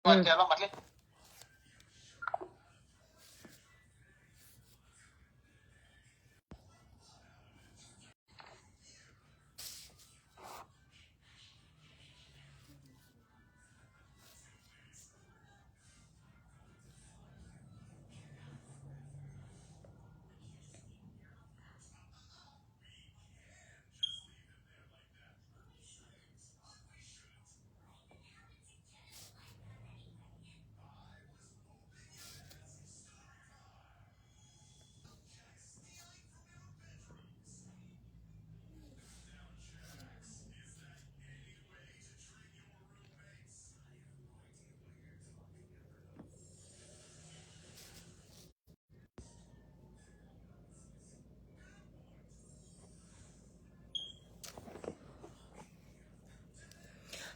ကဲလီၤမၤကျဲ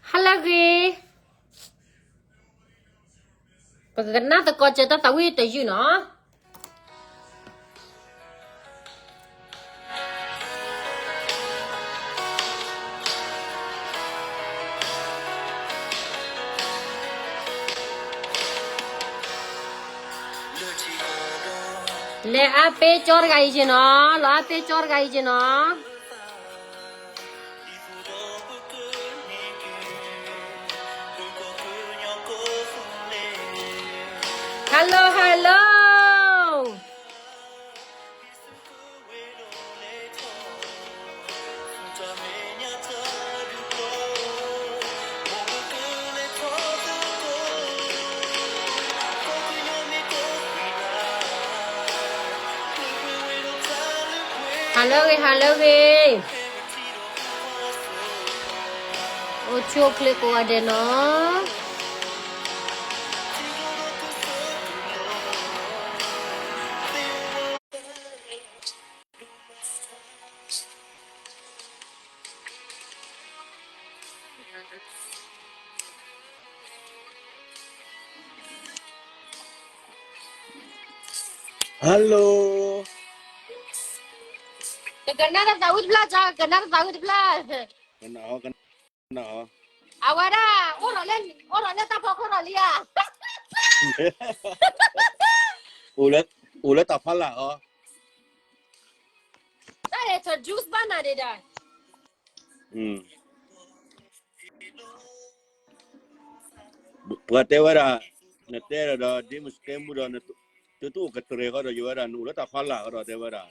ဟါလၢအဂ့ၤ, ပကကနၣ်သကိးစၢၤတၢ်သးဝံၣ်တယုၢ်နီၤ. လဲၤအါပ့ကၠီတဂၤအံၤက့ၤနီၤ, လီၤအါပ့ကၠီတဂၤအံၤက့ၤနီၤ. Hello, hello. ဟါလၢအဂ့ၤ, ဟါလၢအဂ့ၤ, အိၣ်ဆူၣ်အိၣ်ချ့ကိးဂၤဒဲးနီၤ. Hello. ကကနၣ်တၢ်သးဝံၣ်တဖျၢၣ်, ကကနၣ်တၢ်သးဝံၣ်တဖျၢၣ်. ကနၣ်, အဝဲဒၣ် အိၣ်ဒီးလၢ, အိၣ်ဒီးလၢတၢ်ဖီခိၣ်ဒီးလံဧါ. အိၣ်လၢတၢ်ဖီလာ်အီၤ. တၢ်ဒ် introduce ဘၣ်နၤဒံးဒၣ်. ပှၤတဲဝဲဒၣ်, နတဲဒီး ဒ်မ့ၢ်စကဲမူဒီး တတအိၣ်ကတြဲၤဃီဒီး ယဝဲဒၣ် နအိၣ်လၢတၢ်ဖီလာ်ဃီဒီး တဲဝဲဒၣ်.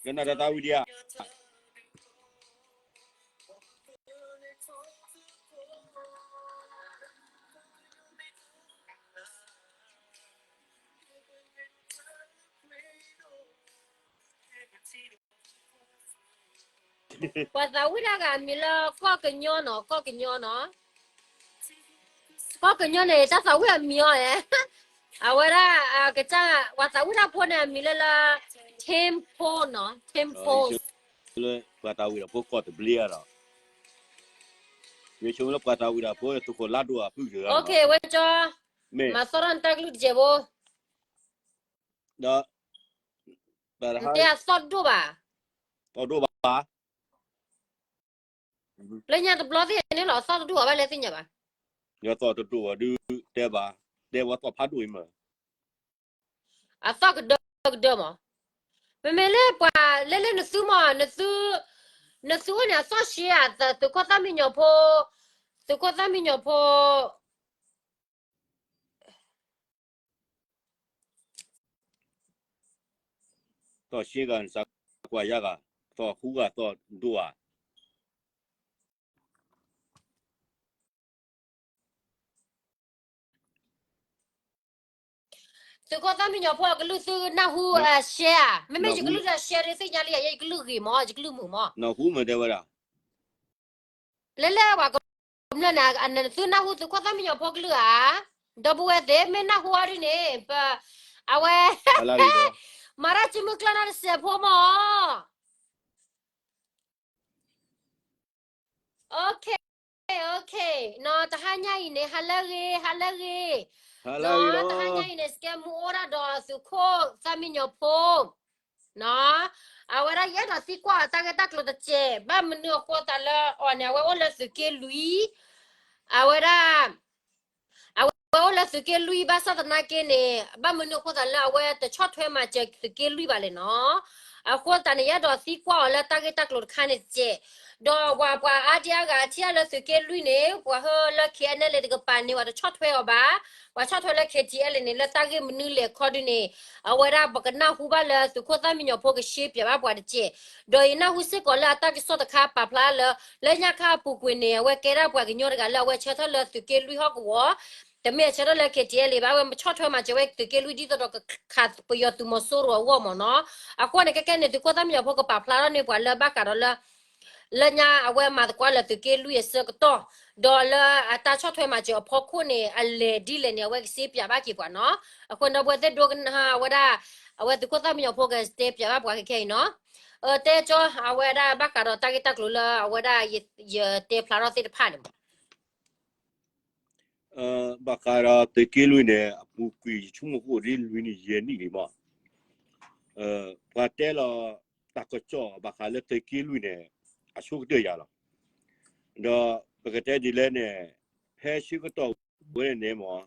ကနၣ်တၢ်သးဝံၣ်ဒံးဧါ. ပှၤသးဝံၣ်တၢ်ဂၤအမံၤလၢကီၢ်ကညီနီၤ, ကီၢ်ကညီနီၤ. ကီၢ်ကညီန့ၣ် တၢ်သးဝံၣ်အမံၤအီၤဧါ. အဝဲဒၣ် ကစၢ် ပှၤသးဝံၣ်တၢ်ဖိန့ၣ် အမံၤလၢလၢ Tim Paul နီၤ, Tim Paul. လၢပှၤသးဝံၣ်တၢ်ဖိကီၢ်တဘျ့ဒီး, ယဆိကမိၣ်လၢပှၤသးဝံၣ်တၢ်ဖိ သုးခိၣ်လါဒိၣ်အပုၢ်ယဂၤ. Okay, ဝဲကၠီ, မၤသီၣ်ထီၣ်နတၢ်ကလုၢ်တကဲးဖိ, ဒီး နတဲအသီၣ်တဒိၣ်ဘၣ်, သီၣ်တဒိၣ်ဘၣ်. လၢညါတဘျီသ့ၣ်န့ၣ်လီၤ အသီၣ်တဒိၣ်ဘၣ် ဘၣ်လဲၣ်သ့ၣ်ညါဘၣ်. ယသီၣ်တဒိၣ်ဘၣ်ဒုး တဲဘၣ်, တဲဝဲသီၣ်ဖးဒိၣ်အံၤမး. အသီၣ်ကဒၢကဒၢမး. မ့မ့ၢ်လၢပှၤလဲၤလၢနသုမး, နသုအိၣ်န့ၣ်အသီၣ်ရှဲဧါ, သုးခိၣ်သၣ်မံညီၤဖိ, သုးခိၣ်သၣ်မံညီၤဖိ သီၣ်ရှဲဂၤ နစးကွၢ်ယါဂၤ, သီၣ်ဃူဂၤ သီၣ်ဒိၣ်ဧါ. သုးခိၣ်သၣ်မံညီၤဖိအကလုၢ်သုနၢ်ဟူအရှဲဧါ, မ့မ့ၢ်ယကလုၢ်တရှဲဒ်သ့ၣ်ညါလံ, ယကလုၢ်ဂ့ၤမး, ယကလုၢ်မုာ်မး. နၢ်ဟူမ့ၢ်တဲဝဲဒၣ် လဲၤလၢပှၤကမျၢၢ်န့ၣ် သုနၢ်ဟူသုးခိၣ်သၣ်မံညီၤဖိကလုၢ်ဧါ. ဒီပုၢ်ဝဲၢ်သ့ၣ် မ့ၢ်နၢ်ဟူအီၤဒ်န့ၣ်, အဝဲ မၤတၢ်စုမုၢ်ကျၢၢ်နၢ်တစဲးဖိမး. Okay, okay, နီၤ တဟါညါအံၤန့ၣ် ဟါလၢအဂ့ၤ, ဟါလၢအဂ့ၤ, နီၤ တဟါညါအံၤန့ၣ် စကဲမူအိၣ်ဒၣ်ဒီးသုးခိၣ်သၣ်မံညီၤဖိ အဝဲဒၣ်ယအဲၣ်ဒိးသံကွၢ်အီၤတၢ်ဂ့ၢ်တၢ်ကျိၤတစဲး ဘၣ်မနုၤအဃိသတးလၢအီၤန့ၣ် အဝဲအိၣ်လၢသုးက့လွံၢ်, အဝဲဒၣ် အဝဲအိၣ်လၢသုးက့လွံၢ်ဘၣ်ဆၣ်သနာ်က့န့ၣ် ဘၣ်မနုၤအဃိသတးလၢအဝဲတဆီၣ်ထွဲမၤစၢၤသုးက့လွံၢ်ဘၣ်လဲၣ်နီၤ. အဃိသတးန့ၣ် ယအဲၣ်ဒိးသံကွၢ်အီၤလၢတၢ်ဂ့ၢ်တၢ်ကျိၤတခါန့ၣ်တစဲး, ဒီးပှၤပှၤအါဒံအါဂၤအထံၣ်အါလၢသုးက့လွံၢ်န့ၣ် ပှၤဟၢလၢ K N L A တကပၤန့ၣ် ပှၤတဆီၣ်ထွဲအီၤဘၣ်, ပှၤဆီၣ်ထွဲလၢ K T L A န့ၣ် လၢတၢ်ဂ့ၢ်မနုၤလဲၣ်ခီဒုန့ၣ် အဝဲဒၣ်ပကနၢ်ဟူဘၣ်လၢသုးခိၣ်သၣ်မံညီၤဖိကရှင်းပြဘၣ်ပှၤတစဲး, ဒီးယနၢ်ဟူစ့ၢ်ကီးလၢအတၢ်ကစီၣ်တခါပာ်ဖျါလၢ လၢညါခါအပူၤကွံာ်န့ၣ် အဝဲကဲဒၣ်ပှၤကညီတဂၤလၢအဝဲဆၢထၢၣ်လၢသုးက့လွံၢ်ဟီၣ်ကဝီၤ, တမ့ၢ်အဆၢထၢၣ်လၢ K T L A ဘၣ်, အဝဲဆီၣ်ထွဲမၤစၢၤဝဲသုးက့လွံၢ်ဒ်သိးဒီးကခးပယီၤသုးမီၤစိရိၤအဂီၢ်မ့ၢ်နီၤ. အဃိန့ၣ် ခဲကဲန့ၣ် သုးခိၣ်သၣ်မံညီၤဖိကပာ်ဖျါထီၣ်န့ၢ်ပှၤလၢဘၣ်ဃးဒီးလၢ လၢညါအဝဲမၤသကိးလၢသုးက့လွံၢ်အဆၢကတီၢ်, ဒီးလၢအတၢ်ဆီၣ်ထွဲမၤစၢၤအဖီခိၣ်န့ၣ် အလဲၤဒ်လဲၣ်န့ၣ် အဝဲကရှင်းပြဘၣ်က့ၤပှၤနီၤ. အဃိန့ၣ်ဒီပုၢ်ဝဲၢ်သ့ၣ်ဒိကနၣ်အဝဲဒၣ် အဝဲသုးခိၣ်သၣ်မံညီၤဖိကတဲပြဘၣ်ပှၤခဲခဲအံၤနီၤ. တဲကၠီ အဝဲဒၣ်ဘၣ်ဃးဒီးတၢ်ဂ့ၢ်တၢ်ကျိၤလၢအဝဲဒၣ်ယတဲဖျါထီၣ်သ့ၣ်တဖၣ်န့ၣ်မး ဘၣ်ဃးဒီးသုးက့လွံၢ်န့ၣ် အပူၤကွံာ်ယဆိကမိၣ်အိၣ်ဒ်လွံၢ်နံၣ်ယဲၢ်နံၣ်လံမး, ပှၤတဲလီၤတၢ်ကစီၣ်ဘၣ်ဃးလၢသုးက့လွံၢ်န့ၣ် အဆိကတၢၢ်ယၤလီၤ. ဒီးပကတဲဒ်လဲၣ်န့ၣ် ဖဲဆၢကတီၢ်ဝဲန့ၣ်န့ၣ်မး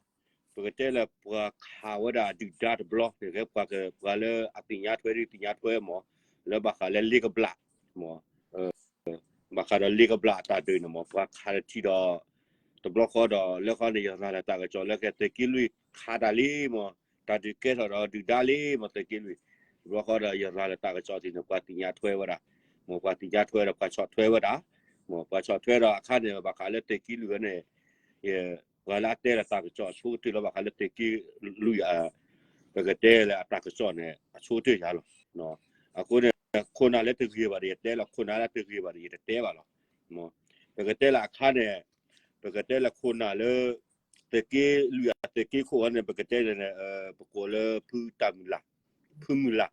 ပကတဲလၢပှၤခးဝဲဒၣ်ဒုၣ်ဒါတဘျီန့ၣ် ပှၤလၢအသ့ၣ်ညါထွဲ ဒုးသ့ၣ်ညါထွဲမး လၢဘၣ်ဃးလၢလ့ကဘျၣ်မး ဘၣ်ဃးဒီးလ့ကဘျၣ်အတၢ်ဒုးန့ၣ်မး ပှၤခးတထံၣ်ဒီး တဘျီဃီဒီး လၢဃီန့ၣ် ယရၤလၢတၢ်ကစီၣ်လၢကဲသုးက့လွံၢ်ခးတၢ်လံမး တၢ်ဒုးကဲထီၣ်ဒီးဒုၣ်ဒါလံမး သုးက့လွံၢ်, တဘျီဃီဒီးယရၤလၢတၢ်ကစီၣ်သ့ၣ်န့ၣ် ပှၤသ့ၣ်ညါထွဲဝဲဒၣ်, မးပှၤသ့ၣ်ညါထွဲဒီးပှၤဆီၣ်ထွဲဝဲဒၣ်, မးပှၤဆီၣ်ထွဲဒီးအခါန့ၣ် ဘၣ်ဃးလၢသုးက့လွံၢ်ဝဲန့ၣ် ပှၤလၢအတဲလီၤတၢ်ကစီၣ်အဆိကတၢၢ်လီၤ ဘၣ်ဃးလၢသုးက့လွံၢ် ပကတဲလၢအတၢ်ကစီၣ်န့ၣ် အဆိကတၢၢ်ယၤလီၤ. အဃိန့ၣ် ခိၣ်နၢ်လၢတဂ့ၤဘၣ်ဒီးယတဲလီၤ ခိၣ်နၢ်လၢတဂ့ၤဘၣ်ဒီးယတတဲဘၣ်လီၤ. ပကတဲလၢအခါန့ၣ် ပကတဲလၢခိၣ်နၢ်လၢ သုးက့လွံၢ်အသုးက့ခိၣ်ဝဲန့ၣ် ပကတဲန့ၣ် ပကိးလၢဖုတၢ်မုၢ်လၢ်, ဖုမုၢ်လၢ်,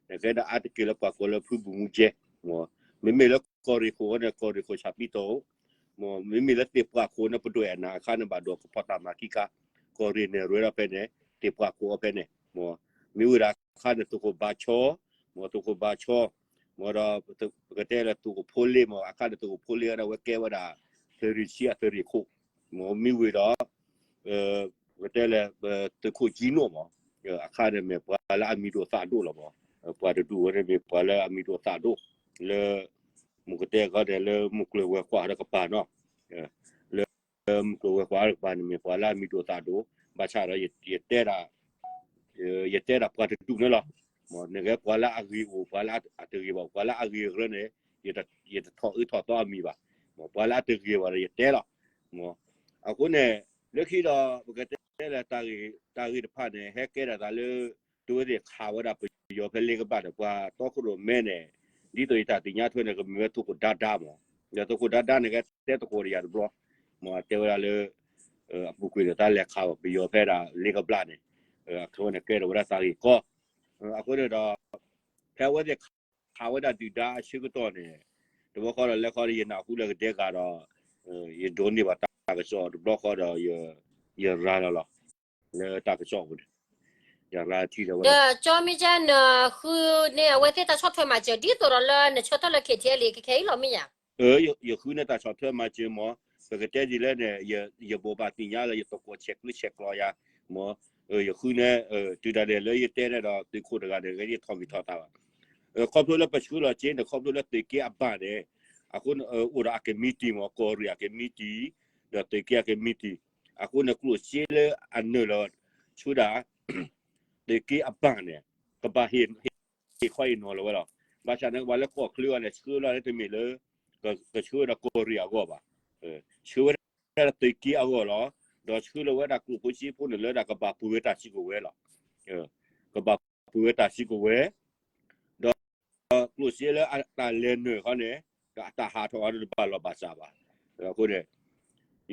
နကဲဒၣ်အါတက့ၢ်လၢပှၤကိးလၢဖုဘူးမူကဲ, မ့မ့ၢ်လၢကီၢ်ရ့ၣ်ခိၣ်ဝဲန့ၣ် ကီၢ်ရ့ၣ်ခိၣ်ဆၣ်ပံတီၣ်, မ့မ့ၢ်လၢသ့ၣ်ပှၢ်ခိၣ်န့ၣ် ပဒွဲၣ်အနၢ်အခါန့ၣ် ဘၣ်ဒိးကဖီၣ်တၢ်မၤခံခါ, ကီၢ်ရ့ၣ်န့ၣ် ရ့ဒီးဖဲန့ၣ် သ့ၣ်ပှၢ်ခိၣ်အီၤဖဲန့ၣ်, မ့ၢ်ဝဲဒၣ်အခါန့ၣ် သုးခိၣ်ဘါဆီ, မ့ၢ်သုးခိၣ်ဘါဆီ, မ့ၢ်ဒီး ပကတဲလၢသုးခိၣ်ဖိလ့မ့ၢ် အခါန့ၣ်သုးခိၣ်ဖိလ့ဝဲဒၣ်ဝဲကဲဝဲဒၣ် သုးရ့ၣ်ဆံအသုးရ့ၣ်ခိၣ်, မ့ၢ်မ့ၢ်ဝံၤဒီး ပကတဲလၢ သုးခိၣ်ကံနိၣ်မ့ၢ် အခါန့ၣ်မ့ၢ်ပှၤလၢအမံၤဒိၣ်သၣ်ဒိၣ်လီၤမ့ၢ်, ပှၤတဒူၣ်ဝဲန့ၣ်မ့ၢ်ပှၤလၢအမံၤဒိၣ်သၣ်ဒိၣ် လၢ မ့ၢ်ကတဲခီန့ၣ် လၢမုၢ်ကျိၤဝဲၤကွာ်တကပၤနီၤ, လၢမုၢ်ကျိၤဝဲၤကွာ်တကပၤန့ၣ်မ့ၢ်ပှၤလၢအမံၤဒိၣ်သၣ်ဒိၣ်, ဘၣ်ဆၣ်ဒီး ယတဲဒၣ်ပှၤတဒူၣ်န့ၣ်လီၤ, မ့ၢ်နကဲပှၤလၢအဂ့ၤအိၣ် ပှၤလၢအတဂ့ၤဘၣ် ပှၤလၢအဂ့ၤအကြၢးန့ၣ် ယတထီၣ်အၢထီၣ်သီအမံၤဘၣ်, မ့ၢ်ပှၤလၢအတဂ့ၤဘၣ်ဒီးယတဲလီၤ, မ့ၢ် အဃိန့ၣ် လၢခံဒီး ပကတဲလၢတၢ်ဂ့ၢ်တဖၣ်န့ၣ် ဟဲကဲဒၣ်သးလၢ သုဝဲသ့ၣ်ခးဝဲဒၣ်ပယီၤဖဲလ့ကဘၣ်ဒီး ပှၤတီခိၣ်ရိၣ်မဲန့ၣ် ဒ်သိးယတၢ်သ့ၣ်ညါထွဲန့ၣ် ကမ့ၢ်ဝဲသုးခိၣ်ဒါဒါမ့ၢ်, ဒီးသုးခိၣ်ဒါဒါန့ၣ် ကတဲသကိးဒီးယၤတဘျီ, မ့ၢ်တဲဝဲဒၣ်လၢ အပူၤကွံာ်ဒီးတၢ်လဲၤခးပယီၤဖဲဒၣ်လ့ကဘၣ်န့ၣ်, အဝဲန့ၣ်ကဲထီၣ်ဝဲဒၣ်သးဂ့ၢ်ကီ, အဃိန့ၣ်ဒီး ဖဲအဝဲသ့ၣ်ခးဝဲဒၣ်ဒုၣ်ဒါအဆၢကတီၢ်န့ၣ်, တဘျီဃီဒီးလၢဃီဒီးယနၢ်ဟူလၢကဒဲကၤဒီး ယဒိးန့ၢ်ဘၣ်တၢ်ကစီၣ်တဘျီဃီဒီး ယရၤလီၤလီၤ လၢတၢ်ကစီၣ်အပူၤန့ၣ်, ယရၤထံၣ်ဒီးဝဲ ဒီးကၠီမ့ၢ်ကနၢၤဃုန့ၢ်အဝဲသ့ၣ်တၢ်ဆီၣ်ထွဲမၤစၢၤ ဒ်သိးဒီးလၢနဆၢထၢၣ်လၢ K T L A ခဲခဲအံၤလီၤမ့ၢ်ဧါ. ယဃုန့ၢ်တၢ်ဆီၣ်ထွဲမၤစၢၤမ့ၢ်, ပကတဲဒ်လဲၣ်န့ၣ် ယဘိးဘၣ်သ့ၣ်ညါလၢယသကိးဆဲးကျၢဆဲးကျိးယၤ, မ့ၢ်, ယဃုန့ၢ်, တုၤဒၣ်လဲာ်လၢယတဲန့ၣ်ဒီး သုးခိၣ်တဂၤန့ၣ် ဂဲၤထီၣ်ဂံၢ်ထီၣ်သးဘၣ်, ခီဖျိလၢပဆှၢလီၤစ့န့ၣ် ခီဖျိလၢသုးက့အဘၣ်န့ၣ်, အဃိန့ၣ် အိၣ်ဒီးအကမံးတံာ်မ့ၢ် ကီၢ်ရ့ၣ်အကမံးတံာ်, ဒီးသုးက့အကမံးတံာ်, အဃိန့ၣ် ကျိၣ်စ့လၢအနၢၤလီၤ ဆှၢဒၣ် သုးက့အဘၣ်န့ၣ် ကဘၣ်ဟ့ၣ်ခီဟ့ၣ်နီၤလီၤဝဲလီၤ. ဘၣ်ဆၣ်န့ၣ် ကဘၣ်လၢကီၢ်ချၢအံၤန့ၣ် ဆှၢလီၤန့ၣ်တမ့ၢ်လၢ ကဆှၢဝဲဒၣ်ကီၢ်ရ့ၣ်အဂီၢ်ဘၣ်. ဆှၢဝဲဒၣ်သုးက့အဂီၢ်လီၤ. ဒီးဆှၢလီၤဝဲဒၣ်ကျိၣ်ဖိစ့ဖိန့ၣ်လၢဒၣ်ကဘၣ်ပှ့ၤဝဲတၢ်စုကဝဲၤလီၤ. ကဘၣ်ပှ့ၤဝဲတၢ်စုကဝဲၤ ဒီးကျိၣ်စ့လၢအတၢ်လဲၤနုာ်ဃီန့ၣ် ဒီးအတၢ်ဟးထီၣ်ဃီန့ၣ် တဘၣ်လီၢ်ဘၣ်စးဘၣ်. အဃိန့ၣ်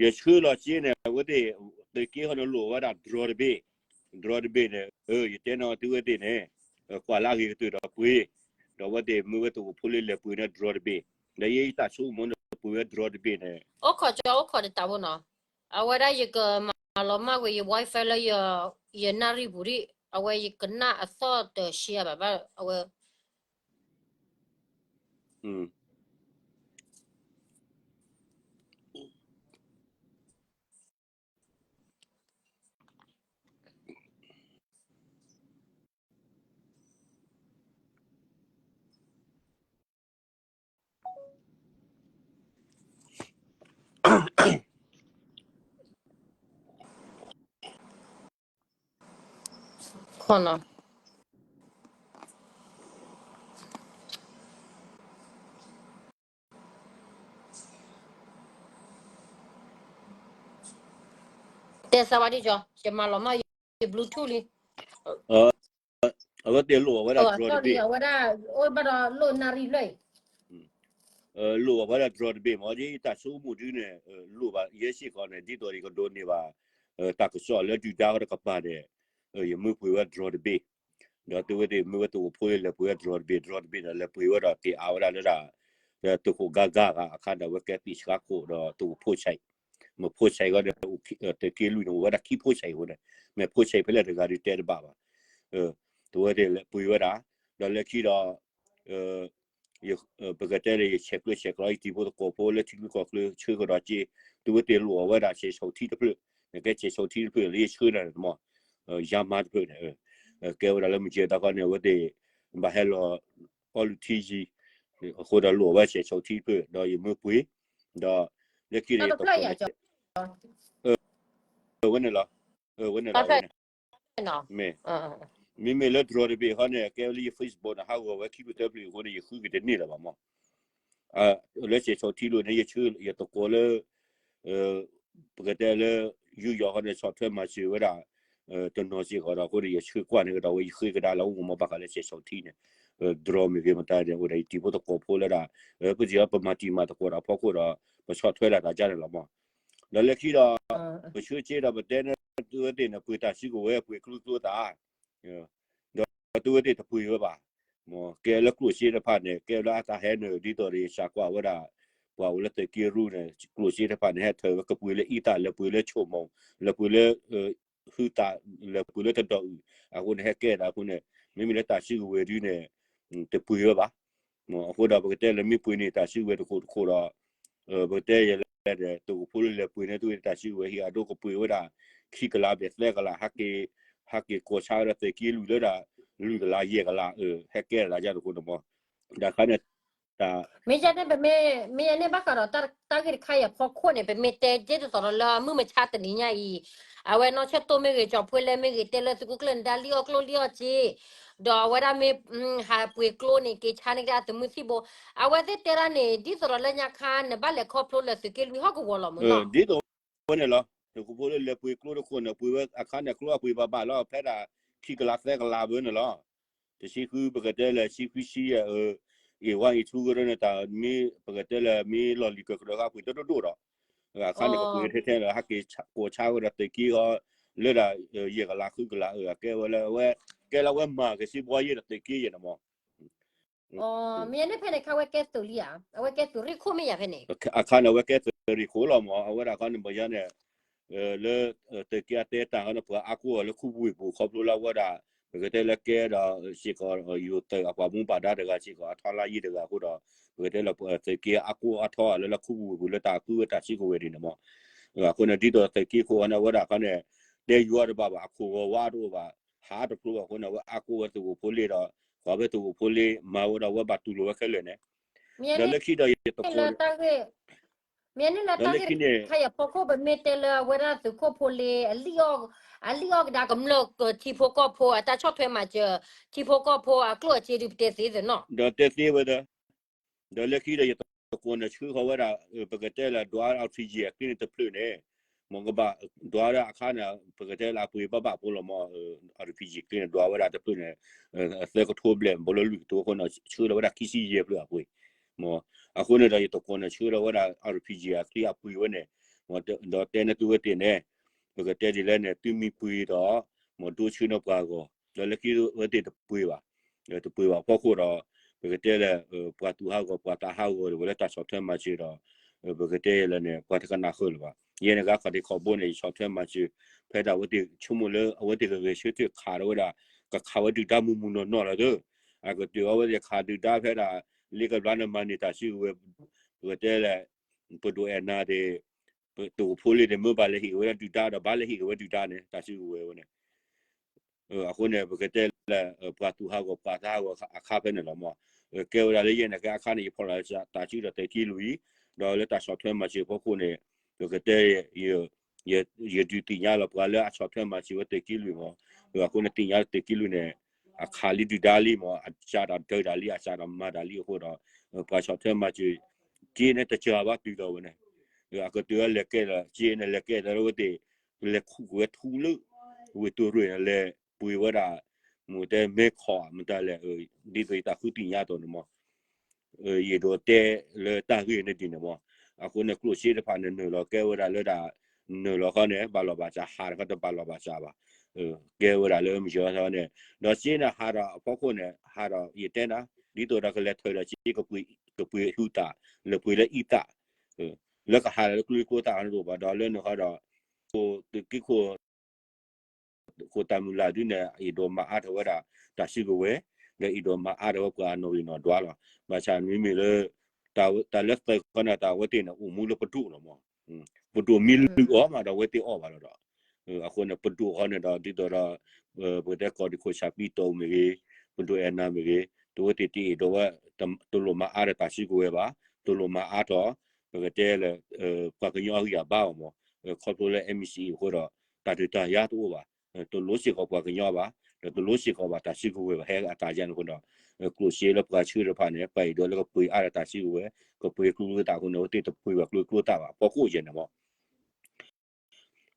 ယဆှၢလီၤစ့န့ၣ် အဝဲသ့ၣ် သုးက့ဃီန့ၣ် လိၣ်ဝဲဒၣ် drone တဘ့ၣ်, drone တဘ့ၣ်န့ၣ် ယတဲနီၤသုဝဲသ့ၣ်န့ၣ် ကွၢ်လၢအဂ့ၤကတၢၢ်ဒီးပှ့ၤ, ဒီးအဝဲသ့ၣ်မ့ၢ်ဝဲသုးခိၣ်ဖိလ့လဲၤပှ့ၤန့ၣ် drone တဘ့ၣ်, ဒီးယဲယတၢ်ဆိကမိၣ်န့ၣ် ပှ့ၤဝဲ drone တဘ့ၣ်န့ၣ် အိၣ်ခိးကၠီအိၣ်ခိးတတးဖိနီၤ, အဝဲဒၣ်ယကမၤလီၤမၢ်ကွံာ်ယ wifi လၢ ယနၣ်ရံၣ်ပူၤဒံး, အဝဲယကနၣ်အသီၣ်တဆံဘၣ်ဘၣ်, အဝဲ ခီနီၤ တဲစၢ်ဝါဒ်ကီး ယမၤလီၤမၢ်ယ Bluetooth လံ အဝဲသ့ၣ်လိၣ်အဝဲဒၣ် drone တဘ့ၣ် အဝဲဒၣ် အိၣ်ဘၣ်ဒီးလိၣ်နၣ်ရံၣ်ဖျၢၣ်အံၤ လိၣ်အဝဲဒၣ် drone တဘ့ၣ်မ့ၢ် ဒ်တၢ်ဆိကမိၣ်ဒုန့ၣ် လိၣ်ဘၣ် ယဲစ့ၢ်ကီးန့ၣ် ဒ်သိးယကဒိးန့ၢ်ဘၣ် တၢ်ကစီၣ်လၢဒုၣ်ဒါဃီတကပၤန့ၣ် ယမ့ၢ်ပှ့ၤဝဲ drone တဘ့ၣ် ဒီးသုဝဲသ့ၣ်မ့ၢ်ဝဲသဝီဖိလၢလဲၤပှ့ၤဝဲ drone တဘ့ၣ် drone တဘ့ၣ်ဒီး လဲၤပှ့ၤဝဲဒီးက့ၤအါဝဲဒၣ်လၢဒၣ် သုးခိၣ်ဂၤဂၤဂၤအခါန့ၣ် အဝဲကဲသ့ၣ်ဆှါခိၣ်ဒီးသုးခိၣ်ဖိဆဲး မ့ၢ်ဖိဆဲးဃီဒီး သုးက့လွံၢ်န့ၣ် အိၣ်ဝဲဒၣ်ခံဖိဆဲးအဃိန့ၣ် မ့ၢ်ဖိဆဲးဖဲလဲၣ်တဂၤဒုးတဲတဘၣ်ဘၣ် သုဝဲသ့ၣ်လဲၤပှ့ၤဝဲဒၣ် ဒီးလၢခံဒီး ပကတဲဒီး ယဆဲးကျၢဆဲးကျိး ယတံၤဖိသကိးဖိလၢထံချၢကီၢ်ချၢ ဆၢကတီၢ်က့ သုဝဲသ့ၣ်လိၣ်အဝဲဒၣ် ဆဲးဆီထံတဖျၢၣ် နကဲဆဲးဆီထံတဖျၢၣ်လၢယဆှၢန့ၣ်မ့ၢ် ယါမါတဖျၢၣ်န့ၣ် ကဲဝဲဒၣ်လၢမုၢ်ကဲတၢ်ခီန့ၣ် အဝဲသ့ၣ် ဘၣ်ဟဲလီၤအီလုၢ်ထံယံၤ အဃိဒီးလိၣ်အဝဲဆဲးဆီထံတဖျၢၣ် ဒီးယမ့ၢ်ပှ့ၤ ဒီးလၢခံဒီးယတကိးန့ၣ် ဝဲန့ၣ်လီၤ ဝဲန့ၣ်လီၤဝဲန့ၣ် မ့ၢ် မ့မ့ၢ်လၢ drone တဘ့ၣ်ဃီန့ၣ် ကဲဝဲလၢယ Facebook န့ၣ် ဟးဂီၤဝဲခံဖျၢၣ်သၢဖျၢၣ်အဃိန့ၣ် ယဃုကတန့ၢ်လၢၤဘၣ်မ့ၢ် လၢဆဲးဆီထံလိၤန့ၣ် ယဆှၢယတကိးလၢ ပကတဲလၢ ယူယီၤဃီန့ၣ် ဆီၣ်ထွဲမၤစၢၤဝဲဒၣ် တနီၤစ့ၢ်ကီးဒီး အဃိန့ၣ် ယဆှၢကွၢ်န့ၣ်ကဒီးဝဲ ယဃ့ကဒါလၢအိၣ်မ့ၢ်ဘၣ်ဃးလၢဆဲးဆီထံန့ၣ် drone မ့ၢ်ဂ့ၤမတၤန့ၣ် အိၣ်ဒီးယတံၤဖိသကိးဖိလၢဒၣ် ပစံးအီၤ ပမၤတံၢ်မၤသကိးဒီးဖီခိၣ်ဒီး ပဆီၣ်ထွဲဒၣ်တၢ်ကါန့ၣ်လီၤမ့ၢ် ဒီးလၢခံဒီး ပဆှၢစ့ဒီးပတဲန့ၢ်သုဝဲသ့ၣ်န့ၣ် ပှ့ၤတၢ်စုကဝဲၤ ပှ့ၤကျိကျိသး ဒီးသုဝဲသ့ၣ်တပှ့ၤဝဲဘၣ် မ့ၢ်ကဲလၢကျိၣ်စ့တဖၣ်န့ၣ် ကဲလၢအတၢ်ဟဲနုာ် ဒ်သိးဒီးယစးကွၢ်ဝဲဒၣ် ပှၤအိၣ်လၢသုးက့ရူၢ်န့ၣ် ကျိၣ်စ့တဖၣ်န့ၣ် ဟဲထၢၣ်ဝဲကပှ့ၤလၢအံသၣ် လဲၤပှ့ၤလၢဆိမိၣ် လဲၤပှ့ၤလၢ ဟုသၣ် လဲၤပှ့ၤလၢတဒီးအုၣ် အဃိန့ၣ် ဟဲကဲဒၣ်အဃိန့ၣ် မ့မ့ၢ်လၢတၢ်စုကဝဲၤဒုန့ၣ် တပှ့ၤဝဲဘၣ် အဃိဒီးပကတဲလၢမ့ၢ်ပှ့ၤန့ၢ်တၢ်စုကဝဲၤတခိၣ်တခိၣ်ဒီး ပကတဲယဲလဲၣ်ဒီး သုးခိၣ်ဖိလၢလဲၤပှ့ၤန့ၢ်သုဝဲတၢ်စုကဝဲၤဟံၣ်အဒိကပှ့ၤဝဲဒၣ် ခံကလးဘျဲၣ်သၢကလး ဟဲက့ၤ ဟဲက့ၤကိးဆါဝဲဒၣ်သုးက့လွံၢ်လၢဒၣ် လွံၢ်ကလးယဲၢ်ကလး ဟဲကဲဒၣ်ယါတဃိန့ၣ်မ့ၢ် တၢ်ခါန့ၣ် တၢ် မ့ၢ်ယဲန့ၣ်ပမ့ၢ် မ့ၢ်ယဲန့ၣ်ဘၣ်ဃးဒီးတၢ်ဂ့ၢ်တခါအံၤအဖီခိၣ်န့ၣ် ပမ့ၢ်တဲဒ်သိးဒီးလၢမုၢ်မဆါတနံၤညါအံၤ အဝဲနီၢ်ဆၢၣ်တိၢ်မ့ၢ်ဂ့ၤ ကၠီၤဖှ့လၢမ့ၢ်ဂ့ၤ တဲလၢသုးခိၣ်ကျၢၢ်နဒါလံၣ်အီၣ်ကျိၣ်လံၣ်အီၣ်စ့ ဒီးအဝဲဒၣ်မ့ၢ် ဟးပှ့ၤကျိန့ၣ် က့ၤဆါန့ၢ်ကဒါသုးမုၢ်သံၣ်ဘိ အဝဲသ့ၣ်တဲဒၣ်န့ၣ် ဒ်သိးဒီးလၢညါခါ နဘၣ်လဲၤခီဖျိလၢသုးက့လွံၢ်ဟီၣ်ကဝီၤလီၤမ့ၢ်နီၤ ဒ်သိးဝဲန့ၣ်လီၤ သုးခိၣ်ဖိလၢလဲၤပှ့ၤကျိတခိၣ်န့ၣ် ပှ့ၤဝဲအခါန့ၣ် ကျိအပှ့ၤဘၣ်ဘၣ်လီၤ ဖဲဒၣ်ခံကလးသၢကလးဘၢန့ၣ်လီၤ တဆံဃု ပကတဲလၢဆံဃုဆံယဲၢ် အ့ၣ်ဝါအ့ၣ်ထူကရၢန့ၣ် တၢ်မ့ၢ်ပကတဲလၢမ့ၢ်လီၢ်လံၤကကရၢဃါပှ့ၤတဒိၣ်ဒိၣ်ဒီး အခါန့ၣ်ကပှ့ၤထဲထဲလၢဟဲက့ၤကိးဆါဝဲဒီးသုးက့ဃီ လၢဒၣ် ယဲၢ်ကလးဃုကလး အကဲဝဲလၢအဝဲ ကဲလၢအဝဲမၤကစ့ဘှီယဲၢ်ဒီးသုးက့ယဲၢ်န့ၣ်မ့ၢ် မ့ၢ်န့ၣ်ဖဲန့ၣ် ခါဝဲကဲသုးလံဧါ အဝဲကဲသုးရ့ၣ်ခိၣ်မ့ၢ်ယါဖဲန့ၣ် အခါန့ၣ် အဝဲကဲသုးရ့ၣ်ခိၣ်လီၤမ့ၢ် အဝဲဒၣ်ခီန့ၣ် ပယါန့ၣ် လၢ သုးက့အတဲတၢ်ခီန့ၣ် ပှၤအါကိၢ်အီၤလၢခူပူၤဝ့ၢ်ပူၤ ခီဖျိလၢအဝဲဒၣ် ပကတဲလၢကဲဒီး စ့ၢ်ကီး ယိၤသုးအပှၤမူဘၣ်ဒါတဂၤ စ့ၢ်ကီးအထီလၢယံၤတဂၤအဃိဒီး ပကတဲလၢ သုးက့အါကိၢ်အါထီၣ်လၢလၢခူပူၤဝ့ၢ်ပူၤလၢတၢ်ဃုဝဲတၢ်စုကဝဲၤဒ်န့ၣ်မ့ၢ် အဃိန့ၣ် ဒ်သိးသုးက့ခိၣ်န့ၣ် အဝဲဒၣ်ခီန့ၣ် တဲယွၤတဘၣ်ဘၣ် အခိၣ်ဂီၤဝါတအိၣ်ဘၣ် ဟးတဖျိဘၣ်အဃိန့ၣ် အဝဲအါကိၢ်ဝဲသုးခိၣ်ဖိလ့ဒီး ကွၢ်ဝဲသုးခိၣ်ဖိလ့ မၤဝဲဒီးအဝဲဘၣ်တူၢ်လိာ်ဝဲခဲလၢာ်န့ၣ် ဒီးလၢခံဒီးယတကိး မ့ၢ်န့ၣ်လၢတၢ်ဂ့ၢ် မ့ၢ်န့ၣ်လၢတၢ်ဂ့ၢ်တခါအံၤအဖီခိၣ် ပမ့ၢ်တဲလၢအဝဲဒၣ်သုးခိၣ်ဖိလ့ အလံၣ်အီၣ် အလံၣ်အီၣ်ကဒါကမျၢၢ်ထံဖိကီၢ်ဖိ အတၢ်ဆီၣ်ထွဲမၤစၢၤ ထံဖိကီၢ်ဖိအကျိၣ်အစ့ဒုးပတဲသ့သ့နီၤ ဒီးတဲသ့ဝဲဒီး ဒီးလၢခံဒီးယတကိးန့ၣ်ဆှၢဃီၤဝဲဒၣ် ပကတဲလၢဒွး အီထံယံၤ အကျ့န့ၣ်တဖျၢၣ်န့ၣ် မ်ကဘၣ်ဒွးဝဲဒၣ်အခါန့ၣ် ပကတဲလၢအပှ့ၤဘၣ်ဘၣ်ဖိလီၤမ့ၢ် အီထံယံၤ အကျ့န့ၣ် ဒွးဝဲဒၣ်တဖျၢၣ်န့ၣ် သၢကထိဘျဲၣ် ဘိလၢလွံၢ်ကထိအဃိန့ၣ် ဆှၢလီၤဝဲဒၣ်ခံဆံယဲၢ်ဖျၢၣ်အပှ့ၤ မ့ၢ် အဃိန့ၣ်ဒီးယတကိးန့ၣ်ဆှၢလီၤဝဲဒၣ် အီထံယံၤ အကျ့အပှ့ၤဝဲန့ၣ် မ့ၢ်ဒီးတဲန့ၢ်သုဝဲသ့ၣ်န့ၣ် ပကတဲဒ်လဲၣ်န့ၣ် သုမ့ၢ်ပှ့ၤဒီး မ့ၢ်ဒိဆှၢန့ၢ်ပှၤဂီၢ် ဒီးလၢခံဝဲသ့ၣ်တပှ့ၤဘၣ် တပှ့ၤဘၣ်အဖီခိၣ်ဒီး ပကတဲလၢ ပှၤသူၣ်ဟးဂီၤ ပှၤသးဟးဂီၤဒီး ဝဲလၢတၢ်ဆီၣ်ထွဲမၤစၢၤဒီး ပကတဲလၢန့ၣ် ပှၤတကနၣ်ဃုာ်လၢၤဘၣ် ယဲန့ၣ်ဂၤခီၣ်ထံးခီၣ်ဘိန့ၣ် ယဆီၣ်ထွဲမၤစၢၤ ဖဲဒၣ်အဝဲသ့ၣ်ဆိကမိၣ်လၢ အဝဲသ့ၣ်ကဂဲၤဆၢထၢၣ်ခးဒီးဝဲဒၣ် ကခးဝဲဒုၣ်ဒါမုၢ်မုၢ်နီၢ်နီၢ်လီၤသၢ အကတၢၢ်အဝဲသ့ၣ်ခးဒုၣ်ဒါဖဲဒၣ် လ့ကဘျါန့ၣ်မၤန့ၢ်တၢ်စုကဝဲၤ, ပကတဲလဲၣ်, ပဒိၣ်အဲၣ်နၤဒီး တအိၣ်ဖိလံဒီး မ့ၢ်ဘၣ်လဲၤဟ့ၣ်က့ၤဝဲဒၣ်ဒုၣ်ဒါဒီး ဘၣ်လဲၤဟ့ၣ်က့ၤဝဲဒုၣ်ဒါန့ၣ် တၢ်စုကဝဲၤဝဲန့ၣ် အဃိန့ၣ် ပကတဲလၢ ပှၤသူၣ်ဟးဂီၤပှၤသးဟးဂီၤအခါဖဲန့ၣ်လီၤမး. ကဲဝဲဒၣ်လၢယဲန့ၣ် ကဲအခါန့ၣ် ယဖီၣ်လီၤတၢ်စုဒီးသုးက့လွံၢ်, ဒီးလၢတၢ်ဆီၣ်ထွဲမၤစၢၤအဖီခိၣ်န့ၣ် ပကတဲ ယဒုးသ့ၣ်ညါလီၤပှၤလၢအဆီၣ်ထွဲမၤစၢၤဝဲသုးက့လွံၢ်မး. အဃိန့ၣ်သ့ၣ်ညါသုးက့လွံၢ်န့ၣ် အခးလံဒုၣ်ဒါလံမး, အစးဒီးဒုးတၢ်လံ, အစးဒီးမၤတၢ်လံအဃိဒီး ပှၤဆီၣ်ထွဲမၤစၢၤ က့န့ၣ်တစှၤဘၣ်တုၤဒီးဝဲန့ၣ် အကတၢၢ်လဲၤကဲဒီး က့န့ၣ်လဲၤကဲဒီးဝဲသ့ၣ် လဲၤခူၣ်က့ၤဝဲထူလၢ ဝ့ၢ်တိၢ်ရ့ၣ်န့ၣ် လဲၤပှ့ၤဝဲဒၣ် မ့ၢ်တဲမဲခီၣ်မတၤလဲၣ်, ဒ်သိးယတၢ်ဃုသ့ၣ်ညါအသိးန့ၣ်မး ယအဲၣ်ဒိးတဲလၢတၢ်ဂ့ၢ်န့ၣ်ဒ်န့ၣ်မး. အဃိန့ၣ် ကျိၣ်စ့တဖၣ်န့ၣ် နုာ်လီၤကဲဝဲဒၣ်လၢဒၣ် နုာ်လီၤခီန့ၣ် ဘၣ်လီၢ်ဘၣ်စး ဟးတခီတဘၣ်လီၢ်ဘၣ်စးဘၣ်. ကဲဝဲဒၣ်လၢမုၢ်စၢၤခီန့ၣ် ဒီးစ့န့ၣ်ဟးဒီးအဖီခိၣ်န့ၣ် ဟးဒီးယတဲနၤ ဒ်သိးဒီးကလဲၤထၢၣ်ဒီးစ့ ကပှ့ၤဟုသၣ် လဲၤပှ့ၤလၢအံသၣ် လၢကဟးလၢကျိချံကျိသၣ်န့ၣ်တအိၣ်ဘၣ် ဒီးလၢနုာ်ဃီဒီး သုးက့ခိၣ် ဃိၣ်တၢ်မုၢ်လၢ်ဒုန့ၣ် အဲၣ်ဒိးမၤအါထီၣ်ဝဲဒၣ်တၢ်စုကဝဲၤ ဒီးအဲၣ်ဒိးမၤအါထီၣ်ဝဲပှၤအနီၣ်ဂံၢ်နီၣ်ဒွးလီၤ. ဘၣ်ဆၣ်မ့မ့ၢ်လၢ တၢ်လၢသၢခီန့ၣ် တၢ်ဝဲသ့ၣ်န့ၣ် အိၣ်မူလၢပဒိၣ်လီၤမး. ပဒိၣ်မ့ၢ်လုၢ်အီၣ်မးဒီး အဝဲသ့ၣ်အီၣ်ဘၣ်လီၤဒီး အဃိန့ၣ် ပဒိၣ်ဃီန့ၣ်ဒီး ဒ်သိးဒီး ပကတဲကီၢ်ဒံခိၣ်ဆၣ်ပံတီၢ်မ့ၢ်ဂ့ၤ, ပဒိၣ်အဲၣ်နၤမ့ၢ်ဂ့ၤ, တဝဲသ့ၣ်တအဲၣ်ဒိးဝဲ တလိၣ်မၤအါထီၣ်တၢ်စုကဝဲၤဘၣ်, တလိၣ်မၤအါထီၣ် ပကတဲလၢ ပှၤကညီအဂံၢ်အဘါအီၤမး. ခီဖျိလၢ M C A အဃိဒီး တၢ်ဒုးတၢ်ယၤတအိၣ်ဘၣ်. တလိၣ်စ့ၢ်ကီးပှၤကညီဘၣ်, ဒီးတလိၣ်စ့ၢ်ကီးဘၣ်တၢ်စုကဝဲၤဘၣ် ဟဲအတၢ်ယၤန့ၣ်အဃိဒီး ကျိၣ်စ့လၢပှၤဆှၢတဖၣ်န့ၣ် ပှၤအဲၣ်ဒိးလၢကပှ့ၤအါထီၣ်တၢ်စုကဝဲၤ, ကပှ့ၤကျိချံကျိသၣ်အဃိန့ၣ် အဝဲသ့ၣ်တပှ့ၤဘၣ်ကျိချံကျိသၣ်ဘၣ်အဖီခိၣ်ယဲန့ၣ်မး.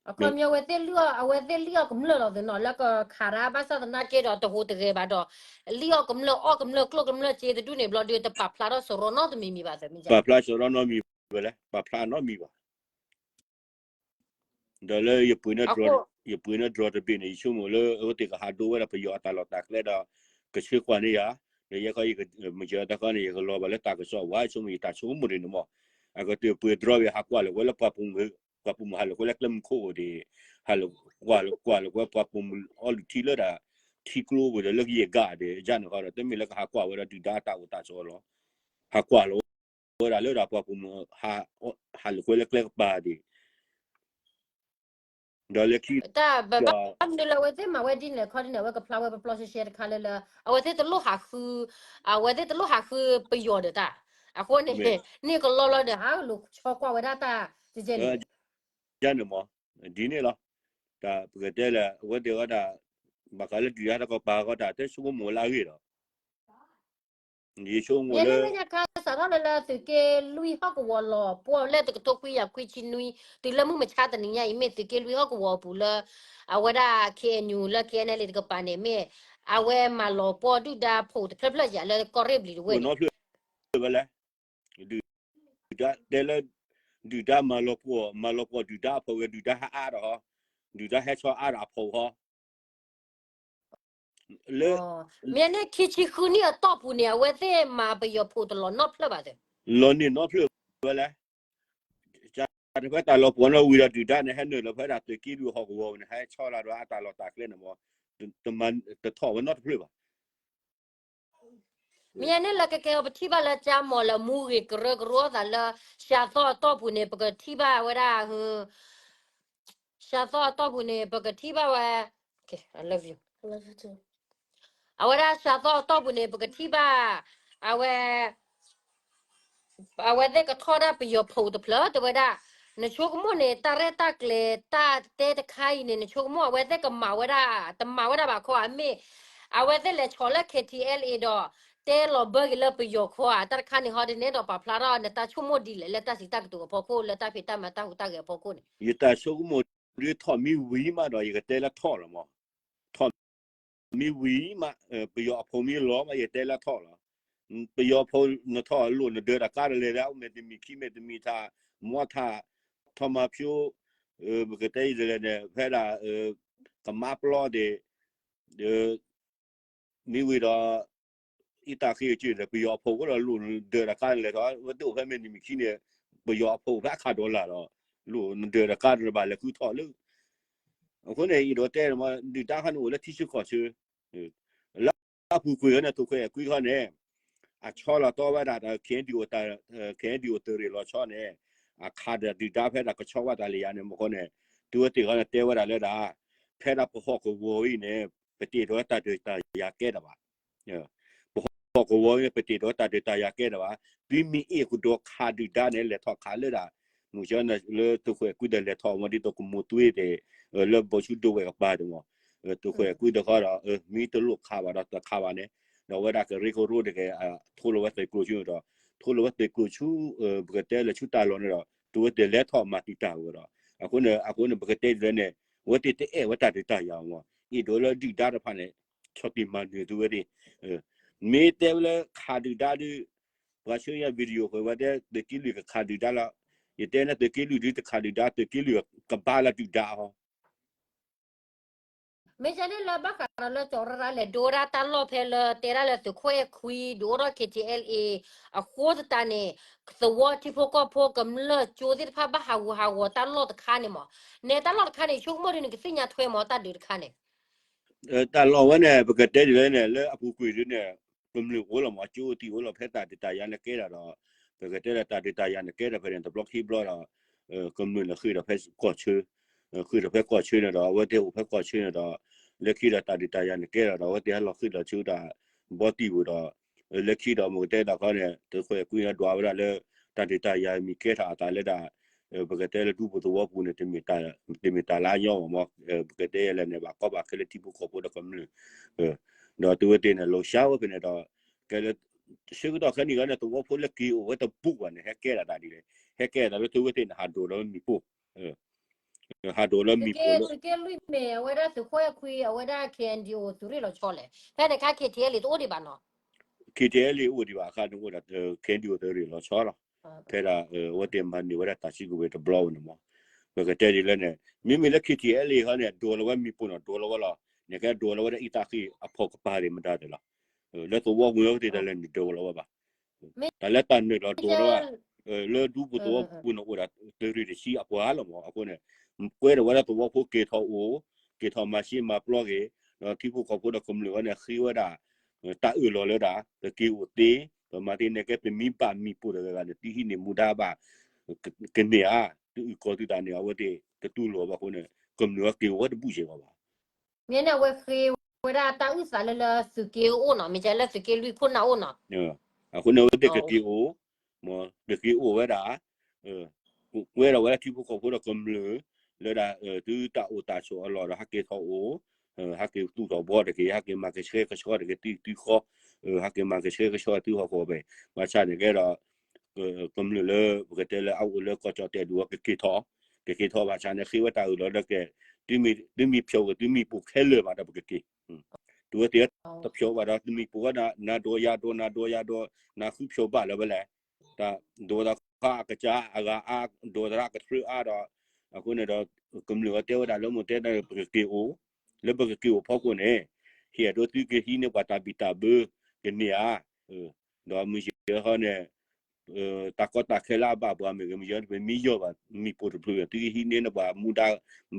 အခီပညီ အဝဲသ့ၣ်လံၣ်အီၣ်ကမျၢၢ်လီၤသ့ၣ်နီၤ လၢကခးတၢ်ဘၣ်ဆၣ်သနာ်က့ဒီး တဟူးတဂဲၤဘၣ်ဒီး လံၣ်အီၣ်ကမျၢၢ် အီၣ်ကမျၢၢ် ကျိၣ်ကမျၢၢ်စ့တဒူၣ်န့ၣ် ဘျီဒီး တပာ်ဖျါထီၣ်စရီနီတမံၤမံၤဘၣ် သၢမံၤယါ ပာ်ဖျါစရီနီတမံၤဝဲလဲၣ်, ပာ်ဖျါနီတမံၤဘၣ်. ဒီးလၢ ယပှ့ၤန့ၢ်ဒြိတဘ့ၣ်န့ၣ် ယဆိကမိၣ်လၢ အဝဲသ့ၣ်ကဟးဒိဝဲဒၣ်ပယီၤအတၢ်လီၢ်တၢ်ကျဲဒီး ကဆှၢကွၢ်န့ၢ်ယၤ, ဒီးယဲခီ မုၢ်ယတခီန့ၣ် ယကလီၤဘၣ်လၢတၢ်ကစီၣ်ဝါ ယဆိကမိၣ်ယတၢ်ဆိကမိၣ်ဒ်န့ၣ်မး. အကတၢၢ်ပှ့ၤဒြိဝဲ ဟးကွၢ်လၢၤဝဲလၢပှၤပိာ်မုၣ်, ပှၤပိာ်မုၣ်ဟးလၢၤဝဲလၢကျဲမုၢ်ခိၣ်ဒီး ဟးကွၢ်လၢၤဝဲပှၤပိာ်မုၣ်အီလုၢ်ထံလၢဒၣ် ထံကျိပူၤဒီးလၢကယဲၢ်ဂၤဒီး ယန့ၣ်ဃီဒီး တမ့ၢ်လၢကဟးကွၢ်ဝဲဒၣ်ဒုၣ်ဒါအတၢ်အိၣ်တၢ်ဆိးလီၤ. ဟးကွၢ်လၢၤဝဲဒၣ်လၢဒၣ်ပှၤပိာ်မုၣ် ဟးလၢၤဝဲလၢကျဲကပၤဒီး ဒီးလၢခံ တၢ်ဘၣ်မနုၤလၢအဝဲသ့ၣ်မၤဝဲဒ်န့ၣ်ခီဒ်န့ၣ် အဝဲကဖျါဝဲပျီရှဲရှဲတခါလၢလၢ အဝဲသ့ၣ်တလိၣ်ဟးဃု, အဝဲသ့ၣ်တလိၣ်ဟးဃုပယီၤဒီးတၢ်, အဃိန့ၣ် န့ၣ်ကလီလီၤဒီး ဟးလိာ်ဆီကွၢ်ဝဲဒၣ်တၢ် ကဲန့ၣ် ယန့ၣ်မး ဒ်န့ၣ်လီၤ. တၢ်ပကတဲလၢ အဝဲသ့ၣ်ဝဲဒၣ် ဘၣ်ဃးလၢဒုၣ်ဒါတကပၤဃီတၢ် တဆိကမိၣ်လၢအဂ့ၢ်ဒီး ယဆိကမိၣ်လၢ မ့ၢ်လၢညါခါစးထီၣ်လၢလၢသုးက့လွံၢ်ဟီၣ်ကဝီၤလီၤ ပှီၢ်လၢတကထိခွံကယၤခွံဆံနွံ တုၤလၢမုၢ်မဆါတနံၤညါအံၤ မ့ၢ်သုးက့လွံၢ်ဟီၣ်ကဝီၤအပူၤလၢ အဝဲဒၣ် K N U လၢ K N L A တကပၤန့ၣ် မ့ၢ်အဝဲမၤလီၤပှီၢ်ဒုၣ်ဒါဖိတဖျၢၣ်ဖျၢၣ်ယၤလၢကီၢ်ရ့ၣ်ဘျံၤတဝ့ၢ်န့ၣ် ဝဲလဲၣ် ဒုၣ်ဒါတဲလၢ ဒုၣ်ဒါမၤလီၤပှီၢ် မၤလီၤပှီၢ်ဒုၣ်ဒါအဖီၣ်ဝဲ ဒုၣ်ဒါဟဲအါဒီးဟီ ဒုၣ်ဒါဟဲဆီအါဒီးအဖီၣ်ဟီ လၢ မ့ၢ်န့ၣ်ခံဆံဃုနံၣ်အတီၢ်ပူၤန့ၣ် အဝဲသ့ၣ်မၤပယီၤဖိတလီၤနီတဖျၢၣ်ဘၣ်သ့ၣ် လီၤန့ၢ်နီတဖျၢၣ်ဝဲလဲၣ်. တၢ်တဖဲတၢ်လီၤပှီၢ်နီၣ်ဝံၤဒီးဒုၣ်ဒါန့ၣ် ဟဲနုာ်လီၤဖဲဒၣ်သုးက့လွံၢ်ဟီၣ်ကဝီၤန့ၣ် ဟဲဆီလီၤဒီးအတၢ်လီၢ်တၢ်ကျဲန့ၣ်မး တမၤတထီၣ်ဝဲနီတဖျၢၣ်ဘၣ်. မ့ၢ်န့ၣ်လၢကကဲအီၤပထံၣ်ဘၣ်လၢကၠါမီၤလၢမူဂ့ၤကရၢကရိအသးလၢ စှၤသီအတီၢ်ပူၤန့ၣ် ပကထံၣ်ဘၣ်ဝဲဒၣ် စှၤသီအတီၢ်ပူၤန့ၣ် ပကထံၣ်ဘၣ်ဝဲ I love you အဝဲဒၣ်စှၤသီအတီၢ်ပူၤန့ၣ် ပကထံၣ်ဘၣ် အဝဲ အဝဲသ့ၣ်ကထီၣ်ဒၣ်ပယီၤဖိတဖျၢၣ် တဲဝဲဒၣ် နဆိကမိၣ်န့ၣ် တၢ်ရဲၣ်တၢ်ကျဲၤတၢ်တဲတခါအံၤန့ၣ် နဆိကမိၣ်အဝဲသ့ၣ်ကမၤဝဲဒၣ် တမၤဝဲဒၣ်ဘၣ်ခီဧါ မ့ၢ် အဝဲသ့ၣ်လဲၤဆီၣ်လၢ K T L A ဒီး တဲလီၤဘၢက့ၤလၢပယီၤခီဧါ တၢ်တခါန့ၣ်ဟီဒ်န့ၣ်ဒီးပာ်ဖျါထီၣ်နတၢ်ဆိကမိၣ်ဒ်လဲၣ် လၢတၢ်စံးတၢ်ကတိၤအဖီခိၣ် လၢတၢ်ဖံးတၢ်မၤတၢ်ဟူးတၢ်ဂဲၤအဖီခိၣ်န့ၣ် ယတၢ်ဆိကမိၣ်ဒ်ထီၣ်မ့ၢ်ဝံၤမးဒီး ယကတဲလၢထီၣ်လီၤမး ထီၣ်မ့ၢ်ဝံၤမး ပယီၤအဖိမ့ၢ်လီၤမး ယတဲလၢထီၣ်လီၤ. ပယီၤဖိနထီၣ်လိၣ်နဒၢးတၢ်ကါတလဲၤဒၣ် အိၣ်မဲာ်တမံၤခံမဲာ်တမံၤထး မီထး ထီၣ်မၤဖၠိ ပကတဲအံၤတလဲၤန့ၣ် ဖဲဒၣ် ကမါပျီဒ့ၣ် မ့ၢ်ဝံၤဒီး အံသၣ်ဃ့ကစၢၢ်ဒီး ပယီၤအဖိအိၣ်ဒီးလိၣ်နဒၢးတၢ်ကါတလဲၤထီၣ် ဝဲတအိၣ်ဖဲမဲာ်တမံၤခံန့ၣ် ပယီၤအဖိဖဲအခးဒီလၣ်ဒီး လိၣ်နဒၢးတၢ်ကါတလဲၤဘၣ်လဲၤဃုထီၣ်လၢ အဃိန့ၣ် ယအဲၣ်ဒိးတဲမး ဒုၣ်ဒါခီန့ၣ်အိၣ်လၢထံဆၢကီၢ်ဆၢ လၢအပူၤကွံာ်န့ၣ် ထိၣ်ခွဲးကွံာ်ခီန့ၣ် အဆီလီၤတီဝဲဒၣ် KNDO တၢ် KNDO တရ့ၣ်လီၤဆီန့ၣ် အခးဒုၣ်ဒါဖဲဒၣ်ကဆီဝဲတၢ်လၢယၤန့ၣ်မ့ၢ်ဃီန့ၣ် သုဝဲသ့ၣ်ဃီန့ၣ်တဲဝဲဒၣ်လၢဒၣ် ဖဲဒၣ်ပဟီၣ်ကဝီၤအံၤန့ၣ် ပတ့ထီၣ်တၢ်ဒုးတၢ်ယၤကဲတၢ်ဘၣ် ပဟီၣ်ကဝီၤအံၤ ပတ့ထီၣ်တၢ်ဒုးတၢ်ယၤကဲတၢ်ဘၣ်. သုမ့ၢ်အဲၣ်ကဒီးခးဒုၣ်ဒါန့ၣ် လဲၤထီၣ်ခးလၢဒၣ် မုၢ်ကၠီလၢသုးခိၣ်အဲၤကွံဒီးလဲၤထီၣ်မ့ၢ်ဒ်သိးကမိၢ်သွံဒီး လၢဘီဆူဒိဝဲၢ်ကပၤဒၣ်မ့ၢ် သုးခိၣ်အဲၤကွံဒီးဃီဒီး မ့ၢ်တလိၣ်ခးဘၣ်ဒီးတခးဘၣ်န့ၣ် ဒီးဝဲဒၣ်ကရ့ကရိတက့ၢ် ထိလီၤဝဲသုးကျိၤဆူန့ၣ်ဒီး ထိလီၤဝဲသုးကျိၤဆူ ပကတဲလၢဆူတၢ်လီၢ်န့ၣ်ဒီး သုဝဲသ့ၣ်လဲၤထီၣ်မၤတံာ်တာ်ဝဲဒီး အဃိန့ၣ် အဃိန့ၣ် ပကတဲဒ်လဲၣ်န့ၣ် အဝဲသ့ၣ်တအဲၣ်ဝဲတၢ်ဒုးတၢ်ယၤမ့ၢ် အဲၣ်ဒိးလၢဒုၣ်ဒါတဖၣ်န့ၣ် ဆီၣ်တံၢ်မၤနၢၤသုဝဲသ့ၣ် မ့ၢ်တဲဝဲလၢခးဒုၣ်ဒါဒုး ပှၤဆှၢညါ video ဃုာ်ဝဲတဲ သုးက့လွံၢ်ကခးဒုၣ်ဒါလီၤ. ယတဲန့ၣ်သုးက့လွံၢ်ဒုးတခးဒုၣ်ဒါ သုးက့လွံၢ်ကဘါလၢဒုၣ်ဒါအီၤ မ့ၢ်ကဲန့ၣ်လၢဘၣ်ဃးဒီးလၢကၠီၤရၢ်ရၢ်လဲၣ် ဒိဝဲဒၣ်တၢ်လီၢ်ဖဲလၢတဲဒၣ်လၢသုးခိၣ်အဲၣ်ခွံ ဒုးအိၣ်ထီၣ် KTLA အဃိသတးန့ၣ် သဝီထံဖိကီၢ်ဖိကမျၢၢ်ကၠိသ့ၣ်တဖၣ်ဘၣ်ဟးဂူာ်ဟးဂီၤတၢ်လီၢ်တခါန့ၣ်မ့ၢ် နဲတၢ်လီၢ်တခါန့ၣ် ဆိကမိၣ်ဒ်န့ၣ် ကသ့ၣ်ညါထွဲမ့ၢ်တၢ်ဒုးတခါန့ၣ် တၢ်လီၢ်ဝဲန့ၣ် ပကတဲဒ်လဲၣ်န့ၣ် လၢအပူၤကွံာ်ဒ်န့ၣ် ကမျၢၢ်အိၣ်လီၤမ့ၢ် ကၠိအိၣ်တံၢ်အိၣ်လီၤ ဖဲတၢ်ဒုးတၢ်ယၤန့ၣ်ကဲဒၣ်ဒီး ပကတဲဒၣ်တၢ်ဒုးတၢ်ယၤန့ၣ်ကဲဒၣ်ဖဲန့ၣ် တဘျီခံဘျီဒီး ကမျၢၢ်န့ၣ်ဃ့ၢ်ဒီးဖဲကီၢ်ဆၢ ဃ့ၢ်ဒီးဖဲကီၢ်ဆၢန့ၣ်ဒီး အဝဲသ့ၣ်အိၣ်ဖဲကီၢ်ဆၢန့ၣ်ဒီး လၢခံဒီးတၢ်ဒုးတၢ်ယၤန့ၣ်ကဲဒၣ်ဒီး အဝဲသ့ၣ်ဟဲလီၤဃ့ၢ်လီၤဆူတၢ်ဘီတံၢ်ပူၤဒီး လၢခံဒီးမ့ၢ်ကတဲဒၣ်ခီန့ၣ် သုးခိၣ်အဲၤကွံန့ၣ်ဒွးဝဲဒၣ်လၢ တၢ်ဒုးတၢ်ယၤမ့ၢ်ကဲထီၣ်အသးလၢဒၣ် ပကတဲလၢဒူပူၤသဝီပူၤန့ၣ် တမ့ၢ်တၢ်လၢအညီဘၣ်မ့ၢ် ပကတဲယဲလဲၣ်န့ၣ် ဘၣ်ကီဘၣ်ခဲလၢထံဖိကီၢ်ဖိဒီးကမျၢၢ် ဒီးသုဝဲသ့ၣ်န့ၣ် လီၤစှၤဝဲဖဲန့ၣ်ဒီး ကဲလၢ ဆၢကတီၢ်ခဲနံၣ်ဂီၢ်န့ၣ် သဝီဖိလၢက့ၤအိၣ်ဝဲတဘူၣ်ဘၣ်န့ၣ် ဟဲကဲဒၣ်တၢ်ဒ်လဲၣ် ဟဲကဲဒၣ်လၢသုဝဲသ့ၣ်န့ၣ် ဟးဒိၣ်လၢမ့ၣ်ပိၢ် ဟးဒိၣ်လၢမ့ၣ်ပိၢ်လၢ သုးက့လွံၢ်မ့ၢ် အဝဲဒၣ်သုးခိၣ်အဲၣ်ခွံ အဝဲဒၣ် KNDO သုးရ့ၣ်လီၤဆီလဲၣ် ဖဲန့ၣ်ခါ KTLA တအိၣ်ဒံးဘၣ်နီၤ KTLA အိၣ်ဒံးဘၣ်အခါန့ၣ်အိၣ်ဒီး KNDO သုးရ့ၣ်လီၤဆီလီၤ ဖဲဒၣ် အဝဲသ့ၣ်မၤန့ၢ်ဝဲဒၣ်တၢ်စုကဝဲၤတဘျီဝဲန့ၣ်မ့ၢ် ပကတဲဒ်လဲၣ်န့ၣ် မ့မ့ၢ်လၢ KTLA ခီန့ၣ် ဒိၣ်လီၤဝဲမ့ၣ်ပိၢ်နီၤ ဒိၣ်လီၤဝဲလီၤ န့ၣ်ကဲဒိၣ်လီၤဝဲဒၣ်အံသးဃ့အဖီၣ်ကပၤဒံးမတၤဒၣ်လီၤ လၢသဝီပူၤဝဲသ့ၣ်တၢ်လဲၤနုာ်ဒိၣ်လီၤဝဲဘၣ် တၢ်လၢတၢ်နုာ်လီၤဒိၣ်လီၤဝဲ လၢဒူပူၤသဝီပူၤန့ၣ်အိၣ်ဒီး သုးရ့ၣ်တဆံအပှၤလီၤမ့ၢ် အဃိန့ၣ် ကွဲဒီးဝဲဒၣ်သဝီဖိက့ၤထီၣ်အိၣ် က့ၤထီၣ်မၤရှဲမၤပျီက့ၤ ဒီးထံဖိကီၢ်ဖိဒီးကမျၢၢ်ဝဲန့ၣ် ဃ့ဝဲဒၣ် တၢ်အၢၣ်လီၤလၢဒၣ် ပက့ၤအိၣ်သ့ ပမၤသ့န့ၣ်ကဲ ပမ့ၢ်ဘၣ်မ့ၣ်ပိၢ်တဂၤဂၤန့ၣ် သုဟံးန့ၢ်မူဒါဘၣ် ကန့ၢ်ဧါ သုအုၣ်ကီၤသုသးန့ၣ် အဝဲသ့ၣ်တတူၢ်လိာ်ဘၣ်အဃိန့ၣ် ကမျၢၢ်အက့ၤအိၣ်ဝဲတဘူၣ်စ့ၢ်ကီးဘၣ် မ့ၢ်န့ၣ် အဝဲဃ့ဝဲဒၣ်တၢ်အုၣ်သးလၢလၢသုးက့အိၣ်နီၤ မ့ၢ်ကဲလၢသုးက့လွံၢ်ခိၣ်နၢ်အိၣ်နီၤ အဃိန့ၣ် အဝဲသ့ၣ်ကက့ၤအိၣ် မ့ၢ်ကက့ၤအိၣ်ဝဲဒၣ် ကွဲဒီးဝဲဒၣ်ထံဖိကီၢ်ဖိဒီးကမျၢၢ် လၢဒၣ် သုတၢ်အိၣ်တၢ်ဆိးအလီၢ်ဒီး ဟဲက့ၤထီၣ်အိၣ် ဟဲက့ၤသူၣ်ထီၣ်ဘီတက့ၢ် ဟဲက့ၤမၤကဆှဲကဆှီတက့ၢ် သုသုဃီ ဟဲက့ၤမၤကဆှဲကဆှီသုဟီၣ်ခိၣ်ဘဲ ဘၣ်ဆၣ်န့ၣ်ကဲဒီး ကမျၢၢ်လၢ ပကတဲလၢအအိၣ်လၢကီၢ်ကၠီၣ်တဲာ်ဒူၣ်အကက့ၤထီၣ် ကက့ၤထီၣ်ဘၣ်ဆၣ်န့ၣ် ဃ့ဝဲတၢ်အၢၣ်လီၤလၢကဲ သုမ့ၢ်ဖျိးဝဲသုမ့ၣ်ပိၢ်ခဲလၢာ်ဘၣ်ဒီးပကက့ၤ တုၤဝဲသ့ၣ်တဖျိးဘၣ်ဒီး သုမ့ၣ်ပိၢ်ဝဲဒၣ် နၤဒိးယၤဒိး နၤဒိးယၤဒိး နၤဃုဖျိးဘၣ်လၢၤဝဲလဲၣ် တၢ်ဒိးတခါအကစၢ် အဂၤအါဒိးသရၣ်ကတြၢအါဒီး အဃိန့ၣ်ဒီး ကမျၢၢ်ဝဲတဲဝဲဒၣ်လၢမိၢ်တဲဒၣ်ပကက့ၤအိၣ် လၢပကက့ၤအိၣ်ဖီခိၣ်န့ၣ် ဟ့ၣ်အဒိသုကဟံးန့ၢ်ပှၤတၢ်ဘံၣ်တၢ်ဘၢ ကန့ၢ်ဧါ ဒီးမုၢ်ယဲၢ်ဟီန့ၣ် တၢ်ကီတၢ်ခဲလၢအဘၣ်ပှၤမ့ၢ်ဂ့ၤ မုၢ်ယဲၢ်ပမ့ၢ်ယီၢ်ဘၣ် မ့ၣ်ပိၢ်တဖျၢၣ် သုကဟံးန့ၢ်န့ၢ်ပှၤမူဒါ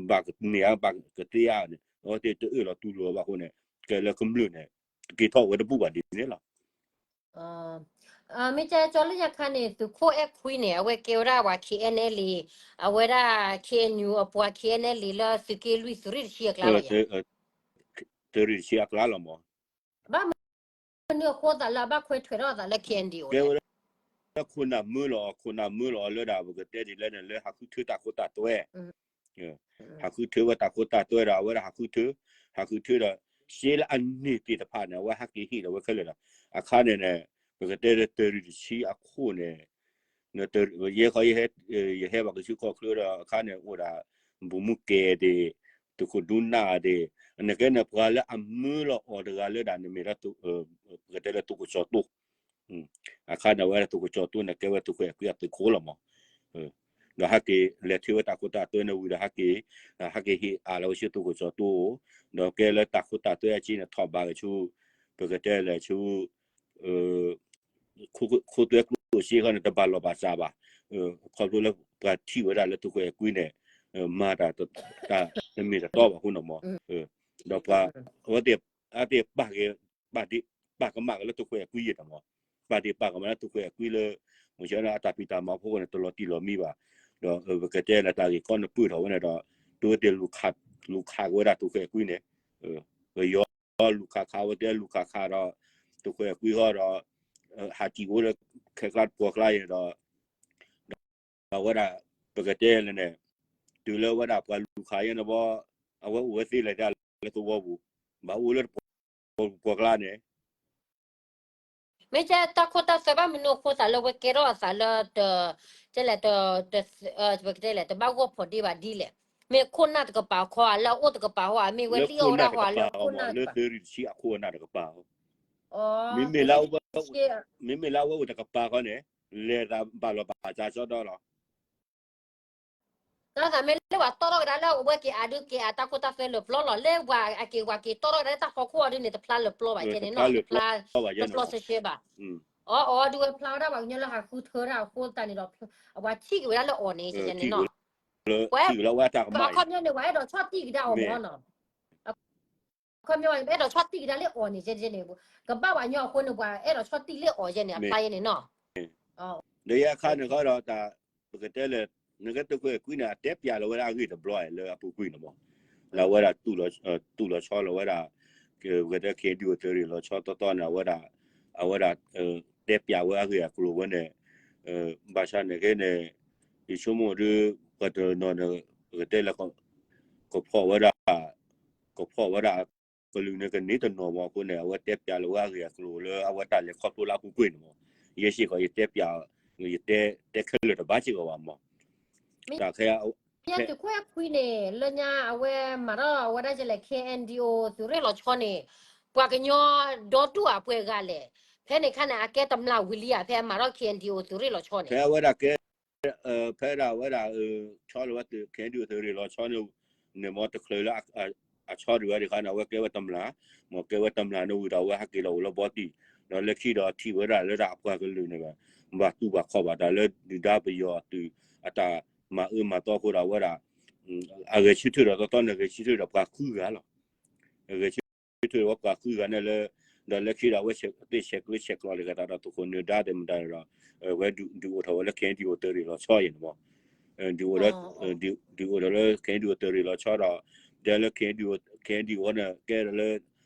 ဘၣ်ကန့ၢ်ဧါ ဘၣ်ကသ့ဧါန့ၣ် အဝဲသ့ၣ်တအၢၣ်လီၤတူၢ်လိာ်ဘၣ်အဃိန့ၣ် ကဲလၢကမျၢၢ်န့ၣ် ကက့ၤထီၣ်ဝဲတဘူၣ်ဘၣ်ဒ်န့ၣ်လီၤ မ့ၢ်ကၠီလၢညါခါန့ၣ် သုးခိၣ်အဲၣ်ခွံန့ၣ် အဝဲကဲဝဲဒၣ်ပှၤ KNLA အဝဲဒၣ် KNU အပှၤ KNLA လၢသုးက့လွံၢ်သုးရ့ၣ်တဆံအကျါလီၤယၤ သုးရ့ၣ်တဆံအကျါလီၤမး ဘၣ်မနုၤအဃိသးလၢအဘၣ်ခွဲးထွဲးထီၣ်အသးလၢ KNDO န့ၣ် ကဲဝဲဒၣ်ခိၣ်နၢ်မၢလီၤ ခိၣ်နၢ်မၢလီၤအီၤလၢဒၣ် ပကတဲဒ်လဲၣ်န့ၣ် လၢဟးဃုထၢတၢ်ခိတၢ်သွဲ ဟးဃုထၢဝဲတၢ်ခိတၢ်သွဲဒီး အဝဲဒၣ်ဟးဃုထၢ ဟးဃုထၢဒီး ရှဲလၢအန့ၢ်သ့ၣ်တဖၣ်န့ၣ် အဝဲဟးက့ၤဟ့ၣ်ဒီးဝဲခဲလၢာ်ဒီး အခါန့ၣ်န့ၣ် ပကတဲလၢသုးရ့ၣ်တဆံအခိၣ်န့ၣ် ယဲခီ ယဟဲဘၣ်ကဆူကီၢ်ချၢဒီး အခါန့ၣ်အိၣ်ဒၣ် ဘူးမူကဲၤဒၣ် သုးခိၣ်ဒူနၢ်ဒၣ် နကဲန့ၣ် ပှၤလၢအမၢလီၤအီၤတဂၤလၢဒၣ်န့ၣ်မ့ၢ်ဒၣ် ပကတဲလၢသုးခိၣ်စီၤတိ အခါန့ၣ်ဝဲဒၣ်သုးခိၣ်စီၤတိန့ၣ် ကဲဝဲသုးခိၣ်အဲၣ်ခွံအသုးခိၣ်လီၤမး ဒီးဟဲက့ၤလဲၤထၢဝဲတၢ်ခိတၢ်သွဲန့ၣ်ဝံၤဒီးဟဲက့ၤ ဟဲက့ၤဟ့ၣ်အၣ်လီၤဝဲဆူသုးခိၣ်စီၤတိ ဒီးကဲလၢတၢ်ခိတၢ်သွဲအကျိၤန့ၣ် ထီၣ်ဘးက့ၤဆူ ပကတဲလဲၣ်ဆူ ခိသွဲကျိၣ်စ့ခီန့ၣ် တဘၣ်လီၢ်ဘၣ်စးဘၣ် ခီဖျိလၢပှၤထံၣ်ဝဲဒၣ်လၢသုးခိၣ်အဲၣ်ခွံန့ၣ် မၤတၢ်တမ့ၢ်တတီဘၣ်အဃိန့ၣ်မး ဒီးပှၤ အဝဲသ့ၣ် အဝဲသ့ၣ်ပာ်က့ၤ ပာ်ကမၣ်က့ၤလၢသုးခိၣ်အဲၣ်ခွံယဲၢ်တၢ်မး ပာ်တ့ၢ်ပာ်ကမၤလၢသုးခိၣ်အဲၤကွံလၢ မ့ၢ်ဆၢအတၢ်ဖံးတၢ်မၤအဖီခိၣ်န့ၣ် တလီၤတံၢ်လီၤမံဘၣ်. ဒီးပကတဲလၢတၢ်ဂ့ၢ်ကီနပုၢ်ထီၣ်ဝဲန့ၣ်ဒီး တုၤဝဲသ့ၣ်လူၤခးလူၤခးက့ၤဝဲဒၣ်သုးခိၣ်အဲၤကွံန့ၣ် ပယီၤလူၤခးခးဝဲသ့ၣ်လူၤခးခးဒီး သုးခိၣ်အဲၤကွံဟီဒီး ဟးစံၣ်က့ၤလၢခဲကျါတပှီၤကျါအံၤဒီး ဒီးအဝဲဒၣ် ပကတဲလၢန့ၣ် တုၤလၢဝဲဒၣ်ပှၤလူၤခးယဲန့ၣ်ဘီ အဝဲအိၣ်ဝဲသ့လဲၣ်တၢ်လၢသဝီပူၤ ဘၣ်အိၣ်လၢတပှီၤကျါန့ၣ် မ့ၢ်ကဲတၢ်ခိၣ်တၢ်သွဲဘၣ်မနုၤအဃိသးလၢဝဲကဲထီၣ်အသးလၢတ ကဲလဲၣ် ပကတဲလဲၣ် တဘၣ်ဂီၢ်ဖီၣ်ဒ့ဘၣ်ဒ်လဲၣ်. မ့ၢ်ခိၣ်နၢ်တကပၤခီဧါ လၢအအိၣ်တကပၤဟီဧါ မ့ၢ်ဝဲလံၣ်အီၣ်ဝဲဒၣ်ဟီဧါ လၢအခိၣ်နၢ်တကပၤ လၢသုးရ့ၣ်တဆံအခိၣ်အနၢ်တကပၤ မ့မ့ၢ်လၢအဝဲအိၣ်တကပၤခီန့ၣ် လဲၤသးဘၣ်လီၤဘၣ်စးစီဒီလီၤ တၢ်သးမ့ၢ်လၢပှၤတီထီၣ်ကဒါလၢအဝဲက့ၤအါဒုးက့ၤအတၢ်ခိၣ်တၢ်သွဲလၢပျီလီၤ လၢပှၤအက့ၤပှၤက့ၤတီထီၣ်ကဒါလၢတၢ်ဖီခိၣ်အီၤဒုးန့ၣ် တဖျါလၢပျီဘၣ်ကဲန့ၣ်နီၤ တဖျါတပျီစဲးစဲးဘၣ်. အီၤအီၤဒုးဝဲဖျါဝဲဒၣ်ပှၤကညီလၢဟးဃုထၢတၢ်အဃိသတးန့ၣ်ဒီး အဝဲထံၣ်က့ၤဝဲဒၣ်လၢအီၤန့ၣ် ကဲန့ၣ်နီၤ ဝဲ အခီပညီန့ၣ် ပှၤအဲၣ်ဒိးဆီၣ်တံၢ်ကဒါအီၤမ့ၢ်နီၤ အခီပညီ အဲၣ်ဒိးဆီၣ်တံၢ်ကဒါလၢအီၤန့ၣ် ကဲန့ၣ် ကဘၣ်ပှၤကညီအဃိန့ၣ် ပှၤအဲၣ်ဒိးဆီၣ်တံၢ်လၢအီၤယဲန့ၣ် အဖျါယဲန့ၣ်နီၤ ဒီးယဲအခါန့ၣ်ဃီဒီးတၢ် ပကတဲလၢ နကဲသုးခိၣ်အဲၤကွံန့ၣ် အတဲပျးလီၤဝဲဒၣ်အဂ့ၢ်တဘျီလၢအပူၤကွံာ်န့ၣ်မး လၢအဝဲဒၣ် တူၢ်လီၤဆီလီၤဝဲဒၣ် ပကတဲ ခ့ဒုးအိၣ်သုးရ့ၣ်လီၤဆီတီတီန့ၣ် အဝဲဒၣ် အဝဲဒၣ် တဲပျးဝဲအဂ့ၢ်အကျိၤဝဲန့ၣ် ဘၣ်ဆၣ်န့ၣ်က့န့ၣ် ယဆိကမိၣ်ဒုး ပှၤတနီၤန့ၣ် ပကတဲလၢ ကဖီၣ်ဝဲဒၣ် ကဖီၣ်ဝဲဒၣ် ကလုာ်န့ၣ်ကန့ၢ်တနီၤမးအဃိန့ၣ် အဝဲတဲပျးလီၤဝဲအဂ့ၢ်အကျိၤလၢအဝဲတၢ်လဲၤခီဖျိလၢအပူၤကွံာ်န့ၣ်မး ယဲစ့ၢ်ကီးယတဲပျး ယတဲ တဲခဲလၢာ်တဘၣ်စ့ၢ်ကီးဘၣ်မး တၢ်ခဲ သုးခိၣ်အဲၤကွံန့ၣ် လၢညါအဝဲမၤထီၣ်အဝဲဒၣ်ကလဲၣ် ခ့ၣ်အဲၣ်ယူၣ် သုးရ့ၣ်လီၤဆီန့ၣ် ပှၤကညီဒီဒူၣ်အပှဲၤဂၤလဲၣ် ဖဲန့ၣ်ခါန့ၣ် အကဲတမျၢ်ဝံၤလံဧါ ဖဲအမၤထီၣ် ခ့ၣ်အဲၣ်ယူၣ် သုးရ့ၣ်လီၤဆီန့ၣ် ဖဲအဝဲဒၣ်ကဲ ဖဲဒၣ်ဝဲဒၣ် ဆီလီၤဝဲ ခ့ၣ်အဲၣ်ယူၣ် သုးရ့ၣ်လီၤဆီန့ၣ် န့ၣ်မ့ၢ်တချုးလၢ အဆီဒံးဝဲဒၣ်ခါန့ၣ် အဝဲကဲဝဲတမျၢ် မ့ၢ်ကဲဝဲတမျၢ်န့ၣ်ဝံၤဒီးအဝဲဟဲက့ၤလီၤအိၣ်လၢဘီတံၢ် ဒီးလၢခံဒီးထံၣ်ဝဲဒၣ်လၢဒၣ်အပှၤကလုာ်န့ၣ် ဘၣ်တူၢ်ဘၣ်ခီၣ်ဘၣ်တၢ်လၢဒုၣ်ဒါပယီၤအသုး အတၢ်မၤအၢမၤသီအဃိဒီးအဝဲဒၣ် အဂဲၤဆၢထၢၣ်ဒီးတီတီန့ၣ် ဂဲၤဆၢထၢၣ်ဒီးပှၤဃုဂၤလီၤ ဂဲၤဆၢထၢၣ်ဝဲပှၤဃုဂၤန့ၣ်လၢ ဒီးလၢခံဒီးအဝဲသ့ၣ်ဆဲးကျၢဆဲးကျိးတဂၤသးဒီးသုးခိၣ်နၢၤဒါသ့ၣ်မတၤဒီး ဝဲဒုးအိၣ်ထီၣ်ဝဲလၢ ခ့ၣ်အဲၣ်ယူၣ် သုးရ့ၣ်လီၤဆီအံၤန့ၣ်မ့ၢ် ဒုးအိၣ်ဒီး ဒုးအိၣ်ဒီးလၢ ခ့ၣ်အဲၣ်ယူၣ် သုးရ့ၣ်လီၤဆီဒီး တဲလၢ ခ့ၣ်အဲၣ်ယူၣ် ခ့ၣ်အဲၣ်ယူၣ်န့ၣ် ကဲဒီးလၢ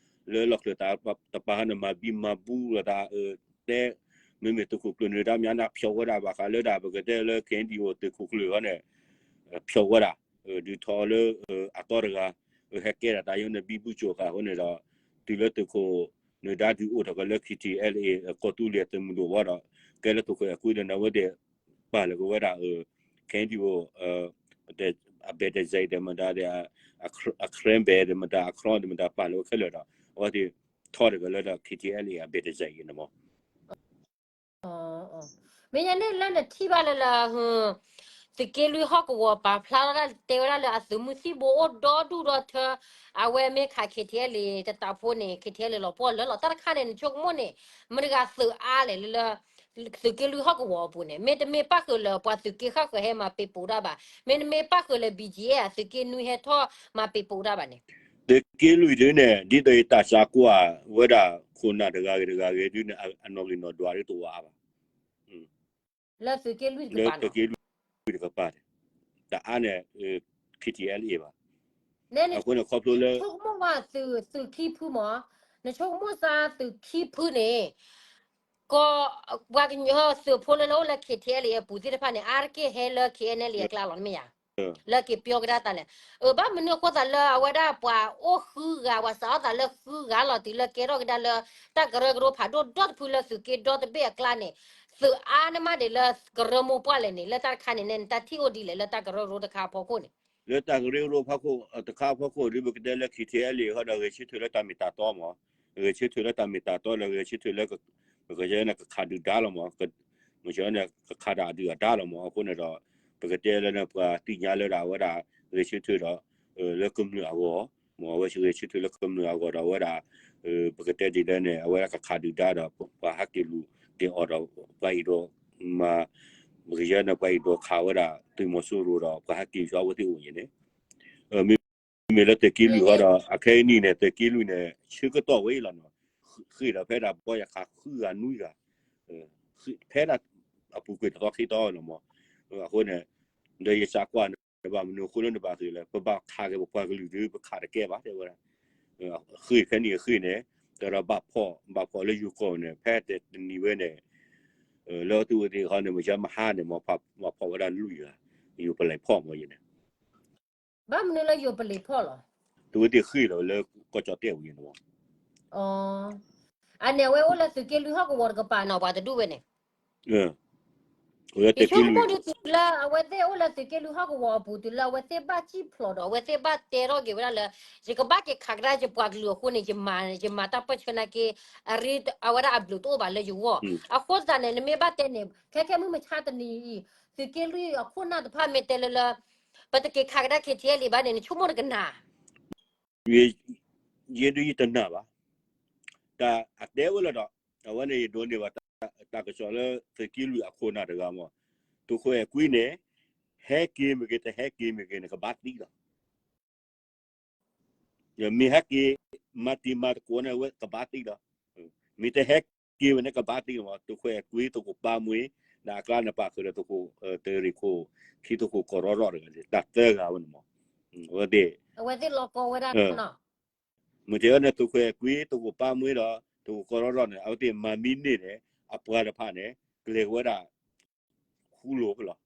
လၢလီၢ်ချၢၣ်သးတပၤန့ၣ် မၤဘံမၤဘူလီၤသး တဲ မ့မ့ၢ်သုးခိၣ်ကျၢၢ်နၢၤဒါမ့ၢ်န့ၣ် ဖျိးဝဲဒၣ်ဘၣ်ဃးလၢဒၣ်ပကတဲလၢ ခ့ၣ်အဲၣ်ယူၣ် သုးခိၣ်ကျၢၢ်ဟီန့ၣ် ဖျိးဝဲဒၣ် ဒုးထီၣ်လၢ အတီတဂၤ ဟဲကဲဒၣ်တၢ်ယိန့ၣ် ဘံဘူကၠိၣ်ဃာ်အဃိန့ၣ်ဒီး တုၤလၢသုးခိၣ်နၢၤဒါဒုးအိၣ်ထီၣ်က့ၤလၢ ခ့ၣ်ထံၣ်အဲလ်အ့ၣ် ကီၢ်သူလ့ၤအသုးမုၢ်ဒိၣ်ဝဲဒီး ကဲလၢသုးခိၣ်အဲၤကွံဒီးန့ၣ် အဝဲသ့ၣ်ပာ်လီၤက့ၤဝဲဒၣ် ခ့ၣ်အဲၣ်ယူၣ် အဘဲၣ်တစဲးအံၤဒီးမတၤဒီး အခရၢၣ်ဘဲၣ်ဒီးမတၤ အခရၢၣ်ဒီးမတၤ ပာ်လီၤဝဲခဲလၢာ်ဒီး အဝဲသ့ၣ်ထီၣ်တက့ၤလၢဒီး ခ့ၣ်ထံၣ်အဲလ်အ့ၣ် အဘဲၣ်တစဲးအံၤန့ၣ်မ့ၢ် မ့ၢ်ညါန့ၣ်လၢနထံၣ်ဘၣ်လၢလၢ သုးက့လွံၢ်ဟီၣ်ကဝီၤပာ်ဖျါထီၣ်ဒၣ်တဲဝဲဒၣ်လၢအသုးမုၢ်သံၣ်ဘိအိၣ်ဒီဒူၣ်ဒီထၢ အဝဲမ့ၢ်ခး ခ့ၣ်ထံၣ်အဲလ်အ့ၣ် တတးဖိန့ၣ် ခ့ၣ်ထံၣ်အဲလ်အ့ၣ် လီၤပှီၢ်လၢလီၤ တၢ်တခါန့ၣ် နဆိကမိၣ်န့ၣ် မတၤတဂၤသုးအါလဲၣ်လၢလၢ သုးက့လွံၢ်ဟီၣ်ကဝီၤအပူၤန့ၣ် မ့တမ့ၢ်ပၣ်ဃုာ်လၢပှၤသုးက့ဃၣ်ဃၢၤဟဲမၤပ့ၤပိာ်တၢ်ဘၣ် မ့တမ့ၢ်ပၣ်ဃုာ်လၢ ဘီကၠံၣ်အဲၣ် သုးက့နွံဟဲထီၣ်မၤပ့ၤပိာ်တၢ်ဘၣ်န့ၣ် သုးက့လွံၢ်ဒုန့ၣ် ဒ်သိးယတၢ်သံကွၢ်ဝဲဒၣ် ခိၣ်နၢ်တဂၤဂ့ၤတဂၤဂ့ၤဒုန့ၣ် အနီၣ်ဂံၢ်နီၣ်ဒွးဒ်သိးအါဘၣ် လၢသုးက့လွံၢ်တကပၤန့ၣ် လၢသုးက့လွံၢ်တကပၤန့ၣ် တအါန့ၣ် ခ့ၣ်ထံၣ်အဲလ်အ့ၣ်ဘၣ် အဃိန့ၣ်ခီဖျိလၢ နဆိကမိၣ်ဝဲသုး သုးခံဖုမ့ၢ် နဆိကမိၣ်စ့ၢ်သုးခံဖုန့ၣ် ကီၢ် ပှၤကညီသုးဖိလၢလၢအိၣ်လၢ ခ့ၣ်ထံၣ်အဲလ်အ့ၣ် အပူၤသ့ၣ်တဖၣ်န့ၣ် အါတက့ၢ်ဟဲလၢ ခ့ၣ်အဲၣ်ယူၣ် အကျါလီၤ မ့ၢ်ယါ လၢက့ၤပျီကဒါတၢ်လဲၣ် အၢ ဘၣ်မနုၤအဃိသးလၢအဝဲဒၣ်ပှၤအိၣ်ဃုဂၤ ပှၤစးထီၣ်သးလၢဃုဂၤလီၤ တုၤလၢကဲထီၣ်ကဒါလၢ တၢ်ကရၢကရိဖးဒိၣ်ဒီတဖုလၢသုးက့ဒီတဘ့ၣ်အကျါန့ၣ် သုးအါန့ၢ်မးဒံးလၢကရၢမိၢ်ပှၢ်လဲၣ်န့ၣ် လၢတၢ်တခါန့ၣ် နတၢ်ထံၣ်အိၣ်ဒ်လဲၣ်လၢတၢ်ကရၢကရိတခါအဖီခိၣ်န့ၣ် လၢတၢ်ကရၢကရိဖီခိၣ် တခါအဖီခိၣ်ဒ်ပကတဲလၢ ခ့ၣ်ထံၣ်အဲလ်အ့ၣ် ဟီဒီးဂဲၤဆၢထၢၣ်လၢတၢ်မ့ၢ်တၢ်တီမ့ၢ် ဂဲၤဆၢထၢၣ်လၢတၢ်မ့ၢ်တၢ်တီလၢဂဲၤဆၢထၢၣ်လၢ ပကတဲန့ၣ် ကခးဒုၣ်ဒါလီၤမ့ၢ် မ့ၢ်န့ၣ် ကခးတၢ်အဒုၣ်အဒါလီၤမ့ၢ် အဃိန့ၣ်ဒီး ပကတဲလၢန့ၣ် ပှၤသ့ၣ်ညါလၢဒၣ်ဝဲဒၣ် ဂဲၤဆၢထၢၣ်ဒီး လၢကမျၢၢ်အဂီၢ် မ့ၢ်အဝဲဂဲၤဆၢထၢၣ်လၢကမျၢၢ်အဂီၢ်ဒီးဝဲဒၣ် ပကတဲဒ်လဲၣ်န့ၣ် အဝဲဒၣ်ကခးဒုၣ်ဒါဒီး ပှၤဟးက့ၤလူၤက့ၤအီၤဒီး ပှၤအံၤဒီးမၤ ပကယဲၢ်န့ၣ် ပှၤအံၤဒီးခးဝဲဒၣ်သုးမီၤစိရိၤဒီး ပှၤဟးက့ၤဆူအဝဲသ့ၣ်အိၣ်န့ၣ်န့ၣ် မ့မ့ၢ်လၢသုးက့လွံၢ်ဃီဒီး အခဲအံၤနံၣ်န့ၣ် သုးက့လွံၢ်န့ၣ် ဆၢကတီၢ်ဝဲအံၤလီၤနီၤ ဃ့ၢ်ဒီးဖဲဒၣ်ဘီယၤခးဃုဂၤနွံဂၤ ဖဲဒၣ်အပူၤကွံာ်တသီခံသီန့ၣ်မး, အဃိန့ၣ် ဒီးယစးကွၢ်န့ၣ် ဘၣ်မနုၤအဃိလၢနဘၣ်ဃ့ၢ်လၢ ပဘၣ်ခးက့ၤပပှၤကလုာ်ဒီး ပခးတကဲဘၣ် တဲဝဲဒၣ်, ဃ့ၢ်ဖဲန့ၣ်အဃ့ၢ်န့ၣ်, ဒီးဘၣ်ဖီၣ် ဘၣ်ဖီၣ်လၢယိၤကီၢ်န့ၣ် ဖဲတနံၤဝဲန့ၣ် လၢသုဝဲသ့ၣ်ဃီန့ၣ် မ့ၢ်ယမဟါန့ၣ် မ့ၢ်ဖီၣ်ဝဲဒၣ်လွံၢ်ဂၤ, ယိၤပလဲၤဖီၣ်မ့ၢ်ယဲန့ၣ် ဘၣ်မနုၤလၢယိၤပလဲၤဖီၣ်လီၤ. သုဝဲသ့ၣ်ဃ့ၢ်လီၤလၢကီၢ်ကၠီၣ်တဲၣ်ဝဲန့ၣ်မး. အန့ၣ်အဝဲအိၣ်လၢသုးက့လွံၢ်ဟီၣ်ကဝီၤတကပၤနီၤ ပှၤတဒူၣ်ဝဲန့ၣ် ယဆိကမိၣ်ဒုးတုၤလၢအဝဲသ့ၣ်အိၣ်လၢသုးက့လွံၢ်ဟီၣ်ကဝီၤအပူၤ တုၤလၢအဝဲသ့ၣ်ဘၣ်စံၣ်ဖျိးဒီး အဝဲသ့ၣ်ဘၣ်တဲထီၣ်က့ၤဝဲဒၣ်လၢ ယကဘၣ်က့ၤခးကဒါယပှၤကလုာ်အဃိန့ၣ် ယမၤ ယမၤတၢ်ပၢၢ်ဆၢနာ်က့ အရ့ အဝဲဒၣ်အဘျုးတအိၣ်ဘၣ်လၢယဂီၢ်. အဃိသတးန့ၣ် နမ့ၢ်ဘၣ်တဲန့ၣ် ခဲခဲမုၢ်မဆါတနံၤအံၤ သုးက့လွံၢ်အခိၣ်နၢ်တဖၣ်မ့ၢ်တဲလၢလၢ ပတက့ၤခးကဒါ ခံထံအဲလံဘၣ်န့ၣ် နဆိကမိၣ်တကနၣ် ယဲဒုးယတနာ်ဘၣ်. တၢ်အတဲဝဲလၢဒီး အဝဲန့ၣ်ယဒိးန့ၢ်ဘၣ်တၢ်ကစီၣ်လၢသုးက့လွံၢ်အခိၣ်နၢ်တဂၤမး, သုးခိၣ်အဲၤကွံန့ၣ် ဟဲက့ၤမ့ၢ်ဂ့ၤ တဟဲက့ၤမ့ၢ်ဂ့ၤန့ၣ် ကဘၣ်သံလီၤ. မ့ၢ်ဟဲက့ၤ မၤတံၤမၤသကိးန့ၣ် အဝဲကဘၣ်သံလီၤ. မ့ၢ်တဟဲက့ၤဝဲန့ၣ် ကဘၣ်သံလီၤမး, သုးခိၣ်အဲၤကွံ သုးခိၣ်ပၢ်မှ့ ဒီးအကျါန့ၣ်ပာ်ဃုာ်ဒီးသုးခိၣ် တရံးခိၣ် ခံသုးခိၣ်ကီၢ်ရီရီၣ်တဂၤန့ၣ် တၢ်သၢဂၤဝဲန့ၣ်မး, အဝဲသ့ၣ် အဝဲသ့ၣ်လီၤကီဝဲဒၣ်နီၤ မ့ၢ်တဲဝဲန့ၣ် သုးခိၣ်အဲၤကွံ သုးခိၣ်ပၢ်မှ့ဒီး သုးခိၣ်ကီၢ်ရီရီၣ်န့ၣ် အဝဲသ့ၣ်မၤမံန့ၢ်န့ၣ် အပှၤတဖၣ်န့ၣ် ကလဲၤဝဲဒၣ် ဃူလိာ်ဖဲလီၤ.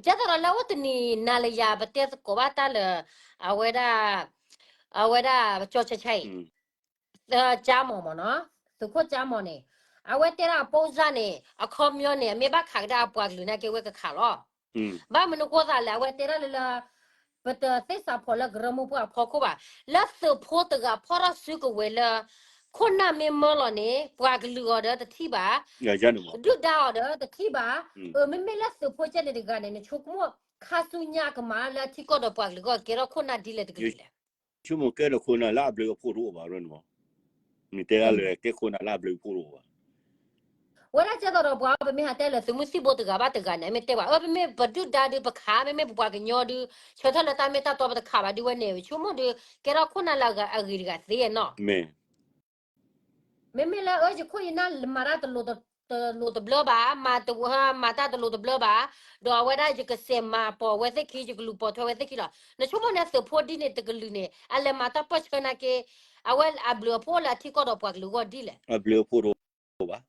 ကဲသိးဒီးလၢအိၣ်တနံၤ နၤလၢယၤ ပတဲသကိးဘၣ်တၢ်လၢ အဝဲဒၣ် အဝဲဒၣ် ကၠီဆဲဆဲအံၤ ကၠါမီၤမ့ၢ်နီၤ, သုးခိၣ်ကၠါမီၤန့ၣ် အဝဲတဲဒၣ်အပိစၢ်န့ၣ် အခီပညီန့ၣ် အမ့ၢ်ဘၣ်ခးကဒါအပှၤကလုာ်နာ်က့ဝဲကခးလီၤ. ဘၣ်မနုၤအဃိသတးလဲၣ် အဝဲတဲဒၣ်လၢလၢ ပတသ့ၣ်စးဖီၣ်လၢကရၢမိၢ်ပှၢ်အဖီခိၣ်ဘၣ်. လၢသုးဖိတဂၤဖီၣ်ထီၣ်စုကဝဲၤလၢ ခိၣ်နၢ်မ့ၢ်မၢလီၤန့ၣ် ပှၤကလုာ်အီၤဒီးတထံၣ်ဘၣ်, ဒုၣ်ဒါအီၤဒီးတထံၣ်ဘၣ်. အမ့မ့ၢ်လၢသုးဖိကဲန့ၣ်တဂၤန့ၣ် နဆိကမိၣ်ခါဆူညါကမၤလၢအထံကီၢ်ဒီးပှၤကလုာ်အဂီၢ် ကဲထီၣ်ခိၣ်နၢ်ဒ်လဲၣ်တကလုာ်လဲၣ်. ဆိကမိၣ်ကဲထီၣ်ခိၣ်နၢ်လၢအဘျုးအဖှိၣ်တအိၣ်ဘၣ်, မ့ၢ်တဲဒၣ်လၢကဲခိၣ်နၢ်လၢအဘျုးအဖှိၣ်တအိၣ်ဘၣ်. ဝဲဒၣ်ကဲသိးဒီးပှၤ ပမ့ၢ်ဟးတဲလၢသုးမုၢ်သံၣ်ဘိတဂၤဘၣ်တဂၤန့ၣ် အမ့ၢ်တဲဘၣ် အၢ မ့မ့ၢ်ပဒုၣ်ဒါဒုးပခး မ့မ့ၢ်ပပှၤကညီဒုး ဆၢထၢၣ်လၢတၢ်မ့ၢ်တၢ်တီပတခးဘၣ်ဒ်ဝဲန့ၣ် ဆိကမိၣ်ဒုး ကဲထီၣ်ခိၣ်နၢ်လၢအဂ့ၤတဂၤသ့နီၤ. မ့မ့ၢ်လၢအၢ ယခိၣ်ယနၢ်မၤတၢ်တလိၤတဘျီဘၣ်, မၤတဝဲ မၤတၢ်တလိၤတဘျီဘၣ်, ဒီးအဝဲဒၣ်ယကစဲးမၤပိာ်ဝဲသ့ၣ်ခံ ယကလူၤပိာ်ထွဲဝဲသ့ၣ်ခံလီၤ. နဆိကမိၣ်န့ၣ်သုးဖိဒ်န့ၣ်တကလုာ်န့ၣ် အလဲၤမၤတၢ်ပၢၢ်ဆၢနာ်က့ အဝဲအဘျုးအဖှိၣ်လၢအထံကီၢ်ဒီးပှၤကလုာ်အဂီၢ်ဒ်လဲၣ်. အဘျုးအဖှိၣ်တအိၣ်ဘၣ်.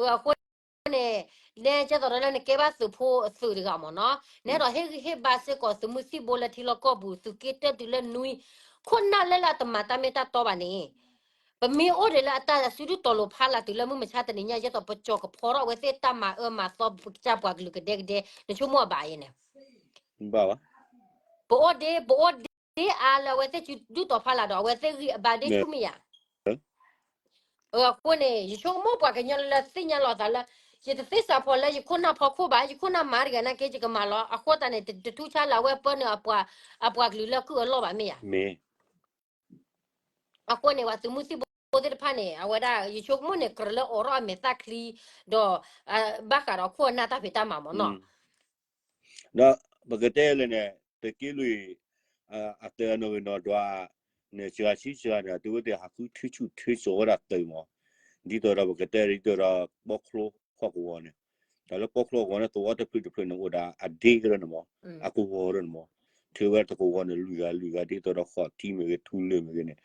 အဃိန့ၣ် နဲကဲသိးဒီးလၢနကဲဘၣ်သုးဖိအသုးတဂၤမ့ၢ်နီၤ, နဲဒီးဟ့ၣ်ဂံၢ်ဟ့ၣ်ဘါစ့ၢ်ကီးသုးမုၢ်သံၣ်ဘိလၢထံလီၢ်ကီၢ်ပူၤ သုးက့တၢၢ်တုၤလၢနွံ ခိၣ်နၢ်လၢလၢအတမၤတၢ်မ့ၢ်တၢ်တီဘၣ်န့ၣ် ပမ့ၢ်အိၣ်ဒံးလၢအတၢ်စုဒုၣ်တီၤလိာ်ဖးလၢ်တုၤလၢမုၢ်မဆါတနံၤညါ ယဲသိးပကၠီၤကဖီထီၣ်အဝဲသ့ၣ်တၢ်မၤအၢမၤသီ ပကစၢ်ပှၤကလုာ်ကဒဲကဒဲ နဆိကမိၣ်အဘၣ်ယဲန့ၣ် ပအိၣ်ဒံး ပအိၣ်ဒံးအါလၢအဝဲသ့ၣ်စုဒုၣ်တီၤဖးလၢ်ဒီး အဝဲသ့ၣ်ဂံၢ်အဘါဒ့ဆူမဲာ်ညါ အဃိန့ၣ် ယဆိကမိၣ်ပှၤကညီလၢလၢသ့ၣ်ညါလီၤသးလၢ ယတသ့စးဖီၣ်လၢယခိၣ်နၢ်ဖီခိၣ်ဘၣ်, ယခိၣ်နၢ်မၤတဂၤနာ်က့ ယကမၤလီၤ. အဃိသတးန့ၣ် တထူၣ်ဆါလၢအဝဲပၢနုာ်အပှၤကလုာ်လၢကုၢ်အလီၢ်ဘၣ်မ့ၢ်ဧါ. အဃိန့ၣ် ပှၤသုးမုၢ်သံၣ်ဘိသ့ၣ်တဖၣ်န့ၣ် အဝဲဒၣ် ယဆိကမိၣ်န့ၣ် ကြၢးလၢအိးထီၣ်အမဲာ်သၣ်ချံ ဒီး ဘၣ်ဃးဒီးခိၣ်အနၢ်တၢ်ဖံးတၢ်မၤမ့ၢ်နီၤ ဒီးပကတဲလဲၣ်န့ၣ် သုးက့လွံၢ် အတၢ်နီၣ်ဂံၢ်နီၣ်ဒွးန့ၣ် စှၤဆံစှၤန့ၣ် တုၤဝဲသ့ၣ်ဟးဃုထၢဆူၣ်ထၢစိးဝဲဒၣ်သုးမး, ဒ်သိးဒီးပကတဲဒ်သိးဒီး ပီချိဟီၣ်ကဝီၤန့ၣ် တၢ်လၢပီချိဟီၣ်ကဝီၤန့ၣ် သဝီတဖျၢၣ်တဖျၢၣ်န့ၣ် အိၣ်ဒၣ်အဒ့ကရၢန့ၣ်မး, အကဝီၤရၢန့ၣ်မး, ထုးဝဲတကဝီၤန့ၣ် လွံၢ်ဂၤလွံၢ်ဂၤ ဒ်သိးဒီးဃီးထံမ့ၢ်ဂ့ၤ ထူလၢၢ်မ့ၢ်ဂ့ၤန့ၣ်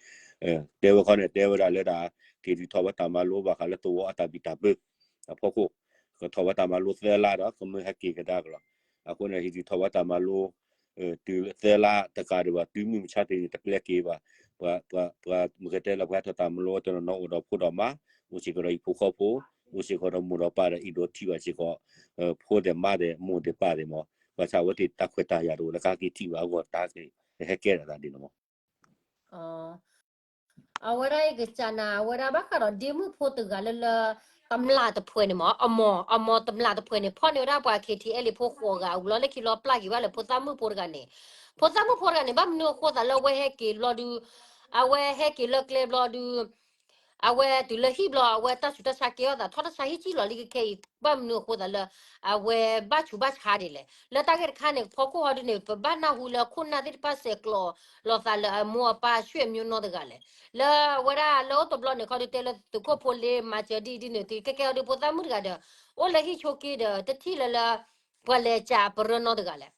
တဲဝဲခီန့ၣ် တဲဝဲဒၣ်လၢဒၣ် က့ၤဒုးထီၣ်ဝဲတၢ်မၤလိဘၣ်ဃးလၢသဝီအတၢ်ဘံၣ်တၢ်ဘၢ အဖီခိၣ်, ကထီၣ်ဝဲတၢ်မၤလိသၢလါဒီး ကမၢဟဲက့ၤကဒါက့ၤလီၤ. အဃိန့ၣ် ဟံးဒုးထီၣ်ဝဲတၢ်မၤလိ တုၤသၢလါတကးဒံးဘၣ် တုၤမုၢ်မဆါတနံၤ တပျဲက့ၤဘၣ်. ပှၤ ပှၤ ပှၤမ့ၢ်ကတဲလၢပှၤတၢ်မၤလိတနီၤနီၤ အိၣ်ဒီးဖိဒီးမါ, အိၣ်စ့ၢ်ကီးဒီးဟံၣ်ဖိဃီဖိ, အိၣ်စ့ၢ်ကီးဒီးမိၢ်ဒီးပၢ်ဒီး အဲၣ်ဒိးထံၣ်ဘၣ်စ့ၢ်ကီး ဖိသ့ၣ်မါသ့ၣ် မိၢ်သ့ၣ်ပၢ်သ့ၣ်မး, ဘၣ်ဆၣ်အဝဲသ့ၣ်တၢ်ခွဲးတၢ်ယာ်တအိၣ်လၢကဟဲက့ၤထံၣ်ဘၣ်အဂီၢ် တၢ်ကဟဲကဲဒၣ်သးဒ်န့ၣ်မး အဝဲဒၣ်ယကစၢ်နၤ အဝဲဒၣ်ဘၣ်ဃးဒီးဒ့မုၣ်ဖိတဂၤလၢလၢ တမျၢ်တဖှဲးန့ၣ်မး အမီၢ် အမီၢ်တမျၢ်တဖှဲးန့ၣ် ဖီၣ်န့ၢ်ဝဲဒၣ်ပှၤ ခ့ထံအဲလ့ၣ် ဖိဃိးဂၤ အလီၤလၢခံလီၤပျၢ်က့ၤဘၣ်လၢဖိသၣ်မုၣ်ဖိတဂၤန့ၣ်, ဖိသၣ်မုၣ်ဖိတဂၤန့ၣ် ဘၣ်မနုၤအဃိသးလၢအဝဲဟဲက့ၤဘျီဒုး, အဝဲဟဲက့ၤလၢကျဲဘျီဒုး အဝဲတုၤလၢဟံၣ်ဘျီ အဝဲတၢ်ဆူးတၢ်ဆါကဲထီၣ်သး ထီၣ်တၢ်ဆါဟံၣ်ကံၣ်လီၤလံခဲအံၤ ဘၣ်မနုၤအဃိသးလၢ အဝဲဘၣ်ဆူးဘၣ်ဆါဒ်လဲၣ်. လၢတၢ်ဂ့ၢ်တခါန့ၣ် ဖီခိၣ်ဟီဒုန့ၣ် ပဘၣ်နၢ်ဟူလၢခိၣ်နၢ်သ့ၣ်တဖၣ်ဆဲးကျိးလိာ်သးလၢအမိၢ်အပၢ်ဆွေမျိုးနီတဂၤလဲၣ်. လၢအဝဲဒၣ်လၢအိၣ်တဘျီန့ၣ် ခီဒုတဲလၢသုးခိၣ်ဖိလ့မၤစၢၤဒ်အံၤဒ်န့ၣ် ကဲကဲအီၤဒုဖိသၣ်မုၣ်တဂၤဒီး အိၣ်လၢဟံၣ်ဆိးက့ဒီး တထံၣ်လၢလၢ ပှၤလဲၤကးပရၢနီတဂၤလဲၣ်.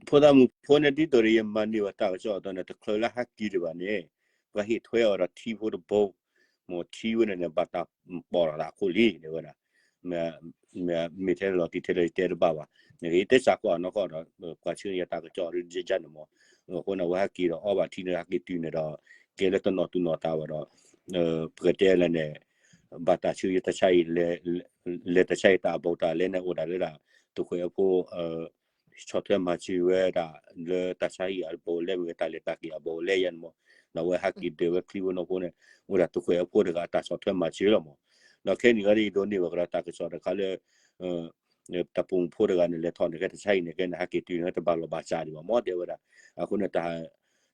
ဖိသၣ်မုၣ်ဖိန့ၣ် ဒ်သိးဒီးယမၤန့ၢ်ဘၣ်တၢ်ကစီၣ်အသိးန့ၣ် တချုးလၢဟဲက့ၤဒံးဘၣ်န့ၣ် ပှၤဟ့ၣ်ထွဲအီၤဒီးထံဖိတဘိ, မ့ၢ်ထံဝဲန့ၣ်န့ၣ် ဘၣ်တၢ်ပိာ်လီၤသးအခိၣ်လံ တဲဝဲဒၣ်. မ့ၢ်ထဲလီၤတံၢ်ထဲလီၤတဲတဘၣ်ဘၣ်. နကတဲစးကွၢ်နီၢ်ကီၢ်ဒီး ပှၤဆှၢယၤတၢ်ကစီၣ်ဒ်ယကန့ၣ်မ့ၢ်, အဃိန့ၣ် အဝဲဟဲက့ၤဒီးအီၣ်ဘၣ်ထံန့ၣ် ဟဲက့ၤတုၤန့ၣ်ဒီး ကဲလၢတနီၤသူၣ်နီၤသးဘၣ်ဒီး ပကတဲလဲၣ်န့ၣ် ဘၣ်တၢ်ဆှၢယၤတၢ်ဆါအံၤ လဲၤတၢ်ဆါအံၤတၢ်အဘူးတၢ်လဲၣ်န့ၣ် အိၣ်ဒၣ်လၢဒၣ် သုးခိၣ်အဲၣ်ဖိ ဆီၣ်ထွဲမၤစၢၤဝဲဒၣ် လၢတၢ်ဆါဟံၣ်အဘူးအလဲမ့ၢ်ဂ့ၤ တၢ်လဲၤတၢ်က့ၤအဘူးအလဲယဲန့ၣ်မ့ၢ်, ဒီးအဝဲဟဲက့ၤဒၢးဝဲချံဖိနီၢ်ဖိန့ၣ် အိၣ်ဒၣ်သုးခိၣ်အဲၣ်ဖိတဂၤအတၢ်ဆီၣ်ထွဲမၤစၢၤလီၤမ့ၢ်. ဒီးခဲနံၤအံၤဒီး ယဒိးန့ၢ်ဘၣ်ကဒီးတၢ်ကစီၣ်တခါလၢ တၢ်ပိာ်မုၣ်ဖိတဂၤန့ၣ် လဲၤထီၣ်န့ၣ် ကဲတၢ်ဆါဟံၣ်န့ၣ် ကဲန့ၣ် ဟဲက့ၤတုၤန့ၣ် တဘၣ်လီၤဘၣ်စးဒံးဘၣ်မ့ၢ် တဲဝဲဒၣ်. အဃိန့ၣ်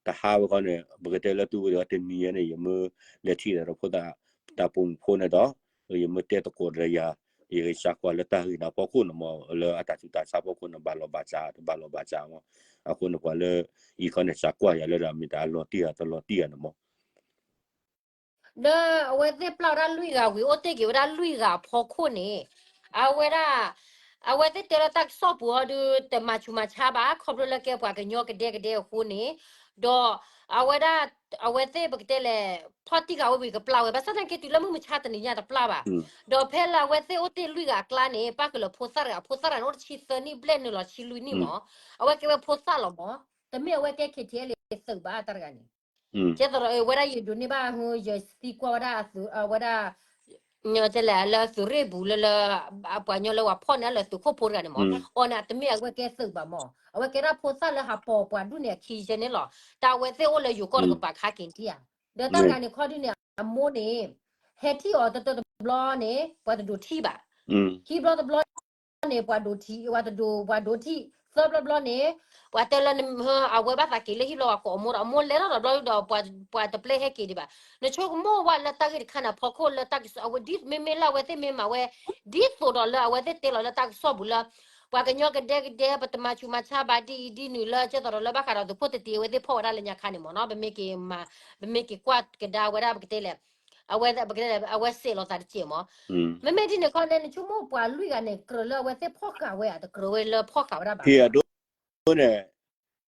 တဟါဝဲဃီန့ၣ် ပကတဲလၢတုၤဝဲဒီးတနံၤညါန့ၣ် ယမ့ၢ်လဲၤထံၣ်ဒီးဖိသၣ် တၢ်ပိာ်မုၣ်ဖိန့ၣ်ဒီး ယမ့ၢ်တဲသကိးဒီးယၤ ယကစးကွၢ်လၢတၢ်ဂ့ၢ်န့ၣ်အဖီခိၣ်န့ၣ်မ့ၢ် လၢအတၢ်ဆူးတၢ်ဆါဖီခိၣ်န့ၣ် ဘၣ်လီၤဘၣ်စး တဘၣ်လီၤဘၣ်စးမ့ၢ်. အဃိန့ၣ် ပှၤလၢအံၤခီန့ၣ် စးကွၢ်ယၤလၢဒၣ်မ့ၢ်တၢ်အလီၤတံၢ်ဧါတလီၤတံၢ်ဧါန့ၣ်မ့ၢ် လၢအဝဲသ့ၣ်ပျၢ်ဝဲဒၣ်လွံၢ်ဂၤဝံၤ အိၣ်တ့ၢ်က့ၤဝဲဒၣ်လွံၢ်ဂၤအဖီခိၣ်န့ၣ် အဝဲဒၣ် အဝဲသ့ၣ်တဲလၢတၢ်ကစီၣ်ပူၤအီၤဒုး တမၤဆူးမၤဆါဘၣ် ခီဖျိလၢကဲပှၤကညီကဒဲကဒဲအဃိန့ၣ် ဒီးအဝဲဒၣ် အဝဲသ့ၣ်ပကတဲလဲၣ် ဖီၣ်တံၢ်ဃာ်ဝဲဝံၤကပျၢ်ဝဲ ဘၣ်ဆၣ်သနာ်က့တုၤလၢမုၢ်မဆါတနံၤညါတပျၢ်ဘၣ်. ဒီးဖဲလၢအဝဲသ့ၣ်အိၣ်တ့ၢ်လွံၢ်ဂၤအကျါန့ၣ် ပၣ်ဃုာ်လၢဖိသၣ်တဂၤ ဖိသၣ်တဂၤန့ၣ် အိၣ်တဆံသၢနံၣ်ဘျဲၣ်နုာ်လီၤဆံလွံၢ်နံၣ်မ့ၢ် အဝဲကဲဝဲဖိသၣ်လီၤမ့ၢ် တမ့ၢ်အဝဲကဲ K T L A သုးဘၣ်တၢ်တဂၤန့ၣ် ကဲသိးဒီးဝဲဒၣ်ယဒိးန့ၢ်ဘၣ် ယသံကွၢ်ဝဲဒၣ် ဝဲဒၣ် တဲလဲၣ် လၢသုးရ့ၣ်ပူၤလၢလၢ ပှၤညီလၢပှၤဖီၣ်န့ၢ်လၢသုးခိၣ်ဖိတဂၤန့ၣ်မ့ၢ် အီၤန့ၣ် တမ့ၢ်အဝဲကဲသုးဘၣ်မ့ၢ် အဝဲကဲဒၣ်ဖိသၣ်လၢဟးပိာ်ပှၤဒူၣ်န့ၣ်အခံယဲန့ၣ်လီၤ. တၢ်အဝဲသ့ၣ်အိၣ်လၢယိၤကီၢ်တကပၤခါက့ၤထံၣ်ဧါ. ဒီးတၢ်တဂၤန့ၣ်ခီဒုန့ၣ် အမိၢ်န့ၣ် ဟဲထံၣ်အီၤတတၢတဘျီန့ၣ် ပှၤတဒိးထံၣ်ဘၣ်. ခံဘျီတဘျီန့ၣ် ပှၤဒိးထံၣ် ပှၤတဒိး ပှၤဒိးထံၣ် သၢဘျီဘျီန့ၣ် ပှၤတဲလၢ အဝဲဘၣ်သးက့ၤလၢဟံၣ်ဘျီ ပှၤကိးအမိၢ်ဒီး အမိၢ်လဲၤထီၣ်တဘျီဒီး ပှၤတပျဲဟဲက့ၤဒံးဘၣ်. နဆိကမိၣ်ဝဲလၢတၢ်ဂ့ၢ်တခါန့ၣ် ဖီခိၣ်လၢတၢ်ကစီၣ် အဝဲဒ်မ့မ့ၢ်လၢအဝဲသ့ၣ်မ့ၢ်မၤဝဲ ဒ်သိးဒီးလၢအဝဲသ့ၣ်တဲလီၤလၢတၢ်ကစီၣ်ပူၤလၢ ပှၤကညီကဒဲကဒဲ ပတမၤဆူးမၤဆါဘၣ်ဒ်အံၤဒ်နုၤလၢ ကဲသိးဒီးလၢဘၣ်ဃးဒီးသုးဖိတတ့ၢ်အဝဲသ့ၣ်ဖီၣ်ဝဲဒၣ်လၢညါခါန့ၣ်မ့ၢ်နီၤ ပမ့ၢ်က့ၤမၤ ပမ့ၢ်က့ၤကွၢ်ကဒါဝဲဒၣ်ပကတဲလဲၣ် အဝဲ ပကတဲလဲၣ် အဝဲစဲးလီၤသးတစဲးမ့ၢ် မ့မ့ၢ်ဒ်န့ၣ်ခီန့ၣ် နဆိကမိၣ်ပှၤလွံၢ်ဂၤန့ၣ် ကြၢးလၢအဝဲသ့ၣ်ဖီၣ်ဃာ်ဝဲဧါ တကြၢးဝဲလၢဖီၣ်ဃာ်ဝဲဒၣ်ဘၣ် ဖဲအဒိန့ၣ်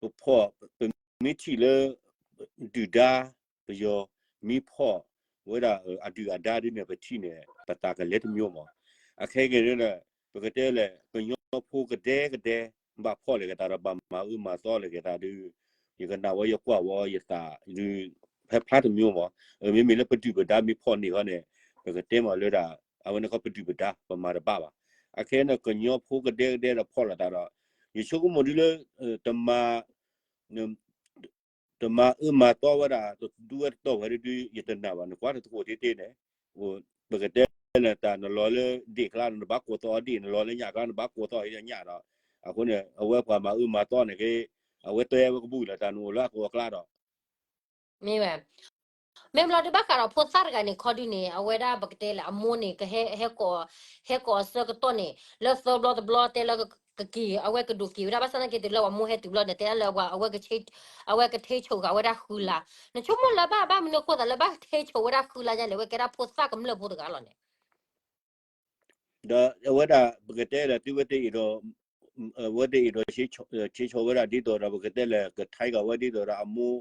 ပဖီၣ် ပမ့ၢ်ထံၣ်လၢ ဒုၣ်ဒါ ပယီၤ မ့ၢ်ဖီၣ်ဝဲဒၣ်အဒုၣ်အဒါဒ်န့ၣ် ပထံၣ်န့ၣ် ပသးကလဲၤတမျိုးမ့ၢ်. အခဲက့ၤဒ်န့ၣ် ပကတဲလဲၣ် ကညီဖိကဒဲကဒဲ ဘၣ်ဖီၣ်လၢၤက့ၤသးဒီး ဘၣ်မၤအၢမၤသီလၢၤက့ၤသးဒုး ယကနၣ်ဝဲယကွၢ်ဝဲယသးဒုး ဖဲဖျါတမျိုးမ့ၢ်. မ့မ့ၢ်လၢပဒုၣ်ပဒါမ့ၢ်ဖီၣ်န့ၢ်ဃီန့ၣ် ပကတဲမ့ၢ်လၢဒၣ် အဝဲန့ၣ်ခီပဒုၣ်ပဒါ ပမၤတဘၣ်ဘၣ်. အခဲန့ၣ် ကညီဖိကဒဲကဒဲဒီးဖီၣ်လိာ်သးဒီး ယဆိကမိၣ်ဒ်လၢ တမၤ တမၤအၢမၤသီဝဲဒၣ် တဒူဝဲတတီၢ်ဝဲဒၣ်ဒုး ယတနာ်ဘၣ် နကွၢ်တသကိးတ့ၢ်တ့ၢ်န့ၣ် ပကတဲလၢတၢ်နလီၤလၢဒ့ၣ်ကျါ နဘၣ်ကိးသီအီၤဒ့ၣ် နလီၤလၢညၣ်ကျါ နဘၣ်ကိးသီအီၤညၣ်ဒီး အဃိန့ၣ် အဝဲပှၤမၤအၢမၤသီန့ၣ်က့ အဝဲတဲဝဲကဘူၣ်လၢတၢ်နအိၣ်လၢအကိးအကျါဒီး မ့ၢ်ဝဲ မ့ၢ်ဘျီဒုးဘၣ်ဃးဒီးဖိသၣ်တဂၤန့ၣ် ခီဒုန့ၣ် အဝဲဒၣ်ပကတဲလၢအမိၢ်န့ၣ် ကဟဲ ဟဲကိး ဟဲကိးအဆၢကတီၢ်န့ၣ် လၢသၢဘျီတဘျီတဲလၢကက့ၤ အဝဲကဒိးက့ၤဝဲဒၣ် ဘၣ်ဆၣ်သနာ်က့တုၤလၢပှၤမိၢ်ဟဲတုၤဘျီန့ၣ် တဲဒၣ်လၢအဝဲ အဝဲကထ့ဆိးဃာ်ဝဲဒၣ်ဃုလါ နဆိကမိၣ်လၢဘၣ်ဘၣ်မနုၤအဃိသးလၢဘၣ်ထ့ဆိးဝဲဒၣ်ဃုလါညါန့ၣ် အဝဲကဲဒၣ်ဖိသၣ်ကမျၢၢ်ဖိတဂၤလီၤန့ၣ် ဒီးအဝဲဒၣ်ပကတဲလၢသုဝဲသ့ၣ်အံၤဒီး ဝဲသ့ၣ်အံၤဒီး ဆ့ဆီဝဲဒၣ်ဒ်သိးဒီး ပကတဲလၢကထဲက့ၤဝဲဒ်သိးဒီးအမိၢ်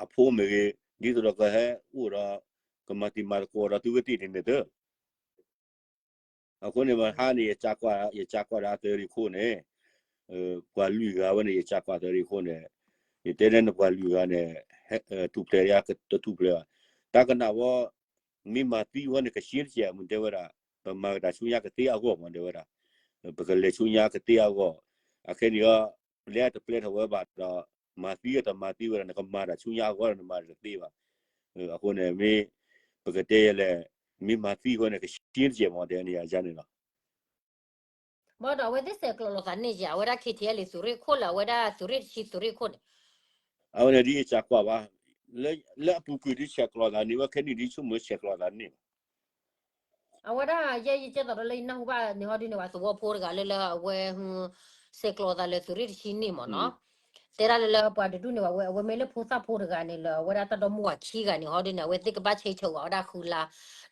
အဖိမ့ၢ်ဂ့ၤ ဒ်သိးဒီးကဟဲအိၣ်ဒီး ကမၤတံၤမၤသကိးဒီးသုဝဲသ့ၣ်န့ၣ်န့ၣ်သၢ အဃိန့ၣ် မဟါန့ၣ် ယကကွၢ် ယကကွၢ်ဒီးအသရံးခိၣ်န့ၣ် ပှၤလွံၢ်ဂၤဝဲန့ၣ် ယကကွၢ်သရံးခိၣ်န့ၣ် ယတဲလၢနပှၤလွံၢ်ဂၤန့ၣ် ထူၣ်ဖျဲးယါတထူၣ်ဖျဲးဘၣ် တၢ်ကနၣ်ဝဲ မ့ၢ်မၤသံဝဲန့ၣ် ကဆှီတစဲးမ့ၢ်တဲဝဲဒၣ် ပမၤကတၢ်ဆူညါကသ့အဂီၢ်မ့ၢ်တဲဝဲဒၣ် ပကလဲၤဆူညါကသ့အဂီၢ် အခဲန့ၣ် လၢတပျဲထီၣ်ဝဲဘၣ်ဒီး မၤသံတမၤသံဝဲဒၣ် နကမၤတၢ်ဆူညါအဂီၢ်ဒီးနမၤတသ့ဘၣ် အဃိန့ၣ် မ့ၢ် ပကတဲယဲလဲၣ် မ့ၢ်မၤသံဝဲန့ၣ် ကဆှီတစဲးမ့ၢ်တဲန့ၣ် အယါန့ၣ်လီၤ ဘၣ်ဒီးအဝဲသ့ၣ်ဆဲးကျိးလိာ်သးန့ၣ်ယါ အဝဲဒၣ် K T L A သုးရ့ၣ်ခိၣ်လၢအဝဲဒၣ်သုးရ့ၣ်တဆံသုးရ့ၣ်ခိၣ်န့ၣ် အဝဲန့ၣ်ဒ်ယကကွၢ်ဘၣ် လၢအပူၤကွံာ်ဒုးဆဲးကျိးသးန့ၢ်ဝဲ ခဲနံၣ်ဒုးဆိကမိၣ်ဆဲးကျိးသးန့ၢ်ဘၣ်. အဝဲဒၣ်ယဲယကဲသိးဒီးလၢယနၢ်ဟူဘၣ်န့ၣ်ဟီဒုးန့ၣ် ပှၤသဝီဖိတဂၤလၢလၢအဝဲ ဆဲးကျိးသးလၢသုးရ့ၣ်တဆံန့ၣ်မ့ၢ်နီၤ, တဲဒၣ်လၢလၢပှၤတဒူၣ်န့ၣ် အဝဲမ့ၢ်လၢဖိသၣ်ဖိတဂၤန့ၣ် လၢအဝဲဒၣ်တၢ်ဒီမါဝၤခံဂၤန့ၣ်ဟီဒုးန့ၣ် အဝဲသ့ၣ်ကဘၣ်ဆဲးဆိဝဲဒၣ်ဃုလါ,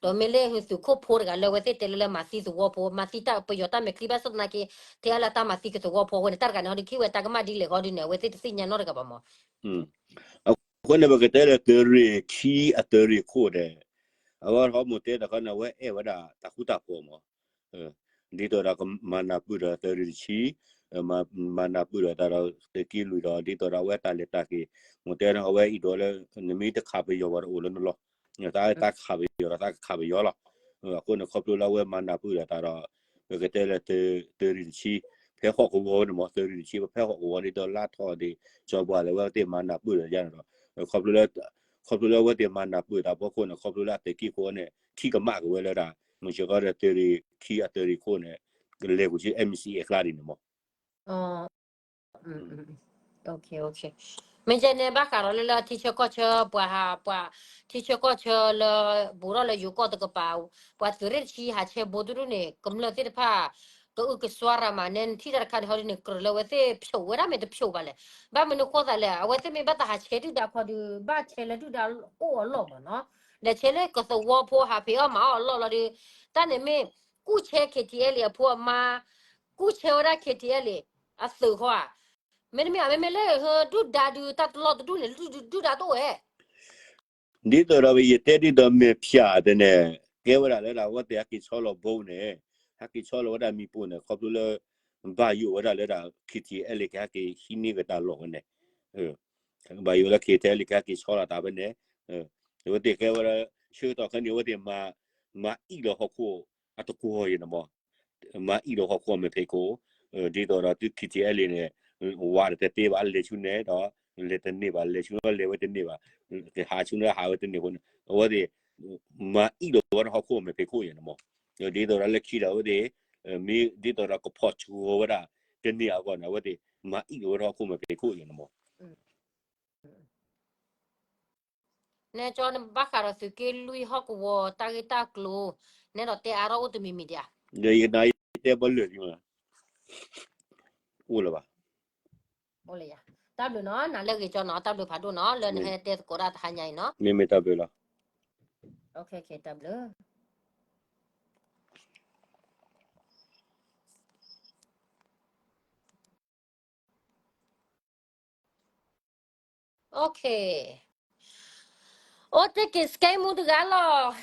ဒီးမ့ၢ်လၢသုးခိၣ်ဖိတဂၤလၢအဝဲသ့ၣ်တဲလၢလၢမၤသံသဝီဖိ မၤသံတၢ်ပယီၤတၢ်မဲာ်ချံဘၣ်ဆၣ်သနာ်က့ တဲအါလၢတၢ်မၤသံကသဝီဖိအဃိန့ၣ် တၢ်တဂၤန့ၣ်ဟီဒုးခံဝဲတၢ်ကမၣ်ဒ်လဲၣ်ဟီဒုးန့ၣ် အဝဲသ့ၣ်တသ့ၣ်ညါနီတဂၤဘၣ်မ့ၢ် အဃိန့ၣ် ပကတဲလၢသုးရ့ၣ်ခံအသုးရ့ၣ်ခိၣ်ဒီး အဝဲဟီမိၢ်တဲတခီန့ၣ် အဝဲအဲၣ်ဝဲဒၣ်တၢ်ဃူတၢ်ဖိးမး, ဒ်သိးဒီးကမၤနၢ်ပၢၢ်ဒီးသုးရ့ၣ်တဆံ, မၤနၢ်ပၢၢ်ဒီးတၢ်ဒီးသုးက့လွံၢ်ဒီး ဒ်သိးဒီးအဝဲတၢ်လဲၤတၢ်က့ၤ, မိၢ်တဲန့ၣ် အဝဲအံၤဒီးလၢ နမ့ၢ်တခးပယီၤဘၣ်တအိၣ်လၢနလီၢ်, တၢ်ခးပယီၤဒီးတၢ်ကခးပယီၤလီၤ. အဃိန့ၣ် ခီဖျိလၢအဝဲမၤနၢ်ပၢၢ်ဒီးတၢ်ဒီး ပကတဲလၢ သုးရ့ၣ်တဆံ ဖဲဟီၣ်ကဝီၤန့ၣ်မး သုးရ့ၣ်တဆံ ဖဲဟီၣ်ကဝီၤဒ်သိးလါထီၣ်ဒ် ကၠီၤပှၤလၢအဝဲသ့ၣ်မၤနၢ်ပၢၢ်ဒီးယါန့ၣ်ဒီး ခီဖျိလၢ ခီဖျိလၢအဝဲသ့ၣ်မၤနၢ်ပၢၢ်တၢ်ဖီခိၣ်န့ၣ် ခီဖျိလၢအသုးက့ခိၣ်န့ၣ် ထံၣ်ကမၣ်က့ၤဝဲလၢဒၣ် မုၢ်ဆ့ၣ်ကီးဒီးသုးရ့ၣ်ခံအသုးရ့ၣ်ခိၣ်န့ၣ် လဲၤကွံာ်ဆူ M C A အကျါဒ်န့ၣ်မး မ့ၢ်ယဲန့ၣ် ဘၣ်ဃးဒီးလၢလၢထံဆၢကီၢ်ဆၢ ပှၤဟး ပှၤထံဆၢကီၢ်ဆၢလၢ ဘူးထီၣ်လၢယိၤကီၢ်တကပၤ ပှၤသုးရ့ၣ်တဆံဟးဆဲးဘိတဒူၣ်န့ၣ် ကမျၢၢ်သ့ၣ်တဖၣ် ကအုကစွါရၤမးန့ၣ် နထံၣ်တၢ်တခါန့ၣ်ဟီဒ်န့ၣ် ကြၢးလၢအဝဲသ့ၣ်ဖျိးဝဲဒၣ်မ့ၢ်တဖျိးဘၣ်လဲၣ်. ဘၣ်မနုၤအဃိသတးလဲၣ် အဝဲသ့ၣ်မ့ၢ်ဘၣ်သးဟးဆဲးဒုၣ်ဒါခီဒုး ဘၣ်ဆဲးလၢဒုၣ်ဒါအိၣ်အလီၢ်မးနီၤ လဲၤဆဲးလၢကသဝီဖိဟးဖံးအီၣ်မၤအီၣ်အလီၢ်လီၤဒီး တၢ်န့ၣ်မ့ၢ် ကူၣ်ဆဲ K T L A အဖိအမါ ကူၣ်ဆဲဝဲဒၣ် K T L A အသုးဃီဧါ. မ့တမ့ၢ် မ့မ့ၢ်လၢဒုၣ်ဒါဒုးတၢ်တလီၢ်တဒူၣ်န့ၣ် ဒုၣ်ဒါတအိၣ်ဝဲ ဒ်သိးဒီးယတဲဒ်သိးမဲာ်ဖၠၣ်အသိးန့ၣ် ကဲဝဲဒၣ်လၢဒၣ် အဝဲသ့ၣ်ဟဲက့ၤဆီလီၤဘိန့ၣ် ဟဲက့ၤဆီလီၤဝဲဒၣ်မ့ၣ်ပိၢ်န့ၣ် ခီဖျိလၢ ဘၣ်ယိၣ်ဝဲဒၣ်လၢဒၣ် K T L A ကဟဲက့ၤဟံးန့ၢ်က့ၤတၢ်လီၢ်ဝဲန့ၣ် ဘၣ်ယိၣ်လၢ K T L A ကဟဲက့ၤဆီလီၤတၢ်ဝဲန့ၣ် အဝဲသ့ၣ်ကဲဝဲဒၣ် ဆၢကတီၢ်ခဲအံၤန့ၣ် အဝဲသ့ၣ်မၤ မၤအံၣ်လီၤဟီၣ်ခိၣ်အတကွီၤအံၤန့ၣ်မး မၤအံၣ်လီၤဟီၣ်ခိၣ်အမဲာ်ဖံးခိၣ် ဒ်သိးဒီးသု K T L A န့ၣ် ဝးဒီးတသ့ဘၣ် လဲၤဆူန့ၣ်ဒီး လဲၤတန့ၢ်ဘၣ် လဲၤဆူန့ၣ်လဲၤဝဲတန့ၢ်ဘၣ် ဟးဆူန့ၣ်ဟးဝဲတန့ၢ်အဃိန့ၣ် အဝဲသ့ၣ် မၤအံၣ်လီၤဝဲဒၣ်ဟီၣ်ခိၣ်အမဲာ်ဖံးခိၣ်အံၤန့ၣ်မး ဒ်သိးဒီးလၢခံဒီးအဝဲသ့ၣ် မ့ၢ်ဒ်သိးဒီးကဖီၣ်ဆူၣ်ဝဲဒၣ် တန့ၢ်အဂီၢ်န့ၣ် အဝဲသ့ၣ် မၤအံၣ်လီၤဝဲဒၣ်ဟီၣ်ခိၣ်အမဲာ်ဖံးခိၣ်အံၤန့ၣ်မး နဲကၠီနဘၣ်ဃးဒီးသုးက့လွံၢ်ဟီၣ်ကဝီၤတၢ်ဂ့ၢ်တၢ်ကျိၤ နဲဒီးတဲအါထီၣ်အိၣ်တမံၤမံၤဒံးဧါ. ဒီးယကနၣ်ယတဲဘၣ်လၢာ်လံမး အိၣ်လၢၤဘၣ်. အိၣ်လၢၤယၤ. တၢ်ဘျုးနီၤ နၤလၢအဂ့ၤကၠီနီၤ တၢ်ဘျုးဖးဒိၣ်နီၤ လၢနဟဲတဲသကိးတၢ်တဟါညါအံၤနီၤ. မ့မ့ၢ်တၢ်ဘျုးလီၤ. တၢ်ဘျုး အိၣ်တ့ၢ်က့ၤ scam မူတဂၤလီၤ.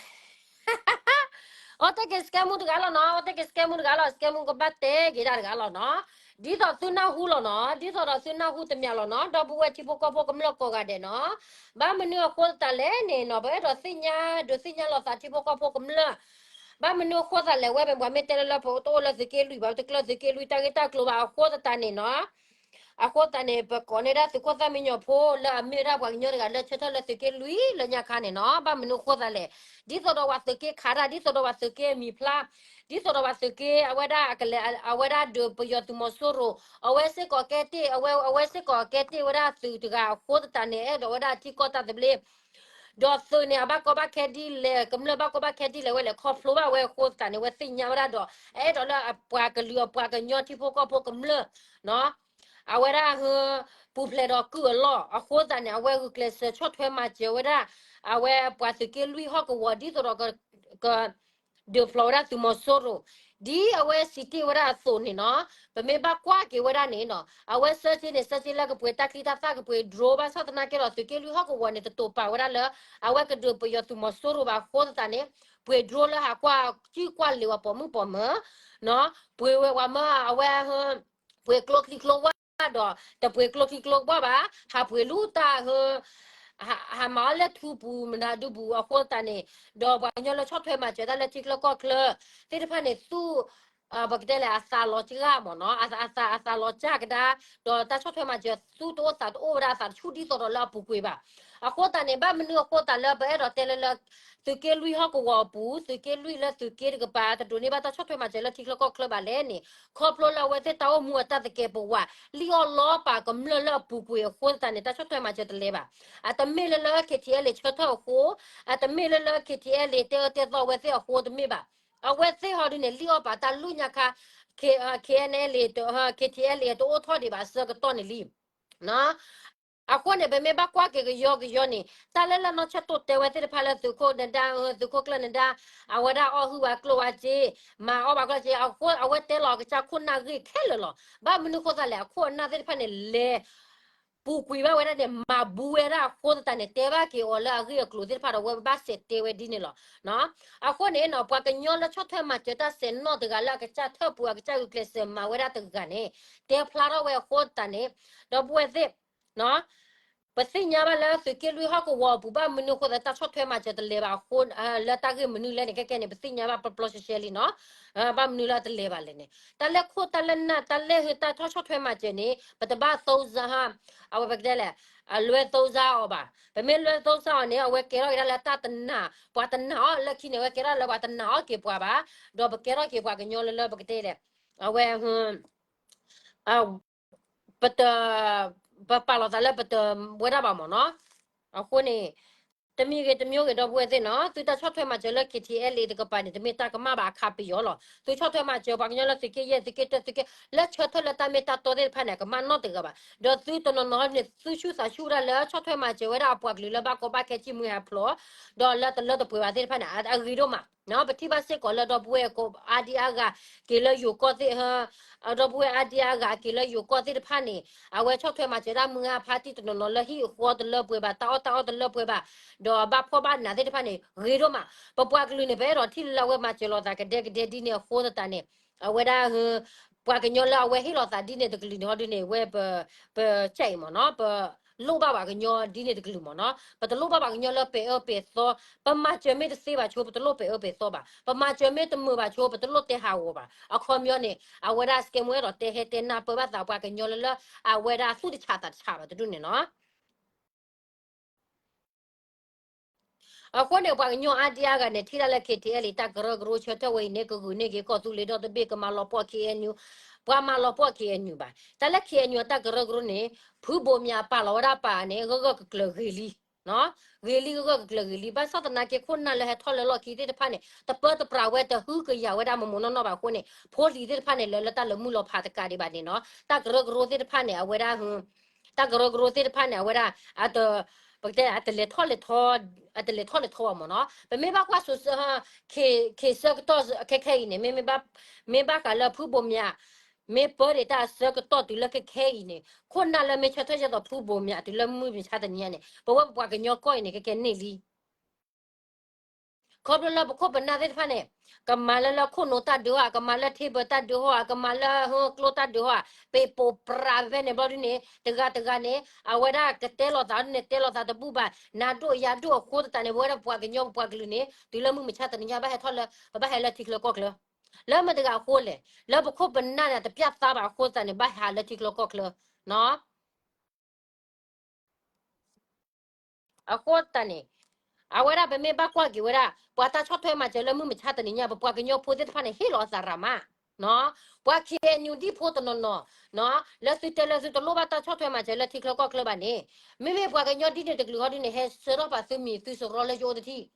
အိၣ်တ့ၢ်က့ၤ scam မူတဂၤလီၤနီၤ အိၣ်တ့ၢ်က့ၤ scam မူတဂၤလီၤ scam မူကဘၣ်တဲက့ၤဒၣ်တဂၤလီၤနီၤ. ဒ်သိးသုနၢ်ဟူလီၤနီၤ ဒ်သိးဒီးသုနၢ်ဟူတမံၤလီၤနီၤ ဒီပုၢ်ဝဲၢ်ထံဖိကီၢ်ဖိကမျၢၢ်ကိးဂၤဒဲးနီၤ. ဘၣ်မနုၤအဃိသတးလဲၣ်န့ၣ်နီၤ ပအဲၣ်ဒိးသ့ၣ်ညါဒုးသ့ၣ်ညါလိာ်သးထံဖိကီၢ်ဖိကမျၢၢ် ဘၣ်မနုၤအဃိသတးလဲၣ် ဝဲမ့ၢ်ပှၤမ့ၢ်တဲလၢလၢပတအိၣ်လၢသုးက့လွံၢ်ဘၣ် ပတကျၢသုးက့လွံၢ်တၢ်ဂ့ၢ်တၢ်ကျိၤဘၣ်အဃိသတးန့ၣ်နီၤ အဃိသတးန့ၣ် ပကိးန့ၢ်ဒၣ်သုးခိၣ်သၣ်မံညီၤဖိလၢအမ့ၢ်ဝဲဒၣ်ပှၤကညီတဂၤလၢဆၢထၢၣ်လၢသုးက့လွံၢ်လၢညါခါန့ၣ်နီၤ ဘၣ်မနုၤအဃိသတးလဲၣ် ဒ်သိးဒီးပှၤသုးက့ခးတၢ် ဒ်သိးဒီးပှၤသုးက့မံၤဖျါ ဒ်သိးဒီးပှၤသုးက့အဝဲဒၣ်အကလဲၤ အဝဲဒၣ်ဒုးပယီၤသုးမီၤစိရိၤ အဝဲစ့ၢ်ကီးကဲတ့ၢ် အဝဲ အဝဲစ့ၢ်ကီးကဲတ့ၢ်ဝဲဒၣ်သုးတဂၤအဃိသတးန့ၣ် အဲၣ်ဒိးဝဲဒၣ်ထံကီၢ်တၢ်သဘျ့ ဒီးသုးန့ၣ် အဘၣ်ကီဘၣ်ခဲဒ်လဲၣ် ကမျၢၢ်ဘၣ်ကီဘၣ်ခဲဒ်လဲၣ်ဝဲလဲၣ် ခီဖျိဘၣ်ဝဲအဃိသတးန့ၣ် ဝဲသ့ၣ်ညါဝဲဒၣ်ဒီး အအဲၣ်ဒိးလၢအပှၤကလုာ်အပှၤကညီထံဖိကီၢ်ဖိကမျၢၢ် အဝဲဒၣ်ဟ ပူၤဖျဲးဒီးကုၢ်အလီၢ် အဃိသတးန့ၣ် အဝဲဂုာ်ကျဲးစၢးဆီၣ်ထွဲမၤစၢၤဝဲဒၣ် အဝဲပှၤသုးက့လွံၢ်ဟီၣ်ကဝီၤ ဒ်သိးဒီးက ဒုးဖျိးဝဲဒၣ်သုးမီၤစိရိၤ ဒ်အဝဲစံးတ့ၢ်ဝဲဒၣ်အသိးန့ၣ်နီၤ ပမ့ၢ်ဘၣ်ကွၢ်က့ၤဝဲဒၣ်န့ၣ်နီၤ အဝဲစၢက့န့ၣ် စၢက့လၢကပှ့ၤတၢ်ချံတၢ်သၣ် ကပှ့ၤ drone ဘၣ်ဆၣ်သနာ်က့ဒီး သုးက့လွံၢ်ဟီၣ်ကဝီၤန့ၣ် တတိာ်ပာ်ဝဲဒၣ်လၢ အဝဲကဒုးပယီၤသုးမီၤစိရိၤဘၣ်အဃိသတးန့ၣ် ပှ့ၤ drone လၢဟးကွၢ်ကံၣ်ကွၢ်လ့ၤဝဲပိာ်မုၣ်ပိာ်မၢၤ ပှ့ၤဝဲဝဲမၢအဝဲ ပှ့ၤကျိချံကျိဘှၢ်ဒီး တပှ့ၤကျိချံကျိဘှၢ်ဘၣ် ဟးပှ့ၤလူတၢ်ဟ ဟးမၤအီၤလၢထူပူၤမနုၤဒုပူၤအဃိသတးန့ၣ် ဒီးပှၤကညီလၢဆီၣ်ထွဲမၤစၢၤတၢ်လၢထံချၢကီၢ်ချၢ သ့ၣ်တဖၣ်န့ၣ် သူၣ် ပကတဲလဲၣ် အသးလီၤကဂၢ်မ့ၢ်နီၤ အသး အသးလီၤကၢ်ကဒါ ဒီးတၢ်ဆီၣ်ထွဲမၤစၢၤသူၣ်တအိၣ်သးတအိၣ်ဝဲဒၣ်အသးတဆူၣ်ဒ်သိးဒီးလၢအပူၤကွံာ်ဘၣ်. အဃိသတးန့ၣ် ဘၣ်မနုၤအဃိသတးလၢပအဲၣ်ဒိးတဲလၢလၢ သုးက့လွံၢ်ဟီၣ်ကဝီၤအပူၤ သုးက့လွံၢ်လၢသုးက့တကပၤ တဒိးန့ၢ်ဘၣ်တၢ်ဆီၣ်ထွဲမၤစၢၤလၢထံချၢကီၢ်ချၢဘၣ်လဲၣ်န့ၣ် ခီဖျိလၢအဝဲသ့ၣ်တၢ်အိၣ်မူအတၢ်သကဲးပဝး လံၣ်အီၣ်လီပာ်ကမျၢၢ်လၢအပူၤကွံာ်အဃိသတးန့ၣ် တၢ်ဆီၣ်ထွဲမၤစၢၤတလဲၤဘၣ်. အတမ့ၢ်လၢလၢ K T L A ဆၢထၢၣ်အဃိ, အတမ့ၢ်လၢလၢ K T L A တဲအၢတဲသီအဝဲသ့ၣ်အဃိတမ့ၢ်ဘၣ်. အဝဲသ့ၣ်ဟီဒုန့ၣ် လံၣ်အီၣ်ပာ်တၢ်လူၢ်ညါခါ K-, K N L A, K T L A တအိၣ်ထီၣ်ဒံးဘၣ်အဆၢကတီၢ်န့ၣ်လံ. အဃိန့ၣ် ပမ့ၢ်ဘၣ်ကွၢ်က့ၤကယီကယီန့ၣ် တၢ်လၢလၢနီၢ်ဆၢၣ်တိၣ်တဲဝဲသ့ၣ်တဖၣ်လၢသုးခိၣ်နဒါ, သုးခိၣ်ကျၢၢ်နဒါ, အဝဲဒၣ်အီၣ်ဟုၣ်ဝဲကျိၣ်ဝဲစ့, မၤအီၣ်ဘၣ်ကျိၣ်စ့အဃိ အဝဲတဲလီၤကစၢ်ခိၣ်နၢ်ဂ့ၢ်ခဲလၢာ်လီၤ. ဘၣ်မနုၤအဃိသတးလဲၣ် အခိၣ်အနၢ်သ့ၣ်တဖၣ်န့ၣ်လဲၤ ပူၤကွံာ်ဘၣ်ဝဲဒၣ်န့ၣ် မၤဘူးဝဲဒၣ်အဃိသတးန့ၣ် တဲဘၣ်က့ၤအီၤလၢအဂ့ၢ်အကျိၤသ့ၣ်တဖၣ်ဒီး အဝဲဘၣ်စဲးတဲဝဲဒ်န့ၣ်လီၤ. အဃိန့ၣ်နီၤ ပှၤကညီလၢဆီၣ်ထွဲမၤစၢၤတၢ်ဆဲးနီၣ်တဂၤလၢအကစၢ်ထၢၣ်ပူၤ အကစၢ်ဂုာ်ကျဲးစၢးမၤဝဲဒၣ်တဂၤန့ၣ် တဲဖျါထီၣ်ဝဲအဃိသတးန့ၣ် ဒီပုၢ်ဝဲၢ်သ့ၣ် ပသ့ၣ်ညါဘၣ်လၢသုးက့လွံၢ်ဟီၣ်ကဝီၤအပူၤ ဘၣ်မနုၤအဃိသတးတၢ်ဆီၣ်ထွဲမၤစၢၤတလဲၤဘၣ်အဃိ လၢတၢ်ဂ့ၢ်မနုၤလဲၣ်န့ၣ် ခဲကဲန့ၣ် ပသ့ၣ်ညါဘၣ်ပျီပျီရှဲရှဲလံနီၤ. ဘၣ်မနုၤလၢအတလဲၤဘၣ်လဲၣ်န့ၣ် တၢ်လၢခိၣ်တၢ်လၢနၢ် တၢ်လၢဟ့ၣ်တၢ်ဆီၣ်ထွဲမၤစၢၤန့ၣ် ပတဘၣ်သိစါဟါ အဝဲပကတဲလဲၣ် အလွဲသိစါအီၤဘၣ်. ပမ့ၢ်လွဲသိစါအီၤန့ၣ် အဝဲကဲထီၣ်က့ၤဒၣ်လၢတၢ်တနာ် ပှၤတနာ်အီၤလၢခံန့ၣ် အဝဲကဲထီၣ်လၢပှၤတနာ်အီၤက့ၤပှၤဘၣ်, ဒီးပကဲထီၣ်က့ၤပှၤကညီလၢလၢပကတဲလဲၣ် အဝဲ ပတ ပပာ်လီၤသးလၢပတဝဲဒၣ်ဘၣ်မ့ၢ်နီၤ. အဃိန့ၣ် တမံၤဂ့ၤတမံၤဂ့ၤ ဒီပုၢ်ဝဲၢ်သ့ၣ်နီၤ သုတၢ်ဆီၣ်ထွဲမၤစၢၤလၢ K T L A တကပၤန့ၣ် တမ့ၢ်တၢ်ကမၣ်ဘၣ် အခါပယီၤလီၤ. သုဆီၣ်ထွဲမၤစၢၤပှၤကညီလၢသုးက့ယဲၢ် သုးက့တၢ သုးက့ လၢဆၢထၢၣ်လၢတၢ်မ့ၢ်တၢ်တီသ့ၣ်တဖၣ်န့ၣ် အကမၣ်နီတဂၤဘၣ်. ဒီးသုတနီၤနီၤန့ၣ် သုဆူၣ်သးဆူၣ်ဝဲဒၣ်လၢဆီၣ်ထွဲမၤစၢၤဝဲဒၣ်အပှၤကလုာ်လၢဘၣ်ကီဘၣ်ခဲ ကံၢ်မွံဟးဖျိး ဒီးလၢတလၢတပှဲၤဘၣ်သ့ၣ်တဖၣ်န့ၣ် အဂ့ၤဒိၣ်မး. ပထံၣ်ဘၣ်စ့ၢ်ကီးလၢဒီပုၢ်ဝဲၢ်ကိးအါဒံအါဂၤ က့ၤလၢယိၤကီၢ်သ့ၣ် ဒီပုၢ်ဝဲၢ်အါဒံအါဂၤက့ၤလၢယိၤကီၢ်သ့ၣ်တဖၣ်န့ၣ် အဝဲဆီၣ်ထွဲမၤစၢၤဒၣ်မုၢ်ဂၤဖါတံၢ်တနီၤနီၤလၢဟံၣ်အဃီတလၢပှဲၤဘၣ် တၢ်အီၣ်တၢ်အီတလၢပှဲၤဘၣ် ဒီးဘၣ်ဖှီၣ်ဘၣ်နးသ့ၣ်တဖၣ်န့ၣ် ဂ့ၤဒိၣ်မး. ပပှၤကလုာ်န့ၣ် ပအဲၣ်ဒိးထံၣ်လၢအဝဲမၤစၢၤလိာ်သးကဒဲကဒဲဒ်န့ၣ်အဃိသတးန့ၣ် အဝဲဒၣ် ပှၤကညီလၢအဝဲဟ့ၣ်လီၤသးဒ်န့ၣ်တကလုာ်န့ၣ် ဟီဒုန့ၣ် ဝဲ ပကဲအံၤမ့ၢ်နီၤ ပလိၣ်ဘၣ်ပှၤကညီဒ်န့ၣ်တကလုာ်မ့ၢ်နီၤ ပတလိၣ်ဘၣ်ပှၤကညီလၢပဲာ်အၢပဲာ်သီ ပမၤစၢၤမ့ၢ်တသ့ဘၣ်ဆိ ပတလိၣ်ပဲာ်အၢပဲာ်သီဘၣ် ပမၤစၢၤမ့ၢ်တမုာ်ဘၣ်ဆိ ပတလိၣ်တဲဟးဂီၤဘၣ် အခီပညီန့ၣ် အဝဲဒၣ်စကဲမူအဲၣ်ဒိးတဲဟဲတဲနၢ်ပၢၢ်ဘၣ်သးပှၤကညီလၢလၢ အဝဲဒၣ်သူၣ်တဆးသးတဆးဘၣ်တဒူၣ်န့ၣ်နီၤ အဃိန့ၣ် ပှၤကညီအါဒံအါဂၤန့ၣ် ထံၣ်ဒၣ်လၢ K T L A တၢ်ကရၢကရိဆၢထၢၣ်ဝဲအံၤန့ၣ် ကဂုာ်န့ၢ်က့ၤကီၢ်သူလ့ၤဒီတဘ့ၣ် ကမၤလီၤပှီၢ် K N U ပှၤမၤလီၤပှီၢ် K N U ဘၣ်. တၢ်လၢ K N U အတၢ်ကရၢကရိန့ၣ် ဖုဘိးမၠးပာ်လီၤဝဲဒၣ်ပာ်န့ၣ် ဂၢၢ်ဂၢၢ်ကျၢၤကျၢၤဂ့ၤလံ ဂ့ၤလံ ဂၢၢ်ဂၢၢ်ကျၢၤကျၢၤဂ့ၤလံ ဘၣ်ဆၣ်သနာ်က့ခိၣ်နၢ်လၢဟဲထီၣ်လၢလီၢ်ခံသ့ၣ်တဖၣ်န့ၣ် တပၢတပြးဝဲတဟုကယာ်ဝဲဒၣ်မ့ၢ်မ့ၢ်နီၢ်နီၢ်ဘၣ်အဃိန့ၣ် ဖိလံၤသ့ၣ်တဖၣ်န့ၣ် လၢလၢတၢ်လၢမုၢ်လီၤဖးတကးဒံးဘၣ်န့ၣ်နီၤ တၢ်ကရၢကရိသ့ၣ်တဖၣ်န့ၣ် အဝဲဒၣ် တၢ်ကရၢကရိသ့ၣ်တဖၣ်န့ၣ် အဝဲဒၣ် အတ ပကတဲ အတလဲၤထီၣ်လဲၤထီ အတလဲၤထီၣ်လဲၤထီဘၣ်မ့ၢ်နီၤ ပမ့ၢ်ဘၣ်ကွၢ်စိ ခ့ဆၢကတီၢ်ခဲခဲအံၤန့ၣ် မ့မ့ၢ်ဘၣ်ဃးလၢဖုဘိးမၠး မ့ၢ်ပၢတ့ၢ်တၢ်အဆၢကတီၢ်တုၤလၢခဲခဲအံၤန့ၣ် ခိၣ်နၢ်လၢမ့ၢ်ဆၢထၢၣ်ယဲသိးဖုဘိးမၠးတုၤလၢမုၢ်မဆါတနံၤညါန့ၣ် ပဝဲပပှၤကညီကီၢ်အံၤန့ၣ် ကကဲန့ၢ်လံ ခီဖျိလၢပခိၣ်ပနၢ်သ့ၣ်တဖၣ်န့ၣ် ကမၤလၢလၢခိၣ်နူာ်တၢ်ဒုးဟီၣ် ကမၤလၢ table တၢ်ဒုးဟီၣ် ကမၤလၢကျိတၢ်ဒုးဟီၣ် ပပိာ်ပြးဖဲန့ၣ်ဘျီဒ်န့ၣ် တဂၤတဂၤန့ၣ် အဝဲဒၣ်ကတဲလိာ်သးန့ၣ် တဲလိာ်သးတဘူၣ်ဘၣ် နၤဒိၣ်ယၤဒိၣ်အဃိသတးန့ၣ် ပဝဲဒၣ်ပပှၤကညီပပှၤကလုာ်န့ၣ် တုၤလၢမုၢ်မဆါတနံၤညါ ဘၣ်ဟဲထီၣ်လၢ ပဘၣ်ဟဲလၢထံချၢကီၢ်ချၢ လၢမတၤတဂၤအဃိလဲၣ် လၢပခိၣ်ပနၢ်န့ၣ် တပျၢ်သါဘၣ်အဃိသတးန့ၣ် ဘၣ်ဟးလၢထံချၢကီၢ်ချၢ အဃိသတးန့ၣ် အဝဲဒၣ်ပမ့ၢ်ဘၣ်ကွၢ်က့ၤဝဲဒၣ် ပှၤတၢ်ဆီၣ်ထွဲမၤစၢၤလၢမုၢ်မဆါတနံၤညါ ပပှၤကညီဖိသ့ၣ်တဖၣ်န့ၣ် ဟ့ၣ်လီၤအသးရၤမး, ပှၤ K N U ဒံၣ်ဖိတနီၤနီၤ လၢသုတဲလၢသုတလိၣ်ဘၣ်တၢ်ဆီၣ်ထွဲမၤစၢၤလၢထံချၢကီၢ်ချၢဘၣ်န့ၣ်, မ့မ့ၢ်ပှၤကညီဒ်န့ၣ်တကလုာ်ဟီဒ်န့ၣ် ဟဲဆှၢထီၣ်ပာ်သုမံၤသုစရီလၢယအိၣ်တထံၣ်,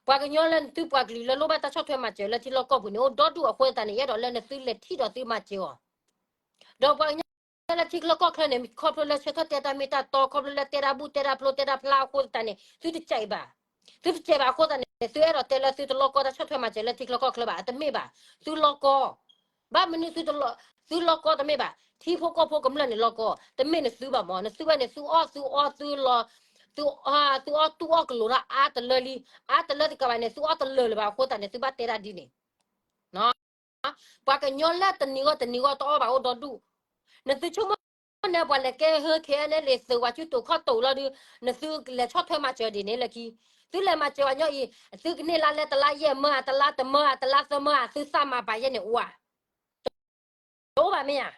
ပှၤကညီလၢနသုပှၤကလုာ်လၢလိၣ်ဘၣ်တၢ်ဆီၣ်ထွဲမၤစၢၤလၢထံလီၢ်ကီၢ်ပူၤန့ၣ် အိၣ်ဒီဒူၣ်အဃိသတးန့ၣ် ယအဲၣ်ဒိးလၢနသုလဲၤထံၣ်ဒီးသုမၤစၢၤအီၤ ဒီးပှၤကညီလၢထံချၢကီၢ်ချၢန့ၣ် ခီဖျိလၢဆၢထၢၣ်တဲတၢ်မ့ၢ်တၢ်တီ ခီဖျိလၢတဲတၢ်ဘူၣ်တဲတၢ်ဖျိတဲတၢ်ဖျါအဃိသတးန့ၣ် သုတစဲးဘၣ်, သုတစဲးဘၣ်အဃိသတးန့ၣ် သုအဲၣ်ဒိးတဲလၢသုတလိၣ်ကီတၢ်ဆီၣ်ထွဲမၤစၢၤလၢထံချၢကီၢ်ချၢဘၣ်, အတမ့ၢ်ဘၣ်, သုလိၣ်ကီ, ဘၣ်မနုၤသုတလိၣ်, သုလိၣ်ကီတမ့ၢ်ဘၣ်, ထံဖိကီၢ်ဖိကမျၢၢ်န့ၣ်လိၣ်ကီ, တမ့ၢ်နသုဘၣ်မး, နသုဝဲန့ၣ် သုအီၣ်သုအီသုလီၤ, သုအီၣ်သုအီၣ်တူၢ်အီၣ်ကလိာ်တၢ်အါတလၢလံ, အါတလၢတကးဘၣ်န့ၣ် သုအီၣ်တလၢာ်လၢၤဘၣ်အဃိသတးန့ၣ် သုဘၣ်တဲတၢ်ဒ်န့ၣ် ပှၤကညီလၢတနံၤဂီၢ်တနံၤဂီၢ်တအီၣ်ဘၣ်အိၣ်ဒီဒူၣ်, နသုဆိကမိၣ်န့ၣ် ပှၤလဲၤကဲဟၢ ခဲအံၤန့ၣ် သုးဝၤဆူတိာ်ခီၣ်တိာ်လီၤဒုး, နသုလဲၤဆီၣ်ထွဲမၤစၢၤဒ်န့ၣ်လၢခံ, သုလဲၤမၤစၢၤဝဲညီအံၤ, သုကန့ၢ်လါလဲတလါယဲၢ်မၢဧါ, တလါတမၢဧါ, တလါသၢမၢဧါ, သုသၣ်မၤပာ်ယဲၢ်န့ၣ်အိၣ်ဧါ, တအိၣ်ဘၣ်မ့ၢ်ဧါ,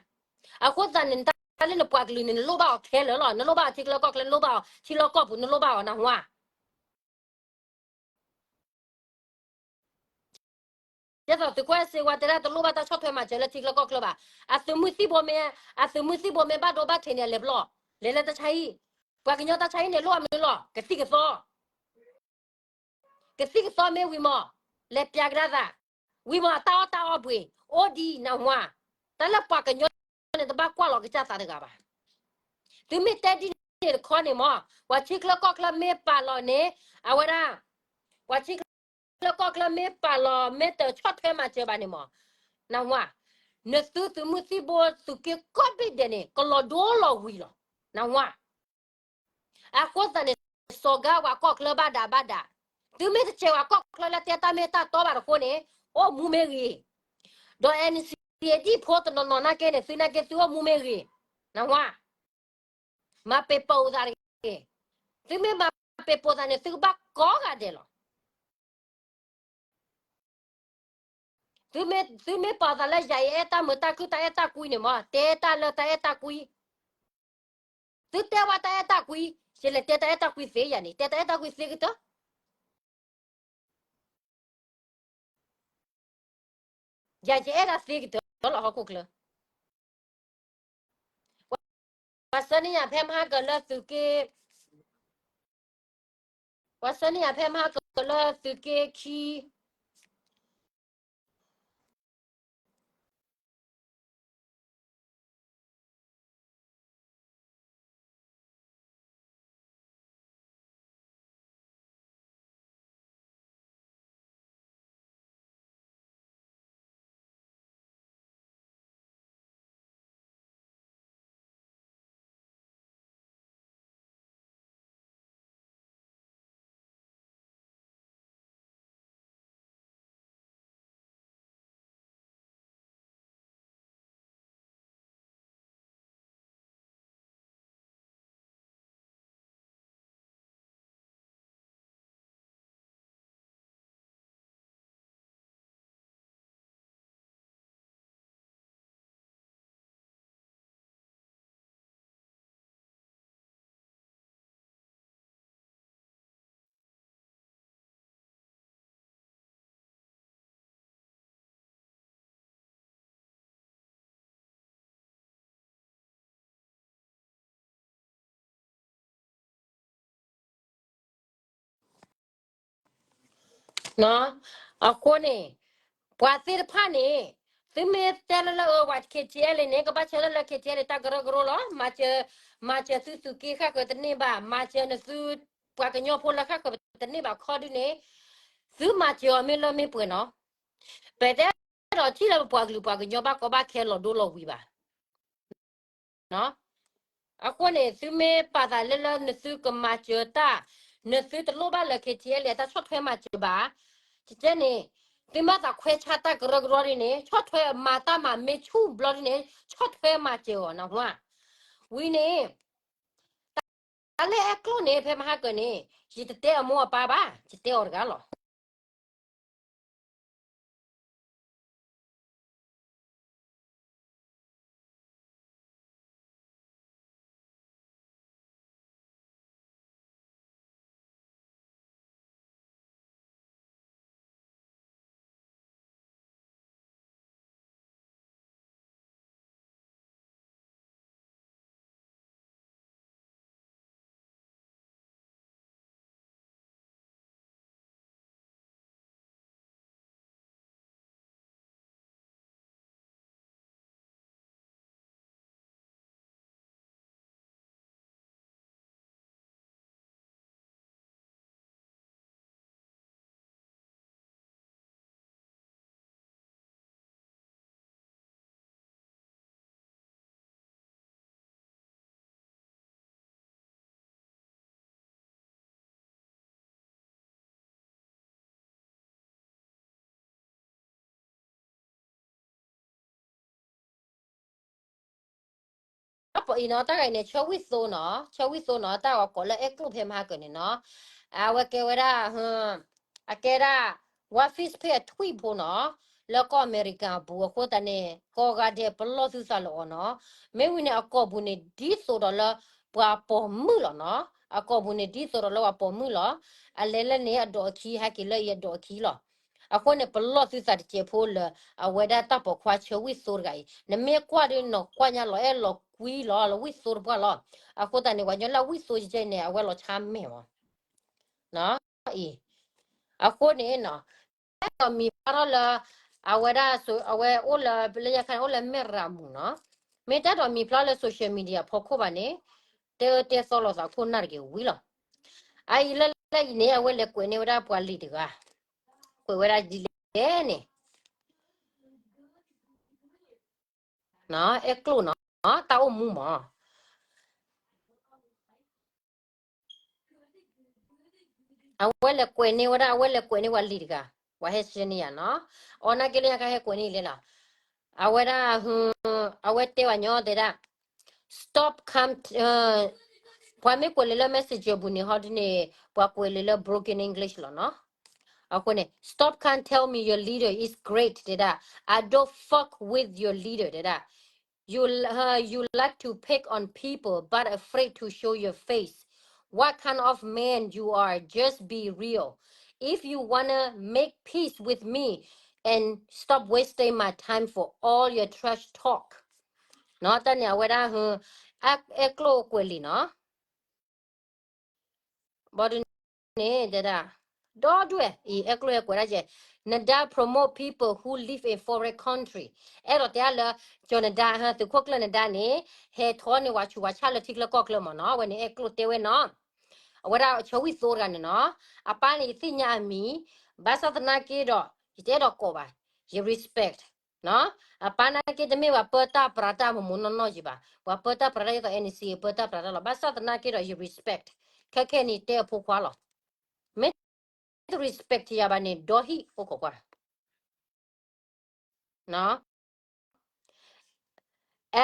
အဃိသတးန့ၣ် နတၢ်လၢနပှၤကလုာ်န့ၣ် နလိၣ်ဘၣ်အီၤခဲလၢာ်လီၤ, နလိၣ်ဘၣ်အီၤထံချၢကီၢ်ချၢ နလိၣ်ဘၣ်အီၤထံလီၢ်ကီၢ်ပူၤ နလိၣ်ဘၣ်အီၤနၢ်ဟူဧါ ဒ်သိးသုးခိၣ်အဲၣ်စ့ဝါတဲဒၣ်တလိၣ်ဘၣ်တၢ်ဆီၣ်ထွဲမၤစၢၤလၢထံချၢကီၢ်ချၢဘၣ်. အသုးမုၢ်သံၣ်ဘိမ့ၢ်, အသုးမုၢ်သံၣ်ဘိမ့ၢ်ဘၣ်ဒိဘၣ်ထံးန့ၣ် အလဲၤဘျီၣ်, လဲၤလၢတၢ်ဆါဟံၣ်, ပှၤကညီတၢ်ဆါဟံၣ်န့ၣ် လိၣ်အမနုၤလီၤ, ကသံၣ်ကသီ ကသံၣ်ကသီမ့ၢ်ဝံၤမး, လဲၤပျးကဒါသး, ဝံၤမးအတၢ်အီၣ်တၢ်အီပှ့ၤ, အိၣ်ဒံးနၢ်ဟူဧါ, တၢ်လၢပှၤကညီန့ၣ် တဘၣ်ကွၢ်လီၤကစၢ်သးတဂၤဘၣ်. သုမ့ၢ်တဲဒ်န့ၣ်တခီန့ၣ်မး, ပှၤထံချၢကီၢ်ချၢမ့ၢ်ပာ်လီၤန့ၣ်, အဝဲဒၣ်, ပှၤထံချၢကီၢ်ချၢမ့ၢ်ပာ်လီၤ မ့ၢ်တဆီၣ်ထွဲမၤစၢၤဘၣ်န့ၣ်မး, နၢ်ဟူဧါ, နသုသုးမုၢ်သံၣ်ဘိသုးက့ကိးဘ့ၣ်ဒဲးန့ၣ် ကလီၤဒိလီၤဝံၤလီၤ, နၢ်ဟူဧါ. အဃိသတးန့ၣ် စီၤကၤပှၤကီၢ်ချၢဘၣ်ဒးဘၣ်ဒး, သုမ့ၢ်တဆဲးပှၤကီၢ်ချၢလၢတဲတၢ်မ့ၢ်တၢ်တီဘၣ်တဃိန့ၣ်, အိၣ်မူမ့ၢ်ဂ့ၤ, ဒီး NCA ဒံၣ်ဖိတနီၤနီၤနာ်က့န့ၣ် သုနာ်က့သုအိၣ်မူမ့ၢ်ဂ့ၤ, နၢ်ဟူဧါ, မၤပ့ၤပိာ်သးတဂ့ၤ, သုမ့ၢ်မၤပ့ၤပိာ်သးန့ၣ် သုကဘၣ်ကိးဂၤဒဲးလီၤ. သုမ့ၢ်ပာ်သးလၢယၤအံၤအဲၣ်တၢ်မုာ်တၢ်ခုၣ်တၢ်အဲၣ်တၢ်ကွံန့ၣ်မး, တဲတၢ်လၢတၢ်အဲၣ်တၢ်ကွံ, သုတဲဝဲတၢ်အဲၣ်တၢ်ကွံ, ယလဲၤတဲတၢ်အဲၣ်တၢ်ကွံသ့ယၤန့ၣ်, တဲတၢ်အဲၣ်တၢ်ကွံသ့ကတၢၢ် ယၤယအဲၣ်တၢ်သ့ကတၢၢ်လီၤဟီၣ်ခိၣ်ချၢ. ပှၤဆှၢန့ၢ်ယၤဖဲမဟါကၢၤလၢသုးက့, ပှၤဆှၢန့ၢ်ယၤဖဲမဟါကၢၤလၢသုးက့ခံ အဃိန့ၣ်, ပှၤသ့ၣ်တဖၣ်န့ၣ်, သုမ့ၢ်တဲလၢလၢအဝဲ KTLA န့ၣ် ကဘၣ်ဆၢထၢၣ်လၢ KTLA တၢ်ကရၢကရိလီၤ. မၤစၢၤ, မၤစၢၤသုသုးက့ဃၣ်ဃၢၤတန့ၢ်ဘၣ်, မၤစၢၤနသုပှၤကညီဖိလၢဃၣ်ဃၢၤတန့ၢ်ဘၣ်ခီဒုန့ၣ်, သုမၤစၢၤအီၤမ့ၢ်လၢမ့ၢ်ပှဲၤနီၤ. ပတဲဒီးထံၣ်လၢပပှၤကလုာ်ပှၤကညီဘၣ်ကီဘၣ်ခဲလီၤဒိလီၤဝံၤဘၣ်. အဃိန့ၣ် သုမ့ၢ်ပာ်သးလၢလၢနသုကမၤစၢၤတၢ်, နသုတလိၣ်ဘၣ်လၢ KTLA တၢ်ဆီၣ်ထွဲမၤစၢၤဘၣ်, ကကဲန့ၣ်, သုမၤသးခွဲးဆါတၢ်ကရၢကရိဒ်န့ၣ် ဆီၣ်ထွဲမၤတၢ်မၤမ့ၢ်ဆူၣ်ဘျီဒ်န့ၣ် ဆီၣ်ထွဲမၤစၢၤအီၤနၢ်ဟူဧါ. ဝံၤန့ၣ်, တၢ်လၢအဲၣ်ကျိၣ်န့ၣ် ဖဲမဟါကၢၤန့ၣ်, ယတတဲအမိၢ်အပၢ်ဘၣ်, ယတဲအီၤတဂၤလီၤ. ပအံၤနီၤ တၢ်ဂၤအံၤန့ၣ် ဆၢဝံၣ်သိနီၤ, ဆၢဝံၣ်သိနီၤ တၢ်ဂီၤကိးလၢအဲၣ်ကျိၣ်ဖဲမဟါကၢၤန့ၣ်နီၤ, အဝဲကဲဝဲဒၣ်, အကဲဒၣ်, ဝါ Facebook အထွံၣ်ဖိနီၤ, လၢကီၢ်အမဲရကၤအပူၤအဃိသတးန့ၣ် ကိးဂၤဒဲးပလီၢ်သုသးလၢအီၤနီၤ, မ့ၢ်ဝံၤန့ၣ် အကိာ်ပူၤန့ၣ် ဒ်သိးဒီးလၢပှၤပိာ်မုၣ်လီၤနီၤ, အကိာ်ပူၤန့ၣ် ဒ်သိးဒီးလၢပှၤပိာ်မုၣ်လီၤ, အလဲၤလၢန့ၣ်အဒိးအခံ ဟဲက့ၤလၢအံၤအဒိးအခံလီၤ. အဃိန့ၣ် ပလီၢ်သုသးတစဲးဖိလၢ အဝဲဒၣ်တၢ်ပိာ်ခွါဆၢဝံၣ်သိတဂၤအံၤ, နမ့ၢ်ကွၢ်ဒီးနီၢ်ကွၢ်ညါလီၤအဲၣ်လီၤကွံလီၤ လၢဝံၣ်သိတပှၢ်လီၤ. အဃိသတးန့ၣ် ပှၤကညီလၢဝံၣ်သိကဲန့ၣ် အဝဲလီၤဆါမဲာ်မး အံၤ, အဃိန့ၣ်နီၤ, တၢ်ဒီးမံၤဖျါထီၣ်လၢ အဝဲဒၣ် အဝဲအိၣ်လၢ လၢညါခါန့ၣ် အိၣ်လၢမဲၢ်ရၤမူနီၤ, မ့ၢ်တၢ်ဒီးမံၤဖျါလၢ social media ဖီခိၣ်ဘၣ်န့ၣ် တဲအၢတဲသီလိာ်သးခိၣ်နၢ်တဂ့ၤဝံၤလီၤ. အအံၤလၢလၢအံၤန့ၣ် အဝဲလဲၤကွဲးန့ၢ်ဝဲဒၣ်ပှၤလံၤတဂၤ, ကွဲးဝဲဒၣ်ဒ်လဲၣ်န့ၣ် အဲၣ်ကျိၣ်နီၤ, တၢ်အိၣ်မူမး အဝဲလဲၤကွဲးန့ၢ်ဝဲဒၣ် အဝဲလဲၤကွဲးန့ၢ်ဝဲလံၤတဂၤ, ပှၤဟဲဆှၢန့ၢ်ယၤနီၤ, အီနာ်က့လၢညါခါဟဲကွဲးန့ၢ်လဲၣ်လီၤ. အဝဲဒၣ် အဝဲတဲဝဲညီတဲဒၣ် stop come ပှၤမ့ၢ်ကွဲးလံာ်လၢ messenger ပူၤန့ၣ် ဟီဒ်န့ၣ် ပှၤကွဲးလံာ်လၢ broken English လီၤနီၤ. အဃိန့ၣ် stop come tell me your leader is great တဲဒၣ်, I don't fuck with your leader တဲဒၣ်. You, uh, you like to pick on people but afraid to show your face. What kind of man you are? Just be real. If you wanna make peace with me and stop wasting my time for all your trash talk. နီၤ တၢ်န့ၣ်အဝဲဒၣ် အဲၣ်ကျိၣ်ကွဲးလံာ်နီၤ ဘီဒုန့ၣ် တဲဒၣ် ဒီဒွဲၣ်အံၤ အဲၣ်ကျိၣ်ဟဲကွဲးဒၣ်ကဲ နဒါ promote people who live in foreign country အဲၣ်ဒိးတဲလၢ ကၠီၤနဒါ သုးခိၣ်ကျၢၢ်နဒါန့ၣ် ဟဲထီၣ်န့ၢ်ဝဲဆူးဝဲဆၣ်လၢထံချၢကီၢ်ချၢမ့ၢ်နီၤ အဝဲန့ၣ်အဲၣ်ကျိၣ်တဲဝဲနီၤ အဝဲဒၣ်ဆၢဝံၣ်သိတဂၤန့ၣ်နီၤ အပၢ်န့ၣ်ယသ့ၣ်ညါအမံၤ ဘၣ်ဆၣ်သနာ်က့ဒီး ယတအဲၣ်ဒိးကိးဘၣ် ယ respect နီၤ အပၢ်နာ်က့တမ့ၢ်ပှၤပၢတၢ်ပြးတၢ်မမူနီၢ်နီၢ်ယံၤဘၣ် ပှၤပၢတၢ်ပြးတၢ်ဒ်သိး N C A ပၢတၢ်ပြးတၢ်လီၤ ဘၣ်ဆၣ်သနာ်က့ဒီးယ respect ခဲခဲန့ၣ်တဲအဖိခွါလီၤ မ့ၢ်တ respect ယၤဘၣ်န့ၣ် ဒီဟံၣ်အိၣ်ခိးကွၢ်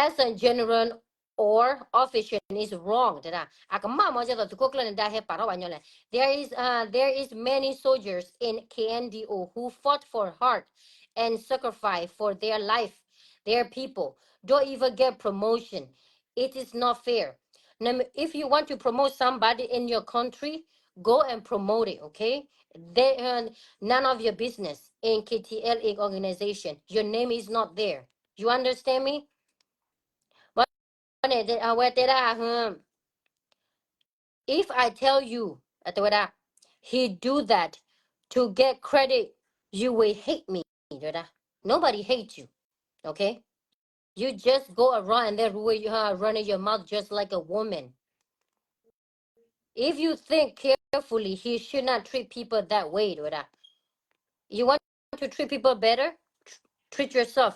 as a general or official is wrong တဲဒၣ် အကမၣ်မ့ၢ်ကဲသိးသုးခိၣ်ကျၢၢ်နဒါဟဲပာ်ထီၣ်ပှၤညီလဲၣ် there is uh, there is many soldiers in K N D O who fought for hard and sacrificed for their life, their people, don't even get promotion. It is not fair. If you want to promote somebody in your country, go and promote it, okay? They, uh, none of your business in K T L A organization. Your name is not there. You understand me? အဝဲတဲဒၣ် if I tell you တဲဝဲဒၣ် he do that to get credit, you will hate me တဲဝဲဒၣ် nobody hate you, okay? You just go around and then run, uh, running your mouth just like a woman. If you think carefully, he should not treat people that way တဲဝဲဒၣ် you want to treat people better, treat yourself.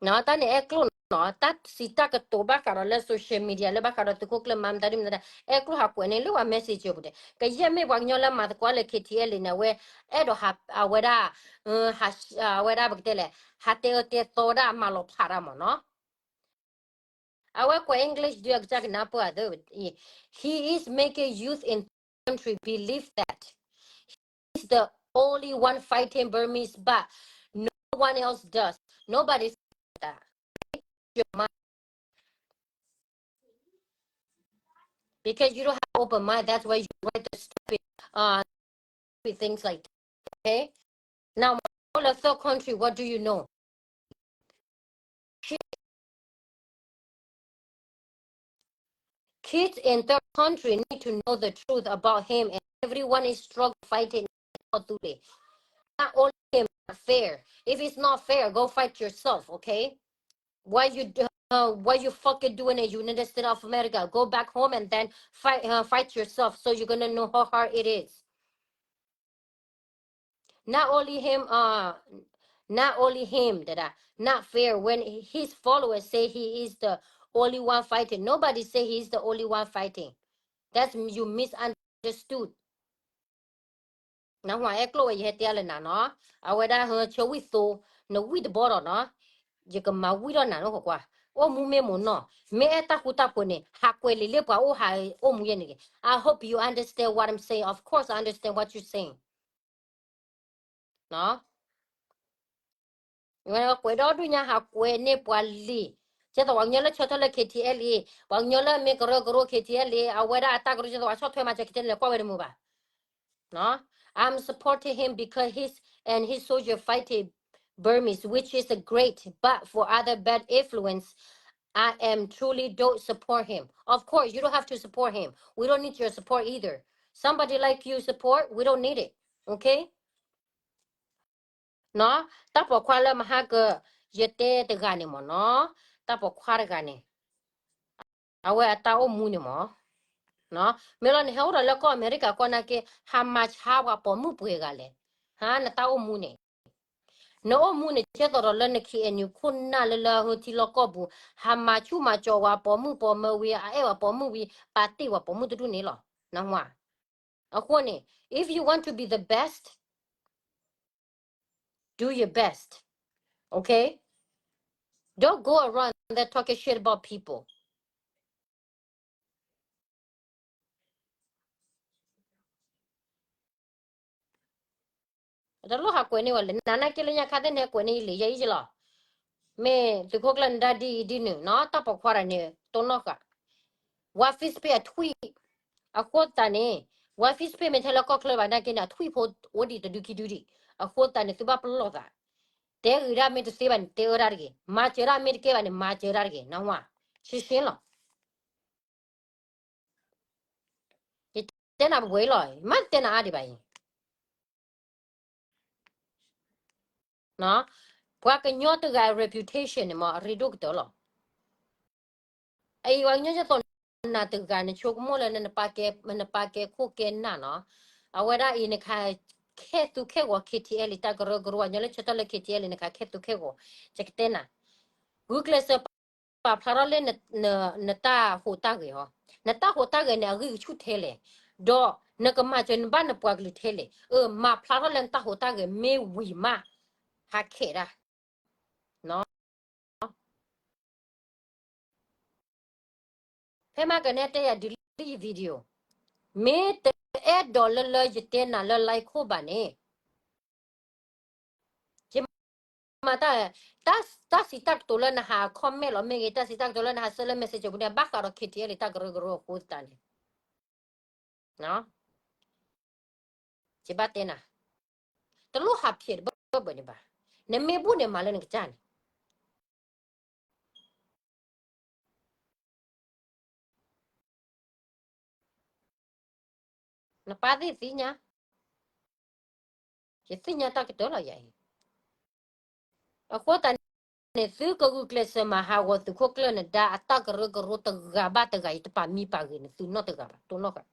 နီၤ တၢ်န့ၣ်အဲၣ်ကျိၣ်နီၤ တၢ်စံးတၢ်ကတိၤဘၣ်ဃးဒီးလၢ social media လၢဘၣ်ဃးဒီးသုးခိၣ်ကျၢၢ်မၤမတၤဒ်မတၤဒ် အဲၣ်ကျိၣ်ဟးကွဲးန့ၢ်လၢပှၤ messenger ပူၤန့ၣ် ကယဲၢ်မ့ၢ်ပှၤကညီလၢမၤသကိးလၢ K T L A န့ၣ် အဝဲ အဲၣ်ဒိးဟး အဝဲဒၣ် ဟး အဝဲဒၣ်ပကတဲလဲၣ် ဟးတဲအၢတဲသီဒၣ်မၤလီၤဖးဒၣ်မ့ၢ်နီၤ အဝဲကွဲး English ဒုးအကစၢ်ကနၢ်ပၢၢ်အသး he is making youth in country believe that he's the only one fighting Burmese, but no one else does. Nobody said that. Your mind. Because you don't have open mind, that's why you write the stupid, uh, stupid things like that. Okay? Now, all the third country, what do you know? Kids in third country need to know the truth about him, and everyone is struggle fighting. Not only him, not fair. If it's not fair, go fight yourself, okay? Why you uh, why you fucking doing it, United States of America? Go back home and then fight uh, fight yourself, so you're gonna know how hard it is. Not only him, uh, not only him, that uh, not fair when his followers say he is the only one fighting. Nobody say he is the only one fighting. That's you misunderstood. နဟဲကျိၣ်ဝဲ ယဟဲတဲလၢနၤနီၤ, အဝဲဒၣ်ဟၢဆၢဝံၣ်သိ, နဝံၣ်တဘီဒီးနီၤ, ယကမၤဝံၣ်ထီၣ်နၤနီၤ ကွၢ်ကွၢ်, အိၣ်မူမ့ၢ်မိၢ်နီၤ, မ့ၢ်အဲၣ်တၢ်ဃူတၢ်ဖိးန့ၣ် ဟးကွဲးလံာ်လၢပှၤအိၣ်ဟးအိၣ်မူယဲန့ၣ်, I hope you understand what I'm saying. Of course I understand what you're saying. ကွဲးဒီဒူၣ်ညါ ဟးကွဲးန့ၢ်ပှၤလံာ်, ကဲသိးပှၤကညီလၢဆီၣ်ထွဲလၢ K T L A, ပှၤကညီလၢမ့ၢ်ကရၢကရိ K T L A အဝဲဒၣ်အတၢ်ကရၢ ကဲသိးပှၤဆီၣ်ထွဲမၤစၢၤ K T L A ကွၢ်ဝဲတမုာ်ဘၣ်. I'm supporting him because he's and his soldier fighting Burmese, which is a great, but for other bad influence, I am truly don't support him. Of course, you don't have to support him. We don't need your support either. Somebody like you support, we don't need it. Okay? နီၤ, တၢ်ပိာ်ခွါလၢမဟါက ယတဲတဂၤန့ၣ်မ့ၢ်နီၤ, တၢ်ပိာ်ခွါတဂၤန့ၣ် အဝဲအတၢ်အိၣ်မူန့ၣ်မ့ၢ်, မ့ၢ်လီၤ နဟဲအိၣ်ဒီးလၢကီၢ်အမဲရကၤကီၢ်နာ်က့ ဟးမၤဆါပှၤပိာ်မုၣ်ပှဲၤဂၤလဲၣ်, ဟါ နတၢ်အိၣ်မူန့ၣ်, နအိၣ်မူန့ၣ် ကဲသိးဒီးလၢန K N U ခိၣ်နၢ်လၢလၢအဟၢထံလီၢ်ကီၢ်ပူၤ ဟးမၤဆူၣ်မၤစီၤဝဲပိာ်မုၣ်ပိာ်မၢၤဝံၤ အအဲၣ်ဝဲပိာ်မုၣ်ဝံၤ ပာ်တ့ၢ်ဝဲပိာ်မုၣ်တဒူၣ်န့ၣ်လီၤ, နဟါ. အဃိန့ၣ် if you want to be the best, do your best. Okay? Don't go around there talking shit about people. တလိၣ်ဟးကွဲးန့ၢ်ဝဲလဲၣ်, နနာ်က့လၢညါခါသ့ၣ်န့ၣ် ကွဲးန့ၢ်ယလံာ်ယဲအံၤယလီၤ. မ့ၢ်သုးခိၣ်ကျၢၢ်နဒါဒ်အံၤဒ်နုၤနီၤ, တၢ်ပိာ်ခွါတဂၤန့ၣ် တိၢ်နီၣ်ဃာ် ဝါ Facebook အထွံၣ်, အဃိသတးန့ၣ် ဝါ Facebook မ့ၢ်ထဲလၢကီၢ်ချၢဘၣ်နာ်က့န့ၣ် အထွံၣ်ဖိအိၣ်ဒံးတဒုခံဒုဒံး, အဃိသတးန့ၣ် သုဘၣ်ပလီၢ်သး, တဲဂ့ၤဒၣ်မ့ၢ်တသ့ဘၣ်န့ၣ် တဲအၢဒၣ်တဂ့ၤ, မၤစၢၤဒၣ်မ့ၢ်တကဲဘၣ်န့ၣ် မၤစၢၤဒၣ်တဂ့ၤ, နဟါ, ရှင်းရှင်းလီၤ. ယတဲနၤပဝဲလီၤ, မ့ၢ်တတဲနၤအါဒံးဘၣ်အံၤ, ပှၤကညီတဂၤအ reputation န့ၣ်မ့ၢ် အရ့ဒိၣ်ကတၢၢ်လီၤ. အအံၤ ပှၤကညီယသိးနၤတဂၤ နဆိကမိၣ်လၢ နပာ်ကဲခိၣ်ကဲနၢ်နီၤ, အဝဲဒၣ်အံၤ နခးခဲသူခဲဂီၤ K T L တၢ်ကရၢကရိ ညီလၢဆၢထၢၣ်လၢ K T L နခးခဲသူခဲဂီၤ, ယကတဲနၤ, ဂုာ်ကျဲးစၢး ပာ်ဖျါထီၣ်လၢ နတၢ်ဟူးတၢ်ဂဲၤဟီ, နတၢ်ဟူးတၢ်ဂဲၤန့ၣ် အဂံၢ်ကဆူၣ်ထဲလဲၣ်, ဒီးနကမၤစၢၤနဘၣ်နပှၤကလုာ်ထဲလဲၣ်, အၢ မၤဖျါထီၣ်လၢနတၢ်ဟူးတၢ်ဂဲၤမ့ၢ်ဝံၤမး, ဟးခဲးဒၣ် ဖဲမးကနဲတဲယၤ delete video, မ့ၢ်တအဲၣ်ဒိးလၢလၢယတဲနၤလၢ live ခိၣ်ဘၣ်န့ၣ်, ယမၤတၢ်, တၢ်စံးတၢ်ကတိၤလၢနဟး comment လီၤမ့ၢ်ဂ့ၤ, တၢ်စံးတၢ်ကတိၤလၢနဟးဆှၢလၢ messenger ပူၤန့ၣ် ဘၣ်ဃးဒီး K T L တၢ်ကရၢကရိအဃိသတးန့ၣ် ယဘၣ်တဲနၤ, တလိၣ်ဟးဖျဲးတဘၢဘၢန့ၣ်ဘၣ်, နမ့ၢ်ဘူၣ်န့ၣ်မၤလၢနကစၢ်န့ၣ်, နပၢ်သ့ၣ်သ့ၣ်ညါ, ယသ့ၣ်ညါတၢ်ကတၢၢ်လီၤယၤအံၤ, အဃိသတးန့ၣ် သုကဂုာ်ကျဲးစၢးမၤဟးဂီၤသုးခိၣ်ကျၢၢ်နဒါအတၢ်ကရၢကရိတဂၤဘၣ်တဂၤအံၤ တပာ်မံပာ်ဂ့ၤန့ၣ် သုနီတဂၤဘၣ်, တိၢ်နီၣ်ဃာ်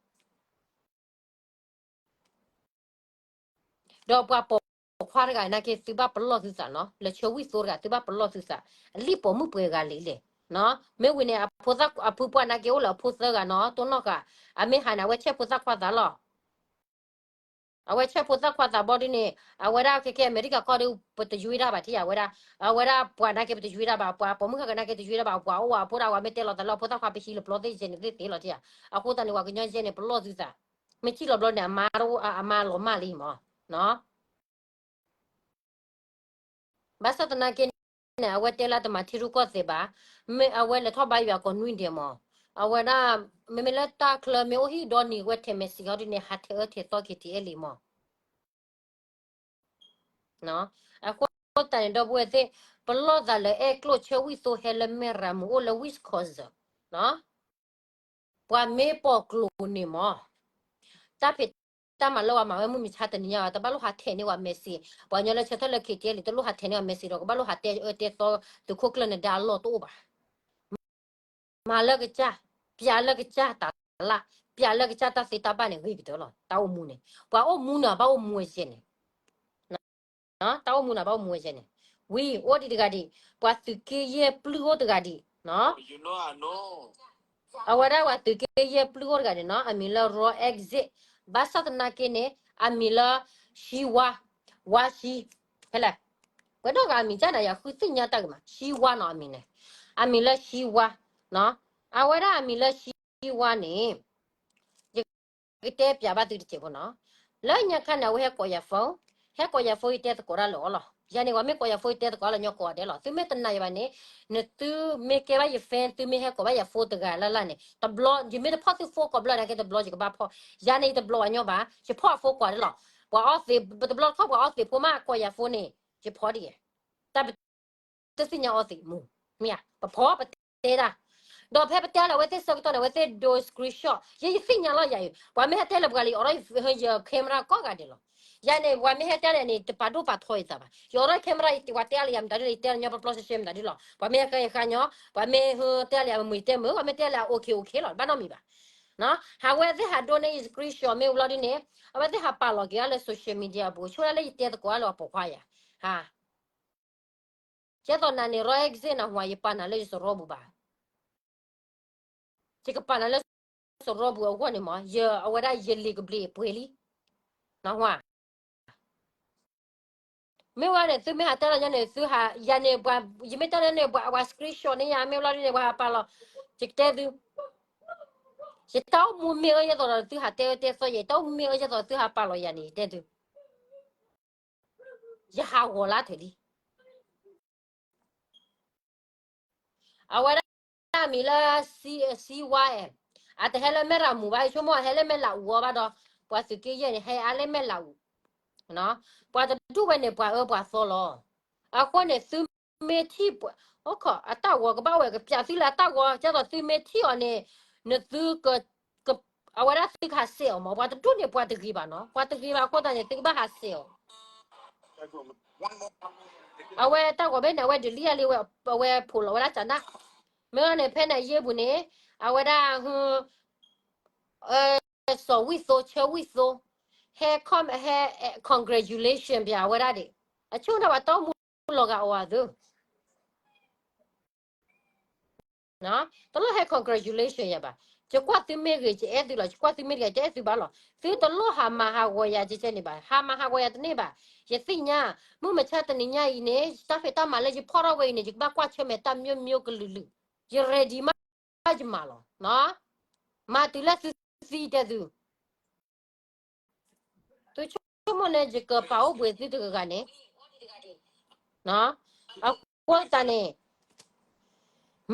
ဒီးပှၤပိာ်ခွါတဂၤနာ်က့ သုဘၣ်ပလီၢ်သုသးနီၤ, လၢဆၢဝံၣ်သိတဂၤ သုဘၣ်ပလီၢ်သုသး, အလံၣ်ပိာ်မုၣ်ပှဲၤဂၤလံလဲၣ်, မ့ၢ်ဝံၤန့ၣ် အဖိသၣ်အဖုပှၢ်နာ်က့အိၣ်လၢအဖိသၢဂၤနီၤ, တိၢ်နီၣ်ဃာ်, အမ့ၢ်ဟးန့ၣ် အဝဲဆဲးဖိသၣ်ခွါသးလီၤ. အဝဲဆဲးဖိသၣ်ခွါသးဘီဒ်န့ၣ် အဝဲဒၣ်ခဲကဲအမဲရကၤကီၢ်ဒီး ပတယွ့ဒၣ်ဘၣ်ထံၣ်ဧါ, အဝဲဒၣ်, အဝဲဒၣ်ပှၤနာ်က့ပတယွ့ဒၣ်ဘၣ်, ပှၤပိာ်မုၣ်ဃၣ်ဃၣ်နာ်က့တယွ့ဒၣ်ဘၣ်, ပှၤအိၣ်ဝဲအဖိဒၣ်ဝဲမ့ၢ်တဲလီၤသးလၢအဖိသၣ်ခွါပဟံးလၢပျီသ့ၣ်ယဲန့ၣ်သ့သ့လီၤထံၣ်ဧါ, အဃိသတးန့ၣ် ပှၤကညီယဲန့ၣ် ပလီၢ်သုသး, မ့ၢ်ထံၣ်လီၤဘျီန့ၣ် အမါလီၤမၢ်လံမး, ဘၣ်ဆၣ်သနာ်က့န့ၣ် အဝဲတဲလၢတမၤထံရူၢ်ကီၢ်သဲးဘၣ်, မ့ၢ်အဝဲလဲၤထီၣ်ဘါယွၤကိးနွံဒဲးမး, အဝဲဒၣ်, မ့မ့ၢ်လၢတၢ်ချၢမ့ၢ်အိၣ်ဟံၣ်ဒီနံၤ အဝဲထဲးမဲာ်စံးဟီဒ်န့ၣ် ဟးထဲးအၢထဲးသီ K T L မး, အဃိသတးန့ၣ် ဒီပုၢ်ဝဲၢ်သ့ၣ်, ပလီၢ်သးလၢအဲၣ်ကျိၣ်ဆၢဝံၣ်သိဟဲလၢမဲၢ်ရၤမူးအိၣ်လၢ Wisconsin, ပှၤမ့ၢ်ပိာ်ကျိာ်န့ၣ်မး, တၢ်ဖံးတၢ်မၤလၢပှၤမၤဝဲမုၢ်မဆါတနံၤညါဘၣ်, တဘၣ်လိၣ်ဟးထဲးန့ၢ်ဝဲ message, ပှၤကညီလၢဆၢထၢၣ်လၢ K T L တလိၣ်ဟးထဲးန့ၢ်ဝဲ message ဒီး ကဘၣ်လိၣ်ဟးတဲအၢတဲသီ သုးခိၣ်ကျၢၢ်နဒါအလီၢ်တအိၣ်ဘၣ်. မၤလၢကစၢ်, ပျးလၢကစၢ်တၢ်လၢ်, ပျးလၢကစၢ်တၢ်သ့တၢ်ဘၣ်န့ၣ် ဂ့ၤကတၢၢ်လီၤ. တၢ်အိၣ်မူန့ၣ် ပှၤအိၣ်မူန့ၣ် ဘၣ်အိၣ်မူဝဲယဲန့ၣ် တၢ်အိၣ်မူန့ၣ် ဘၣ်အိၣ်မူဝဲယဲန့ၣ်, ဝံၤ အိၣ်ဒံးတဂၤဒံး, ပှၤသုးက့ယဲၢ်ပျုၢ်အိၣ်တဂၤဒံး, အဝဲဒၣ်ပှၤသုးက့ယဲၢ်ပျုၢ်အိၣ်တဂၤဒံးနီၤ, အမံၤလၢ Roy Exit, ဘၣ်ဆၣ်သနာ်က့န့ၣ် အမံၤလၢ Shiwa, ဝါရှံ, ဖဲလဲၣ်, ပှဲၤဒီဂၤအမံၤကၢ်နၤ ယဃုသ့ၣ်ညါတၢ်ဂ့ၤမး, Shiwa နီၤအမံၤန့ၣ်, အမံၤလၢ Shiwa, အဝဲဒၣ်အမံၤလၢ Shiwa န့ၣ် ယကတဲပျးဘၣ်သုတစဲးဖိနီၤ, လၢညါခါန့ၣ် အဝဲဟဲကိးယၤ phone, ဟဲကိးယၤ phone ယတဲသကိးတၢ်လၢအီၤလီၤ. ယၤန့ၣ် ပှၤမ့ၢ်ကိးယၤ phone ယတဲသကိးလၢညီကိးဂၤဒဲးလီၤ. သုမ့ၢ်တနာ်ယၤဘၣ်န့ၣ်, နသုမ့ၢ်ကဲဘၣ်ယ fan, သုမ့ၢ်ဟဲကိးဘၣ်ယၤ phone တဂၤလၢ်လၢ်န့ၣ်, တဘျီ ယမ့ၢ်တဖီၣ်သု phone ကိးဘျီနာ်က့ တဘျီယကဘၣ်ဖီၣ်, ယၤန့ၣ် ယတဘျီဘၣ်ညီဘၣ်, ယဖီၣ်အ phone ကွၢ်ဒဲးလီၤ. ပှၤအီသံး ပတဘျီတခီၣ်ပှၤအီသံးဖိမး ကိးယၤဖိန့ၣ် ယဖီဒ်ယဲ, တၢ်ပတသ့ၣ်ညါအီသံးမူ, မ့ၢ်ဧါ, ပဖီပတဲတၢ်, ဒီးဖဲပတဲလၢအဝဲသ့ၣ်ဆၢကတီၢ်န့ၣ် အဝဲသ့ၣ်ဒိ screenshot ယဲယသ့ၣ်ညါလီၤယၤအံၤ ပှၤမ့ၢ်ဟဲတဲလၢပှၤလၢယအိးထီၣ်ယ camera ကိးဂၤဒဲးလီၤ, ယၤန့ၣ် ပှၤမ့ၢ်ဟဲတဲလၢန့ၣ် တပာ်ဒိၣ်ပာ်ထီယသးဘၣ်, ယအိးထီၣ် camera ယတဲလၢယၤမတၤဒ်လဲၣ် ယတဲလၢညီပျီပျီရှဲရှဲမတၤဒ်လီၤ, ပှၤမ့ၢ်ဟဲဃဲယဃါညီ, ပှၤမ့ၢ်ဟဲတဲလၢယမုာ်ယတဲမုာ်, ပှၤမ့ၢ်တဲလၢ OK OK လီၤ ဘၣ်နီတမံၤဘၣ် ဟးဝဲသ့ၣ်ဟးဒိန့ၢ်ယ screenshot မ့ၢ်ဝံၤလီၤဒ်န့ၣ် အဝဲသ့ၣ်ဟးပာ်လီၤက့ၤအါလၢ social media အပူၤ ဆိလၢယတဲသကိးအါလၢအပိာ်ခွါယၤ, ဟါ, ကဲသိးနၤန့ၣ် ရီ exit နၢ်ဟူဧါ ယပာ်နၤလၢယစရီပူၤဘၣ်, ယကပာ်နၤလၢစရီပူၤအဂီၢ်န့ၣ်မး ယအဝဲဒၣ်ယလံာ်ကဘျံးပှဲၤလံ, နၢ်ဟူဧါ မ့ၢ်ဝဲန့ၣ် သုမ့ၢ်ဟးတဲလီၤညီန့ၣ် သုဟး ယၤန့ၣ် ပှၤ ယမ့ၢ်တဲလီၤန့ၣ် ပှၤ ပှၤ screenshot န့ၢ်ယၤ မ့ၢ်ဘျီဒ်န့ၣ် ပှၤဟးပာ်လီၤ, ယကတဲသု, ယတၢ်အိၣ်မူမ့ၢ်အၢယဲသိးဒီးသုဟးတဲဝဲတဲသီယဲ, ယတၢ်အိၣ်မူမ့ၢ်အၢယဲသိးဒီးသုဟးပာ်လီၤယၤန့ၣ် ယတဲသု, ယဟးဂီၤလၢထံးလံ အဝဲဒၣ်မံၤလၢ စံဝါအဲၣ်, အတဟဲလၢမဲၢ်ရမူဘၣ် ယဆိကမိၣ်အဟဲလၢမဲၢ်လးအူအီၤဘၣ်ဒီး ပှၤသုးက့ယဲၢ်န့ၣ် ဟဲအါလၢမဲၢ်လးအူ, ပှၤတဒူၣ်ဝဲန့ၣ် ပှၤအၢပှၤသီလီၤ. အဃိန့ၣ် သုမ့ၢ်ထံၣ်ပှၤ အိၣ်ခိး အတၢ်ဂီၤကဘၣ်ဝဲကပျးသုလၢအတၢ်ဂီၤ ကဲသိးသုမ့ၢ်ထံၣ်အီၤန့ၣ် နသုက အဝဲဒၣ်သုကဟးစဲးအီၤမး ပှၤတဒူၣ်န့ၣ် ပှၤတဂ့ၤဘၣ်နီၤ ပှၤတဂ့ၤဘၣ်အဃိသတးန့ၣ် သုကဘၣ်ဟးစဲးအီၤ အဝဲတၢ်ဂီၤဘ့ၣ်န့ၣ် အဝဲ delete လံဝဲ အဝဲဖိးလီၤဝဲဒၣ်ကနၣ်, မ့ၢ်န့ၣ် ဖဲန့ၣ်အယ့ၢ်ပူၤန့ၣ် အဝဲဒၣ် စီၤဝံၣ်သိ ဆၢဝံၣ်သိ ဟဲ ဟဲ congratulation ပၠးအဝဲဒၣ်ဒံး, အဆိကတၢၢ်ပှၤတၢ်အိၣ်မူလီၤဂာ်အီၤအသိး တလိၣ်ဟဲ congratulation ယၤဘၣ်, ယကွၢ်သုမ့ၢ်ဂ့ၤ ယအဲၣ်သုလီၤ, ယကွၢ်သုမ့ၢ်တဂ့ၤ ယတအဲၣ်သုဘၣ်လီၤ, သုတလိၣ်ဟးမၤဟးဂီၤယၤကဲကဲန့ၣ်ဘၣ်, ဟးမၤဟးဂီၤယၤတန့ၢ်ဘၣ်, ယသ့ၣ်ညါ, မုၢ်မဆါတနံၤညါအံၤန့ၣ် တၢ်ဖံးတၢ်မၤလၢယဖီၣ်ထီၣ်ဝဲအံၤန့ၣ် ယကဘၣ်ကွၢ်ဆၢၣ်မဲာ်တၢ် မျိုးမျိုး ကလုာ်လုာ်, ယ ready မးယမၤလီၤ, မၤတုၤလၢသုသံတဲသု သုဆိကမိၣ်န့ၣ် ယကပာ်အိၣ်ဘှံးသုတဂၤဂၤန့ၣ်, အဃိသတးန့ၣ်,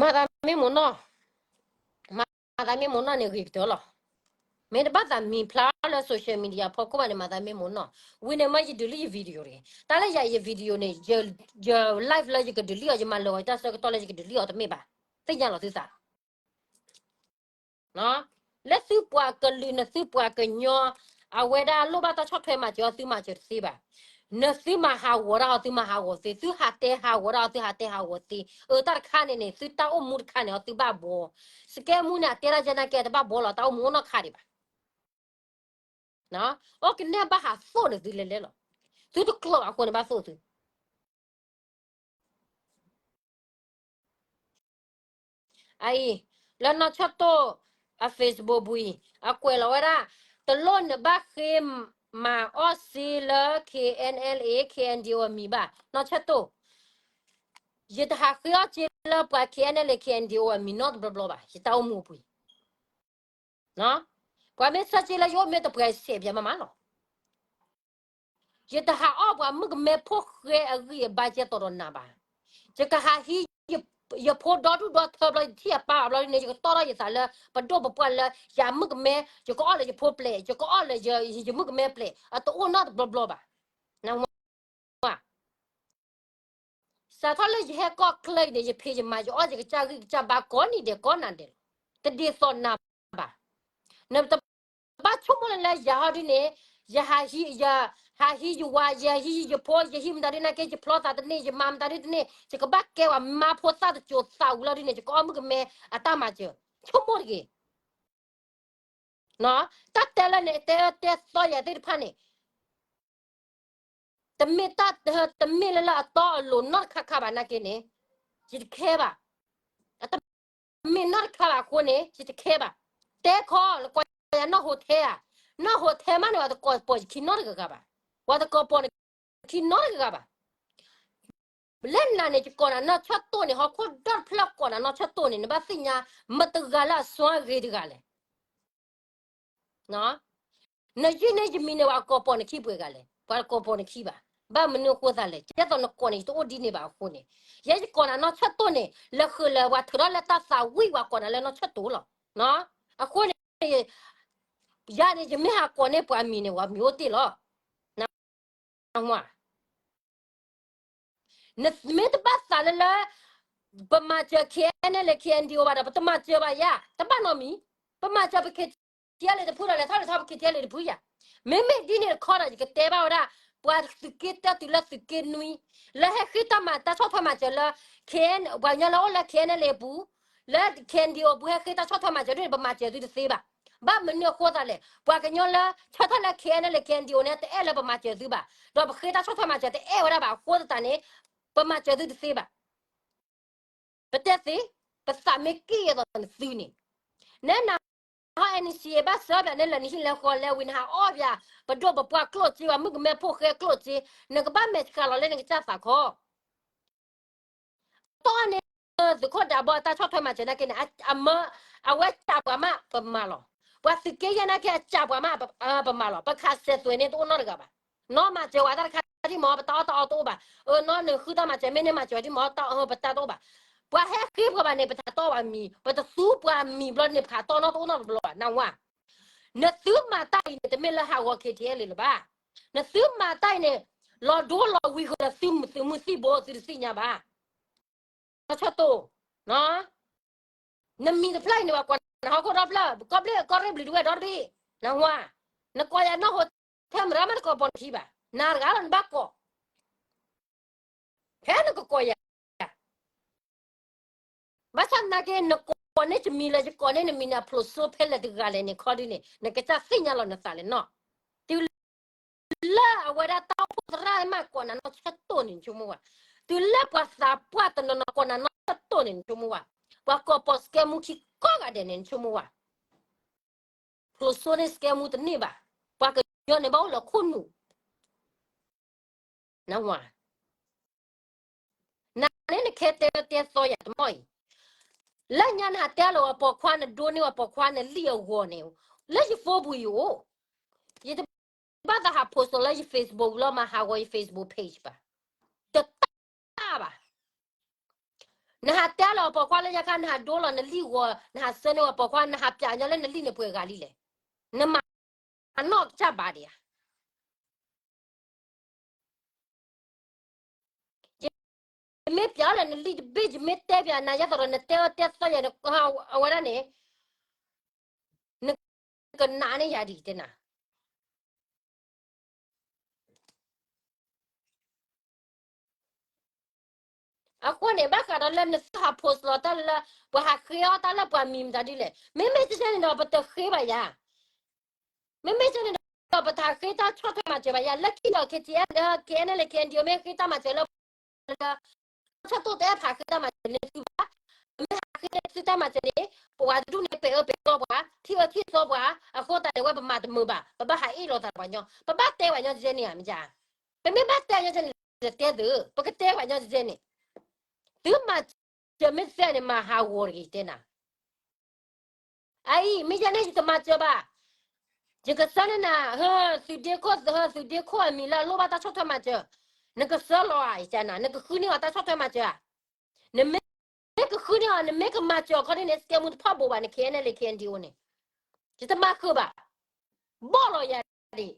မၤသးမ့ၢ်မိၢ်နီၢ်, မၤသးမ့ၢ်မိၢ်နီၢ်န့ၣ်ဂ့ၤကတၢၢ်လီၤ, မ့ၢ်တဘၣ်သးမံၤဖျါလၢ social media ဖီခိၣ်ဘၣ်န့ၣ် မၤသးမ့ၢ်မိၢ်နီၢ်, ဝံၤန့ၣ်မ့ၢ်ယ delete ယ video တဂ့ၤ, တၢ်လၢယၤယ video န့ၣ်, ယ live လၢယက delete အီၤ ယမၤလၢာ်အီၤ ယတၢ်ဆၢကတီၢ်လၢယက delete အီၤတမ့ၢ်ဘၣ်, သ့ၣ်ညါလီၤသုသး လၢသုပှၤကလုာ်နသုပှၤကညီ, အဝဲဒၣ်လိၣ်ဘၣ်တၢ်ဆီၣ်ထွဲမၤစၢၤအီၤ သုမၤစၢၤတသ့ဘၣ်, နသုမၤဟးဂီၤတၢ်အီၤ သုမၤဟးဂီၤသ့, သုဟးတဲဟးဂီၤတၢ်အီၤ သုဟးတဲဟးဂီၤသ့, အတၢ်တခါန့ၣ်န့ၣ် သုတၢ်အိၣ်မူတခါန့ၣ်အီၤ သုဘၣ်ဘှီ, စကဲမူန့ၣ် အတဲဒၣ်ယဲနာ်ကဲတဘၣ်ဘှီလီၤ တၢ်အိၣ်မူအိၣ်နီတခါဒံးဘၣ် အကနဲၣ်ဘၣ်ဟးသိၣ်န့ၣ်သုလဲၤလဲၤလီၤ, သုတကျိးဘၣ်အဃိန့ၣ်ဘၣ်သိၣ်သု အအံၤ, လၢနီၢ်ဆၢၣ်တိၢ် အ Facebook ပူၤအံၤ အကွဲးလီၤဝဲဒၣ်, တလိၣ်နဘၣ်ဃ့မၤအီၣ်စ့လၢ KNLA KNDO အမံၤဘၣ်, နီၢ်ဆၢၣ်တိၢ်, ယတဟးဃ့အီၣ်စ့လၢပှၤ KNLA KNDO အမံၤနီတဘျီဘျီဘၣ်, ယတၢ်အိၣ်မူအပူၤ ပှၤမ့ၢ်ဆၢစ့လၢယအိၣ်မ့ၢ်တပှဲၤစဲးပၠးမးမးလီၤ. ယတဟးအီၣ်ပှၤမုၣ်ကမဲဖိဃဲအဂံၢ်အဘါကဲသိးဒီးနၤဘၣ်. ယကဟးဟံးယဖိဒီဒူၣ်ဒီထၢဘျီ ယထံၣ်အပၢ်ဘၣ်ဘျီန့ၣ် ယကတီၢ်ထီၣ်ယသးလၢ ပဒိၣ်ပပှၢ်လၢ ယမုၣ်ကမဲ, ယကအီၣ်လၢယဖိပျဲၢ်, ယကအီၣ်လၢယမုၣ်ကမဲပျဲၢ်, အတအိၣ်နီတဘျီဘျီဘၣ်. စးထီၣ်လၢယဟဲကီၢ်ချၢအံၤန့ၣ် ယဖံးယမၤ ယအီၣ်ယကစၢ်ဂံၢ်ကစၢ်ဘါကိးနံၤဒဲးကိးနၤဒဲးလီၤ. တဒ်သိးနၤဘၣ်. နတဘၣ်ဆိကမိၣ်လၢယၤဟီဒ်န့ၣ်, ယဟးဟံး, ယဟးဟံးယဝၤ, ယဟံးယဖိ, ယဟံးမတၤဒ်န့ၣ်က့ ယဖျီသးတန့ၢ်, ယမၤမတၤဒ်တန့ၢ်, ယကဘၣ်ကဲဝဲမါဖိသၣ်တစိၤသးဝံၤလီၤဒ်န့ၣ် ယကအီၣ်မုၣ်ကမဲအတၢ်မၤစၢၤ. ဆိကမိၣ်တဂ့ၤ. တၢ်တဲလၢန့ၣ် တဲအၢတဲသီယၤသ့ၣ်တဖၣ်န့ၣ် တမ့ၢ်တၢ်, တမ့ၢ်လၢလၢအတီအလိၤနီတခါခါဘၣ် နာ်က့န့ၣ် ယတခဲဘၣ်. တမ့ၢ်နီတခါဘၣ်အဃိန့ၣ် ယတခဲဘၣ်. တဲခီလၢကွၢ်ယၤနီၢ်ဟိထဲဧါ, နီၢ်ဟိထဲမးန့ၣ် ပှၤတကိးပိာ်ယခံနီတဂၤဂၤဘၣ်. ပှၤတကိးပိာ်နခံနီတဂၤဂၤဘၣ်. လၢနၤန့ၣ် ယကိးနၤနီၢ်ဆၢၣ်တိၢ်န့ၣ် ဟီၣ်ခိၣ်ဒီတဖျၢၣ်ကိးနၤနီၢ်ဆၢၣ်တိၢ်န့ၣ် နဘၣ်သ့ၣ်ညါ မတဂၤလၢအစွမ်းအဂ့ၤတဂၤလဲၣ်. နယုၢ်န့ၢ်ယမံၤန့ၣ် ပှၤကိးပိာ်နခံပှဲၤဂၤလဲၣ်. ပှၤတကိးပိာ်နခံဘၣ်. ဘၣ်မနုၤအဃိသးလဲၣ်. ကဲသိးနကိးန့ၣ် ယတအိၣ်ဒ်န့ၣ်ဘၣ်အဃိန့ၣ်, ယဲယကိးနၤနီၢ်ဆၢၣ်တိၢ်န့ၣ် လၢဃုာ်လၢပှၤထုးထီၣ်လၢတၢ်သးဝံၣ် ပှၤကိးနၤလၢနီၢ်ဆၢၣ်တိၢ်လီၤ. အဃိန့ၣ် ယၤန့ၣ် ယမ့ၢ်ဟးကိးန့ၢ်ပှၤမံၤန့ၣ် ပှၤမံၤအိၣ်တ့ၢ်လီၤ. နမ့ၢ်တဘၣ်သးလၢလၢ ပမၤစၢၤ K N L A K N D O ဘၣ်ဒီး ပတမၤစၢၤဘၣ်ယၤ တဘၣ်နီတမံၤ, ပမၤစၢၤ ပ K T L A တဖုဒီး လဲၤထီၣ်လဲၤထီၣ် ပ K T L A တဖုယၤ. မ့မ့ၢ်ဒ်န့ၣ်တခီဒီး ယကတဲဘၣ်ဝဲဒၣ် ပှၤသုးက့တၢတုၤလၢသုးက့နွံ လၢဟဲဃ့တၢ်မၤတၢ်ဆီၣ်ထွဲမၤစၢၤလၢ K N ပှၤကညီလၢအိၣ်လၢ K N L A အပူၤ လၢ K N D O အပူၤ ဟဲဃ့တၢ်ဆီၣ်ထွဲမၤစၢၤဒ်န့ၣ် ပမၤစၢၤသုတသ့ဘၣ်. ဘၣ်မနုၤအဃိသတးလဲၣ်, ပှၤကညီလၢဆၢထၢၣ်လၢ K N L A K N D O န့ၣ် တအဲၣ်လၢပမၤစၢၤသုဘၣ်, ဒီးပဃ့တၢ်ဆီၣ်ထွဲမၤစၢၤတအဲၣ်ဝဲဒၣ်ဘၣ်အဃိသတးန့ၣ် ပမၤစၢၤသုတသ့ဘၣ်. ပတဲသ့, ပသးမ့ၢ်က့ၣ်အသိးနသုန့ၣ်, နနဟီ N C A ဘၣ်စၢဘၣ်န့ၣ်လၢနဟံၣ်လဲၤဃီလဲၤဝံၤ နဟးအီၣ်ဘၣ် ပဒိၣ်ပပှၢ်ကျိၣ်စ့ ပှၤမုၣ်ကမဲဖိဃဲကျိၣ်စ့, နကဘၣ်မဲာ်ဆှးလီၤလၢနကစၢ်သးခီ တီၢ်န့ၣ် သုးခိၣ်ဒးဘီအတၢ်ဆီၣ်ထွဲမၤစၢၤနာ်က့န့ၣ် အမၢ အဝဲစံးပှၤမး ပမၤလီၤ. ပှၤသုးက့ယဲၢ်နာ်က့အစံးပှၤမး ပမၤလီၤ. ပခးစဲးသွဲၣ်န့ၣ်တအိၣ်နီတဂၤဘၣ်. နီၢ်မၤစၢၤဝဲတၢ်တခါဒံးမး ပတၢ်အီၣ်တၢ်အီတအိၣ်ဘၣ်. အၢ နီၢ်နဃုတၢ်မၤစၢၤ မ့ၢ်န့ၢ်မၤစၢၤဒံးမး တၢ်အီၣ်ပတၢ်တအိၣ်ဘၣ်. ပှၤဟဲဃ့ပှၤဘၣ်န့ၣ် ပတဟးတီၢ်ပှၤမံၤ, ပတသူပှၤမံၤဘျီန့ၣ် ပဟးတီၢ်နီတအိၣ်နီတဘျီဘၣ် နဝၤ နသုမၤတၢ်အံၤန့ၣ် တမ့ၢ်လၢဟးဂီၤ K T L A လၢၤဘၣ်. နသုမၤတၢ်အံၤန့ၣ် လီၤဒိလီၤဝံၤဃီဒီးသုးမုၢ်သံၣ်ဘိသုတသ့ၣ်ညါဘၣ်. ဆၢတိၢ်, နမံၤတဖျၢၣ်အံၤန့ၣ် ပှၤကိးနၤဟီၣ်ခိၣ်ဒီဖျၢၣ်, ကီၢ်ဘျ့ၣ်ကီၢ်ရ့ၣ်ဘျုးတဝဲၢ်ဒီတဘ့ၣ်, နဝၤ, နကိးယၤနီၢ်ဟိထဲမရၢမးတကိးပိာ်နခံဘၣ်, နၤတဂၤလီၤနဘၣ်ကိး ဖဲနကကိးယၤ ဘၣ်ဆၣ်သနာ်က့ နကိးန့ၢ်တမံၤလၢယကိးန့ၢ်နမံၤန့ၣ် အဖျိးစိဖဲလဲၣ်တဂၤလဲၣ်န့ၣ် ခီဒ်န့ၣ် နကစၢ်သ့ၣ်ညါလီၤနသးလဲၣ်နီၤ. တုၤလၢအဝဲဒၣ်တၢ်အိၣ်ဖှိၣ်သရၣ်မးကိးနၤနီၢ်ဆၢတိၢ်န့ၣ် နဆိကမိၣ်ဝဲ, တုၤလၢပှၤသးပှၢ်တနီၤနီၤကိးနၤနီၢ်ဆၢတိၢ်န့ၣ် နဆိကမိၣ်ဝဲ, ပှၤကိးပိာ်စကဲမူခံကိးဂၤဒဲးန့ၣ် နဆိကမိၣ်ဝဲ ဖျိးစိန့ၣ်စကဲမူတန့ၢ်ဘၣ်, ပှၤကညီန့ၣ်ဘၣ်အိၣ်လၢခိၣ်နူာ် နဝၤ, နန့ၣ်နခဲတဲတဲသီယၤတမီၢ်အံၤ, လၢညါနဟးတဲလီၤဝဲပိာ်ခွါ နဒိန့ၢ်ဝဲပိာ်ခွါနလံၣ်အဂီၤန့ၣ်, လၢယ phone ပူၤအံၤအိၣ်, ယတဘၣ်သးဟး post လၢယ Facebook လီၤ မၤဟးဂီၤယ Facebook page ဘၣ်, တတၢ်ဘၣ်. နဟးတဲလီၤပိာ်ခွါလၢညါခါ နဟးဒိလီၤနလံၣ်ဂီၤ နဟးဆှၢန့ၢ်ဝဲပိာ်ခွါ နဟးပျးညီလၢနလံၣ်န့ၣ်ပှဲၤဂၤလံလဲၣ်, နမၤအနီၢ်ကစၢ်ဘၣ်ဒံးဧါ. ယမ့ၢ်ပျးလၢနလံၣ်တဘ့ၣ် ယမ့ၢ်တဲပျးနၤယဲသိးဒီး နတဲအီၤတဲသီယၤ အဝဲဒၣ်န့ၣ် နကနးန့ၢ်ယၤဒံးတဲနၤ. အဃိန့ၣ် ဘၣ်ဃးဒီးလၢနသုဟး post လီၤတၢ်လၢ ပှၤဟးဃ့အီၣ်တၢ်လၢပှၤမံၤမတၤဒ်လဲၣ်, မ့မ့ၢ်ကဲန့ၣ်ဒီး ပတဃ့ဘၣ်ယၤ မ့မ့ၢ်ကဲန့ၣ်ဒီး ပတဟးဃ့တၢ်ဆီၣ်ထွဲမၤစၢၤဘၣ်ယၤ လၢခံဒီး K T L K N L K N D O မ့ၢ်ဃ့တၢ်မၤစၢၤလၢ ဆၢတိၢ်တအဲၣ်ဖးဃ့တၢ်မၤစၢၤန့ၢ်သုဘၣ်, မ့ၢ်ဟးဃ့န့ၢ်သုတၢ်မၤစၢၤန့ၣ် ပဝဲတဒူၣ်န့ၣ် ပဲာ်အၢပဲာ်သီပှၤ ထံၣ်အၢထံၣ်သီပှၤ, အဃိသတးန့ၣ် ဝဲပမၤတမုာ်ဘၣ်, ပဘၣ်ဟးအ့ၣ်လိာ်သးပှၤညီ, ပဘၣ်တဲပှၤညီကဲန့ၣ်ဧါ မ့ၢ်ဧါ. ပမ့ၢ်ဘၣ်တဲညီကဲန့ၣ် တဲသု, ပကတဲပှၤညီကဲန့ၣ် သုမၤစၢၤမ့ၢ်သ့န့ၣ် မၤဟးဂီၤတဂ့ၤတဲနၤ. အအံၤ မ့ၢ်ယဲန့ၣ် ယတမၤစၢၤဘၣ်. ယကဆှၢန့ၢ်နၤ ဟၢ သုးဒ့ခိၣ် ဟၢသုးဒ့ခိၣ်အမံၤလၢအလိၣ်ဘၣ်တၢ်ဆီၣ်ထွဲမၤစၢၤ, နကဆှၢလီၤဧါ ယကနၤ, နကဃုန့ၢ်အီၤတၢ်ဆီၣ်ထွဲမၤစၢၤဧါ. နမ့ၢ်ကဃုန့ၢ်အီၤ နမ့ၢ်ကမၤစၢၤအခီဒ်န့ၣ် စကဲမူတဖီၣ်ဘိးဘၣ်န့ၣ် K N L K N D O န့ၣ် ယတမၤဃုာ်ဘၣ်. ဘီၣ်လီၤယၤဒံး,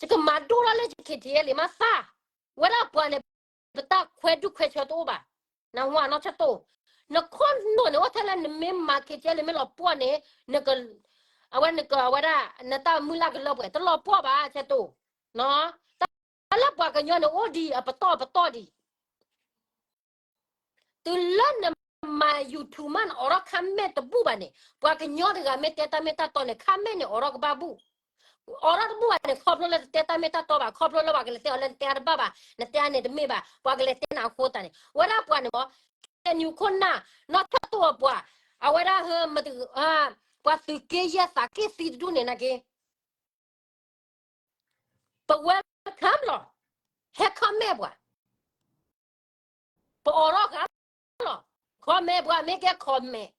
ယကမၤဒိၣ်ထီၣ်လၢယ K T L မးသၣ်, ဝဲဒၣ်ပှၤန့ၣ် ပတၢ်ခွဲဒူၣ်ခွဲဆၢတအိၣ်ဘၣ်. နဝၤနီၢ်ဆၢတိၢ်, နခိၣ်နူာ်န့ၣ် အိၣ်ထဲလၢနမ့ၢ်မၤ K T L မ့ၢ်လီၤပှီၢ်န့ၣ်, အဝဲနက အဝဲဒၣ် နတၢ်မုၢ်လၢ်ကလၢပှဲၤ တလီၤပှီၢ်ဘၣ်ဆၢတိၢ်. တၢ်လၢပှၤကညီန့ၣ်အိၣ်ဒံးအပတီၢ်ပတီၢ်ဒံး တုၤလၢနမၤ YouTube မး နအိးထီၣ် comment တဘူၣ်ဘၣ်န့ၣ် ပှၤကညီတဂၤမ့ၢ်တဲတၢ်မ့ၢ်တၢ်တီန့ၣ် comment န့ၣ်အိးထီၣ်ကဘၣ်ဘူၣ်. အိးထီၣ်တဘူၣ်ဘၣ်န့ၣ် ခီဖျိလၢတတဲတၢ်မ့ၢ်တၢ်တီဘၣ်, ခီဖျိလၢပှၤကလဲၤတဲအီၤလၢနတဲအါတဘၣ်ဘၣ်, နတဲအါန့ၣ်တမ့ၢ်ဘၣ်, ပှၤကလဲၤတဲနၤအဃိသတးန့ၣ် ဝဲဒၣ်ပှၤန့ၣ်မး KNU ခိၣ်နၢ် နီၢ်ထၢၣ်တိၢ်အပှၤ, အဝဲဒၣ်ဟၢ ပှၤသုးက့ယဲၢ်သးက့ၢ်သံတဒူၣ်န့ၣ်နာ်က့ ပ welcome လီၤ. ဟဲ comment ပှၤ, ပအိးထီၣ်ဃာ်လီၤ. comment ပှၤ မ့ၢ်ကဲ comment,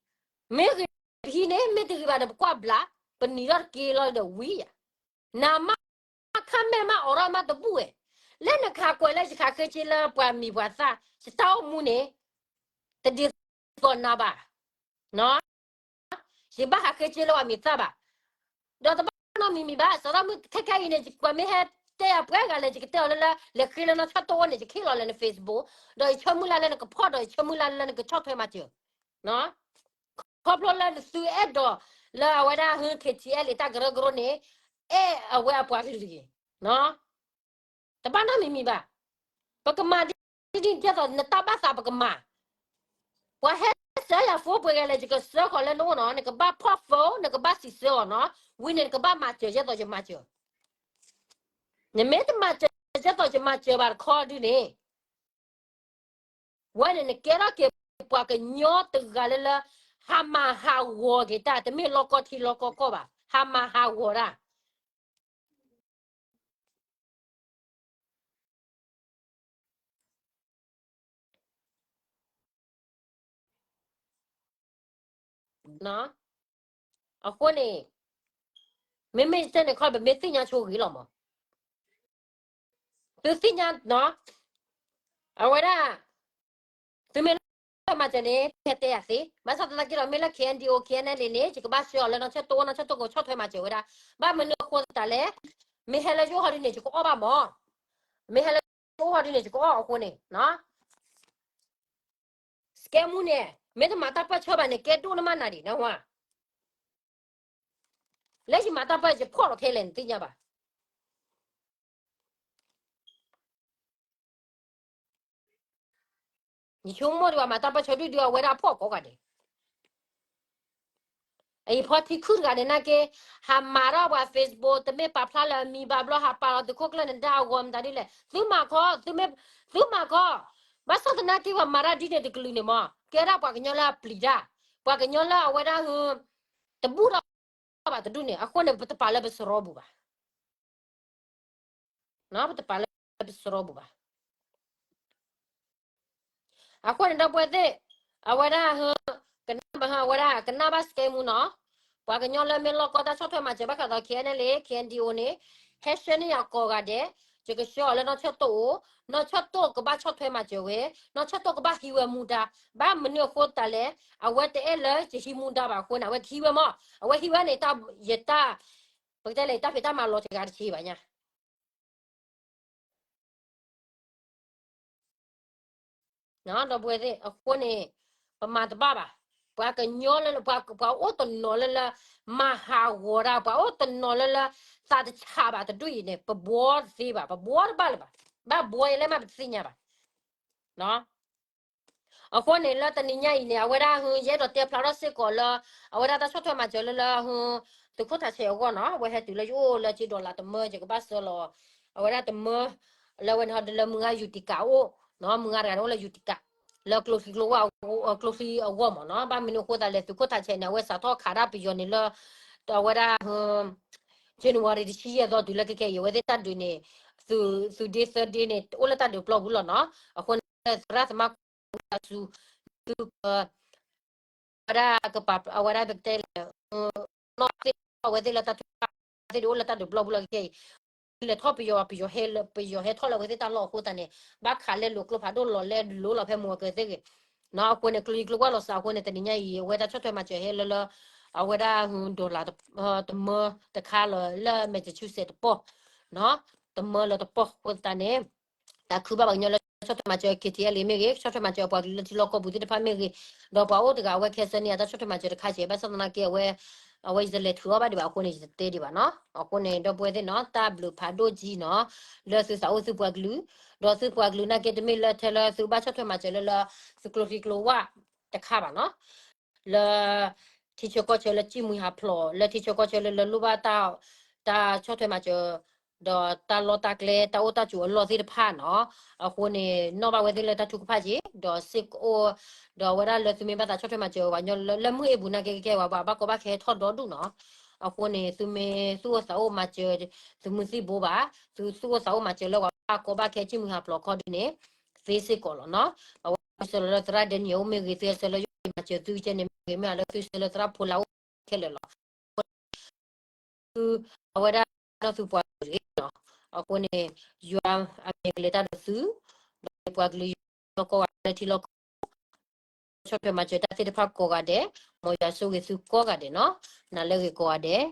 မ့ၢ်ဂ့ၤပဟံးန့ၣ် မ့ၢ်တဂ့ၤဘၣ်န့ၣ် ပကွၢ်ဘျး, ပနံၤထီၣ်တက့ၢ်လီၤဒီးဝံၤဧါ. နမ့ၢ် comment မ့ၢ်အိးထီၣ်မ့ၢ်တဘူၣ်ဝဲ, လၢနခးကွဲးလၢယခးဃ့က့လၢပှၤမံၤပှၤသၣ် ယတၢ်အိၣ်မူန့ၣ် တဒ်သိးနၤဘၣ်. ယဘၣ်ဟးဃ့က့လၢပှၤမံၤသၣ်ဘၣ်. ဒီးတဘၣ်နီတမံၤမံၤဘၣ်, စးထီၣ်မုၢ်ခဲခဲအံၤန့ၣ် ပှၤမ့ၢ်ဟဲတဲ ယတဲယၤပှဲၤဂၤလဲၣ် ယကတဲအီၤလၢလၢ လဲၤဃ့လၢနီၢ်ဆၢၣ်တိၣ်အိၣ်န့ၣ် ယခ့လီၤလၢန Facebook, ဒီးယဆၢမုၢ်လၢ်လၢနကဖီၣ်ဒီးယဆၢမုၢ်လၢ်လၢနကဆီၣ်ထွဲမၤစၢၤ, ခီဖျိလၢနသုအဲၣ်ဒိး လၢအဝဲဒၣ်ဟ KTLA တၢ်ကရၢကရိန့ၣ်, အဲၣ်အဝဲအပှၤကလုာ်ဂ့ၤ, တဘၣ်နီတမံၤမံၤဘၣ်. ပကမၤဒ်န့ၣ် ဒ်သိးနတၢ်ဘၣ်သးပကမၤ, ပှၤဟဲစၢၤယၤ phone ပှဲၤဂၤလဲၣ် ယကစၢဃီၤလၢနအိၣ်နီၤ, နကဘၣ်ဖီၣ် phone, နကဘၣ်စံးဆၢအီၤနီၤ, ဝံၤန့ၣ်နကဘၣ်မၤစၢၤ ဒ်သိးယမၤစၢၤ, နမ့ၢ်တမၤစၢၤ ဒ်သိးယမၤစၢၤဘၣ်တခီဒုန့ၣ် ဝဲန့ၣ်နကဲထီၣ်က့ၤပှၤကညီတဂၤလၢလၢ ဟးမၤဟးဂီၤက့ၤတၢ်, တမ့ၢ်လီၢ်ကီၢ်ထံလီၢ်ကီၢ်ကီၢ်ဘၣ်, ဟးမၤဟးဂီၤတၢ် အဃိန့ၣ် မ့မ့ၢ်တဲန့ၣ်ခီ ပမ့ၢ်သ့ၣ်ညါဆိဂ့ၤလီၤမး, သုသ့ၣ်ညါ, အဝဲဒၣ် သုမ့ၢ်လၢမၤစၢၤန့ၣ် ဟဲတဲယၤသ့, ဘၣ်ဆၣ်သနာ်က့ဒီး မ့ၢ်လၢ KNDO KNLA န့ၣ် ယကဘၣ်ဆှၢအီၤလၢနီၢ်ဆၢၣ်တိၣ်အိၣ်, နီၢ်ဆၢၣ်တိၣ်ကဆီၣ်ထွဲမၤစၢၤဝဲဒၣ်, ဘၣ်မနုၤအဃိသတးလဲၣ်, မ့ၢ်ဟဲလၢယအိၣ်ဟီဒုန့ၣ် ယကအီၣ်ဘၣ်မး, မ့ၢ်ဟဲလၢယအိၣ်ဟီဒုန့ၣ် ယကအီၣ်အဃိန့ၣ် စကဲမူန့ၣ် မ့ၢ်တမၤတၢ်ပၢၢ်ဆၢဘၣ်န့ၣ် ကဲဒိၣ်နမးနၤဒံးနဝၤ, လၢယမၤတၢ်ပၢၢ်ယဖီၣ်လီၤခဲလၢာ် နသ့ၣ်ညါဘၣ်. ယဆိကမိၣ်ဒံးဘၣ် မၤတၢ်ပၢၢ်ဆၢဒုၣ်ဒုၣ်အဝဲဒၣ်ဖီၣ်ကိးဂၤဒဲး, အအံၤဖီထံခုၣ်တဂၤန့ၣ်နာ်က့, ဟးမၤထီၣ်ပှၤ Facebook တမ့ၢ်ပာ်ဖျါလၢအမံၤဘၣ်ဘျီ ဟးပာ်လီၤသုးခိၣ်ကျၢၢ်နဒါအဂီၢ်မတၤဒ်လဲၣ်, သုမၤခီ, သုမ့ၢ်, သုမၤခီ, ဘၣ်ဆၣ်သနာ်က့ပှၤမၤတၢ်ဒ်န့ၣ်တကလုာ်န့ၣ်မး ကဲဒၣ်ပှၤကညီလၢအပျံၤတၢ်, ပှၤကညီလၢအဝဲဒၣ်ဟ တဘူၣ်ထီၣ်ဘၣ်တဒူၣ်န့ၣ် အဃိန့ၣ် ပတပာ်လၢပစရီပူၤဘၣ် ပတပာ်လၢပစရီပူၤဘၣ်. အဃိန့ၣ်ဒီပုၢ်ဝဲၢ်သ့ၣ်, အဝဲဒၣ်ဟ ကနၣ်ဘၣ်ဟ အဝဲဒၣ်ကနၣ်ဘၣ်စကဲမူနီၤ, ပှၤကညီလၢမ့ၢ်လီၢ်ကီၢ်တၢ်ဆီၣ်ထွဲမၤစၢၤဘၣ်ဃးဒီး KNLA KNDO န့ၣ်, ဟဲဆှၢန့ၢ်ယၤကိးဂၤဒဲး, ယကဆှၢအီၤလၢနီၢ်ဆၢၣ်တိၣ်အိၣ်, နီၢ်ဆၢၣ်တိၣ်ကဘၣ်ဆီၣ်ထွဲမၤစၢၤဝဲ, နီၢ်ဆၢၣ်တိၣ်ကဘၣ်ဟံးဝဲမူဒါ, ဘၣ်မနုၤအဃိသတးလဲၣ်, အဝဲတအဲၣ်လၢယဟံးမူဒါဘၣ်အဃိန့ၣ် အဝဲကဟံးဝဲမး, အဝဲဟံးဝဲန့ၣ် ယတၢ်, ပကတဲလဲၣ် ယတၢ်ဖံးတၢ်မၤလီၤတဂၤတဆံဘၣ်ညါ ဒီပုၢ်ဝဲၢ်သ့ၣ် အဃိန့ၣ်, ပမၤတဘၣ်ဘၣ်, ပှၤကညီလၢ ပှၤ, ပှၤအိၣ်တနီၤလၢလၢ, မၤဟးဂီၤတၢ် ပှၤအိၣ်တနီၤလၢလၢ, သးတဆးဘၣ်တဒူၣ်အံၤန့ၣ် ပဘှီတသ့ဘၣ်, ပဘှီတဘၣ်လၢၤဘၣ်, ဘၣ်ဘှီယလဲၣ်မးပတသ့ၣ်ညါဘၣ်. အဃိန့ၣ်လၢတနံၤညါအံၤန့ၣ် အဝဲဒၣ်ဟ ယအဲၣ်ဒိးတဲဖျါထီၣ်စ့ၢ်ကီးလၢ, အဝဲဒၣ်တၢ်ဆီၣ်ထွဲမၤစၢၤလၢလၢဟ သုးခိၣ်ထးဆဲးအဂီၢ်နီၤ, အဝဲဟဲတုၤလၢယအိၣ်လၢက့ဒီလးတမၢ ယကဘၣ်ဆှၢလီၤ, အဝဲဒၣ်တမၢ, လၢအဝဲန့ၣ်ဟီဒ်လၢမုၢ်ဂၤယူၤတံကးအိၣ်, မုၢ်ဂၤတဂၤန့ၣ်အိၣ်လၢယူၤတံကး, လၢကျိချံကျိဝၣ်, ကျိချံအဂီၢ်မးနီၤ, ဘၣ်မနုၤအဃိသတးလဲၣ် သုးခိၣ်ထးဆဲးန့ၣ် အဝဲစးထီၣ်ခးတၢ်ပယီၤန့ၣ်လၢ, အဝဲဒၣ်ဟ January တဆံယဲၢ်သီတုၤလၢခဲခဲအံၤ အဝဲသ့ၣ်တၢ်ဒုးန့ၣ်, သုး, သုးဒ့သၢဒ့န့ၣ် အိၣ်လၢတၢ်ဒုးပျီပူၤလီၤနီၤ, အဃိန့ၣ် သရၣ်သမါခိၣ်စူၤ, သုးက အဝဲဒၣ်ကပာ်, အဝဲဒၣ်ပကတဲလဲၣ်, နီၢ်သ့ၣ်, အဝဲသ့ၣ်လၢတၢ်ထုကဖၣ်သ့ၣ်ဒုးအိၣ်လၢတၢ်ဒုးပျီပူၤလီၤခဲခဲအံၤ, လဲၤထီၣ်ပယီၤ, ပယီၤဟဲလၢ, ပယီၤဟဲထီၣ်လၢအဝဲသ့ၣ်တၢ်လီၢ်အဃိသတးန့ၣ်, ဘၣ်ခးလဲလိာ်ကျိဖးဒိၣ်လီၤလဲလိၤလီၤဖဲမုၢ်အကသ့ၣ်ဂ့ၤ, အဃိန့ၣ် ကျိချံကျိဝၣ်လီၤစးအဃိန့ၣ် တနံၤညါအံၤ အဝဲတၢ်ဆီၣ်ထွဲမၤစၢၤဟဲလၢလၢ, အဝဲဒၣ်ဟ dollar တမၢတခါလီၤလၢ Massachusetts တပီၢ်, တမၢလၢတပီၢ်အဃိသတးန့ၣ် တၢ်ခုဘၣ်ပှၤကညီလၢဆီၣ်ထွဲမၤစၢၤ KTLA မ့ၢ်ဂ့ၤ, ဆီၣ်ထွဲမၤစၢၤပှၤကလုာ်လၢထံလီၢ်ကီၢ်ပူၤသ့ၣ်တဖၣ်မ့ၢ်ဂ့ၤ, ဒီးပှၤအိၣ်တဂၤအဝဲခဲဆၢန့ၢ်အတၢ်ဆီၣ်ထွဲမၤစၢၤတခါကဲ, ဘၣ်ဆၣ်သနာ်က့အဝဲ, အဝဲယတလဲၤထုးအီၤဘၣ်ဒံးဘၣ်အဃိန့ၣ် ယတတဲဒံးဘၣ်နီၤ, အဃိန့ၣ် ဒီပုၢ်ဝဲၢ်သ့ၣ်နီၤ တၢ်ဘျုးဖးဒိၣ်ကံနီၤ, လၢသုသးအိၣ်သုပှၤကလုာ်, ဒီးသုပှၤကလုာ်နာ်က့တမ့ၢ်လၢထဲလၢသုဘၣ်ဆီၣ်ထွဲမၤစၢၤလၢလၢ, သုကျိချံကျိဝၣ်တခါဘၣ်နီၤ လၢ, ထံဆၢကီၢ်ဆၢလၢစံၣ်မှံဟးဖျိး လၢထံဆၢကီၢ်ဆၢလၢလၢလိၣ်ဘၣ်တၢ်, တၢ်ဆီၣ်ထွဲမၤစၢၤ, ဒီးတၢ်လီၢ်တၢ်ကျဲတၢ်အိၣ်တၢ်ကၠိအလီၢ်သ့ၣ်တဖၣ်နီၤ, အဃိန့ၣ် နီၣ်ဘၣ်ဝဲသ့ၣ်လၢတၢ်ထုကဖၣ်က့ၤ, ဒီးစ့ၢ်ကီး, ဒီးအဝဲဒၣ်လၢသုမ့ၢ်ဘၣ်သးဆီၣ်ထွဲမၤစၢၤပှၤကညီလၢမုၢ်အ့ၣ်ပူၤနာ်က့ကဲဝဲဘၣ် ဘၣ်ကီဘၣ်ခဲထီၣ်ဒီဒူၣ်နီၤ, အဃိန့ၣ် သုမ့ၢ်သူၣ်အိၣ်သးအိၣ်မၤစၢၤ, သုးမုၢ်သံၣ်ဘိဘၣ်, သုသူၣ်အိၣ်သးအိၣ်မၤစၢၤလၢပှၤဘၣ်ကီဘၣ်ခဲစံၣ်မှံဟးဖျိးခီဒုန့ၣ်, သ့စ့ၢ်ကီးလီၤနီၤ, အဝဲသုဆှၢလီၤလၢသရၣ်ဒဲနံၣ်အိၣ်မ့ၢ်ဂ့ၤ, သုဆှၢလၢယိၣ်မၤစၢၤသုကဲန့ၣ်မ့ၢ်ဂ့ၤ, မ့ၢ်လၢသုဆှၢလၢသရၣ်ဖိလၢအိၣ်ခဲလၢာ်လီၤ အဝဲဒၣ်ဒီးသုပှၤကလုာ်တဂ့ၤလီၤ, အဃိန့ၣ်, ယွၤအမ့ၢ်ကလဲၤတၢ်ဒီးသု, ဒီးပှၤကလုာ်ယွၤကီၢ်ဂၤလၢထံလီၢ်ကီၢ်, ဆီၣ်ထွဲမၤစၢၤတၢ်သ့ၣ်တဖၣ်ကိးဂၤဒဲး, မ်ယွၤဆိၣ်ဂ့ၤသုကိးဂၤဒဲးနီၤ, နၤလၢအဂ့ၤကိးဂၤဒဲး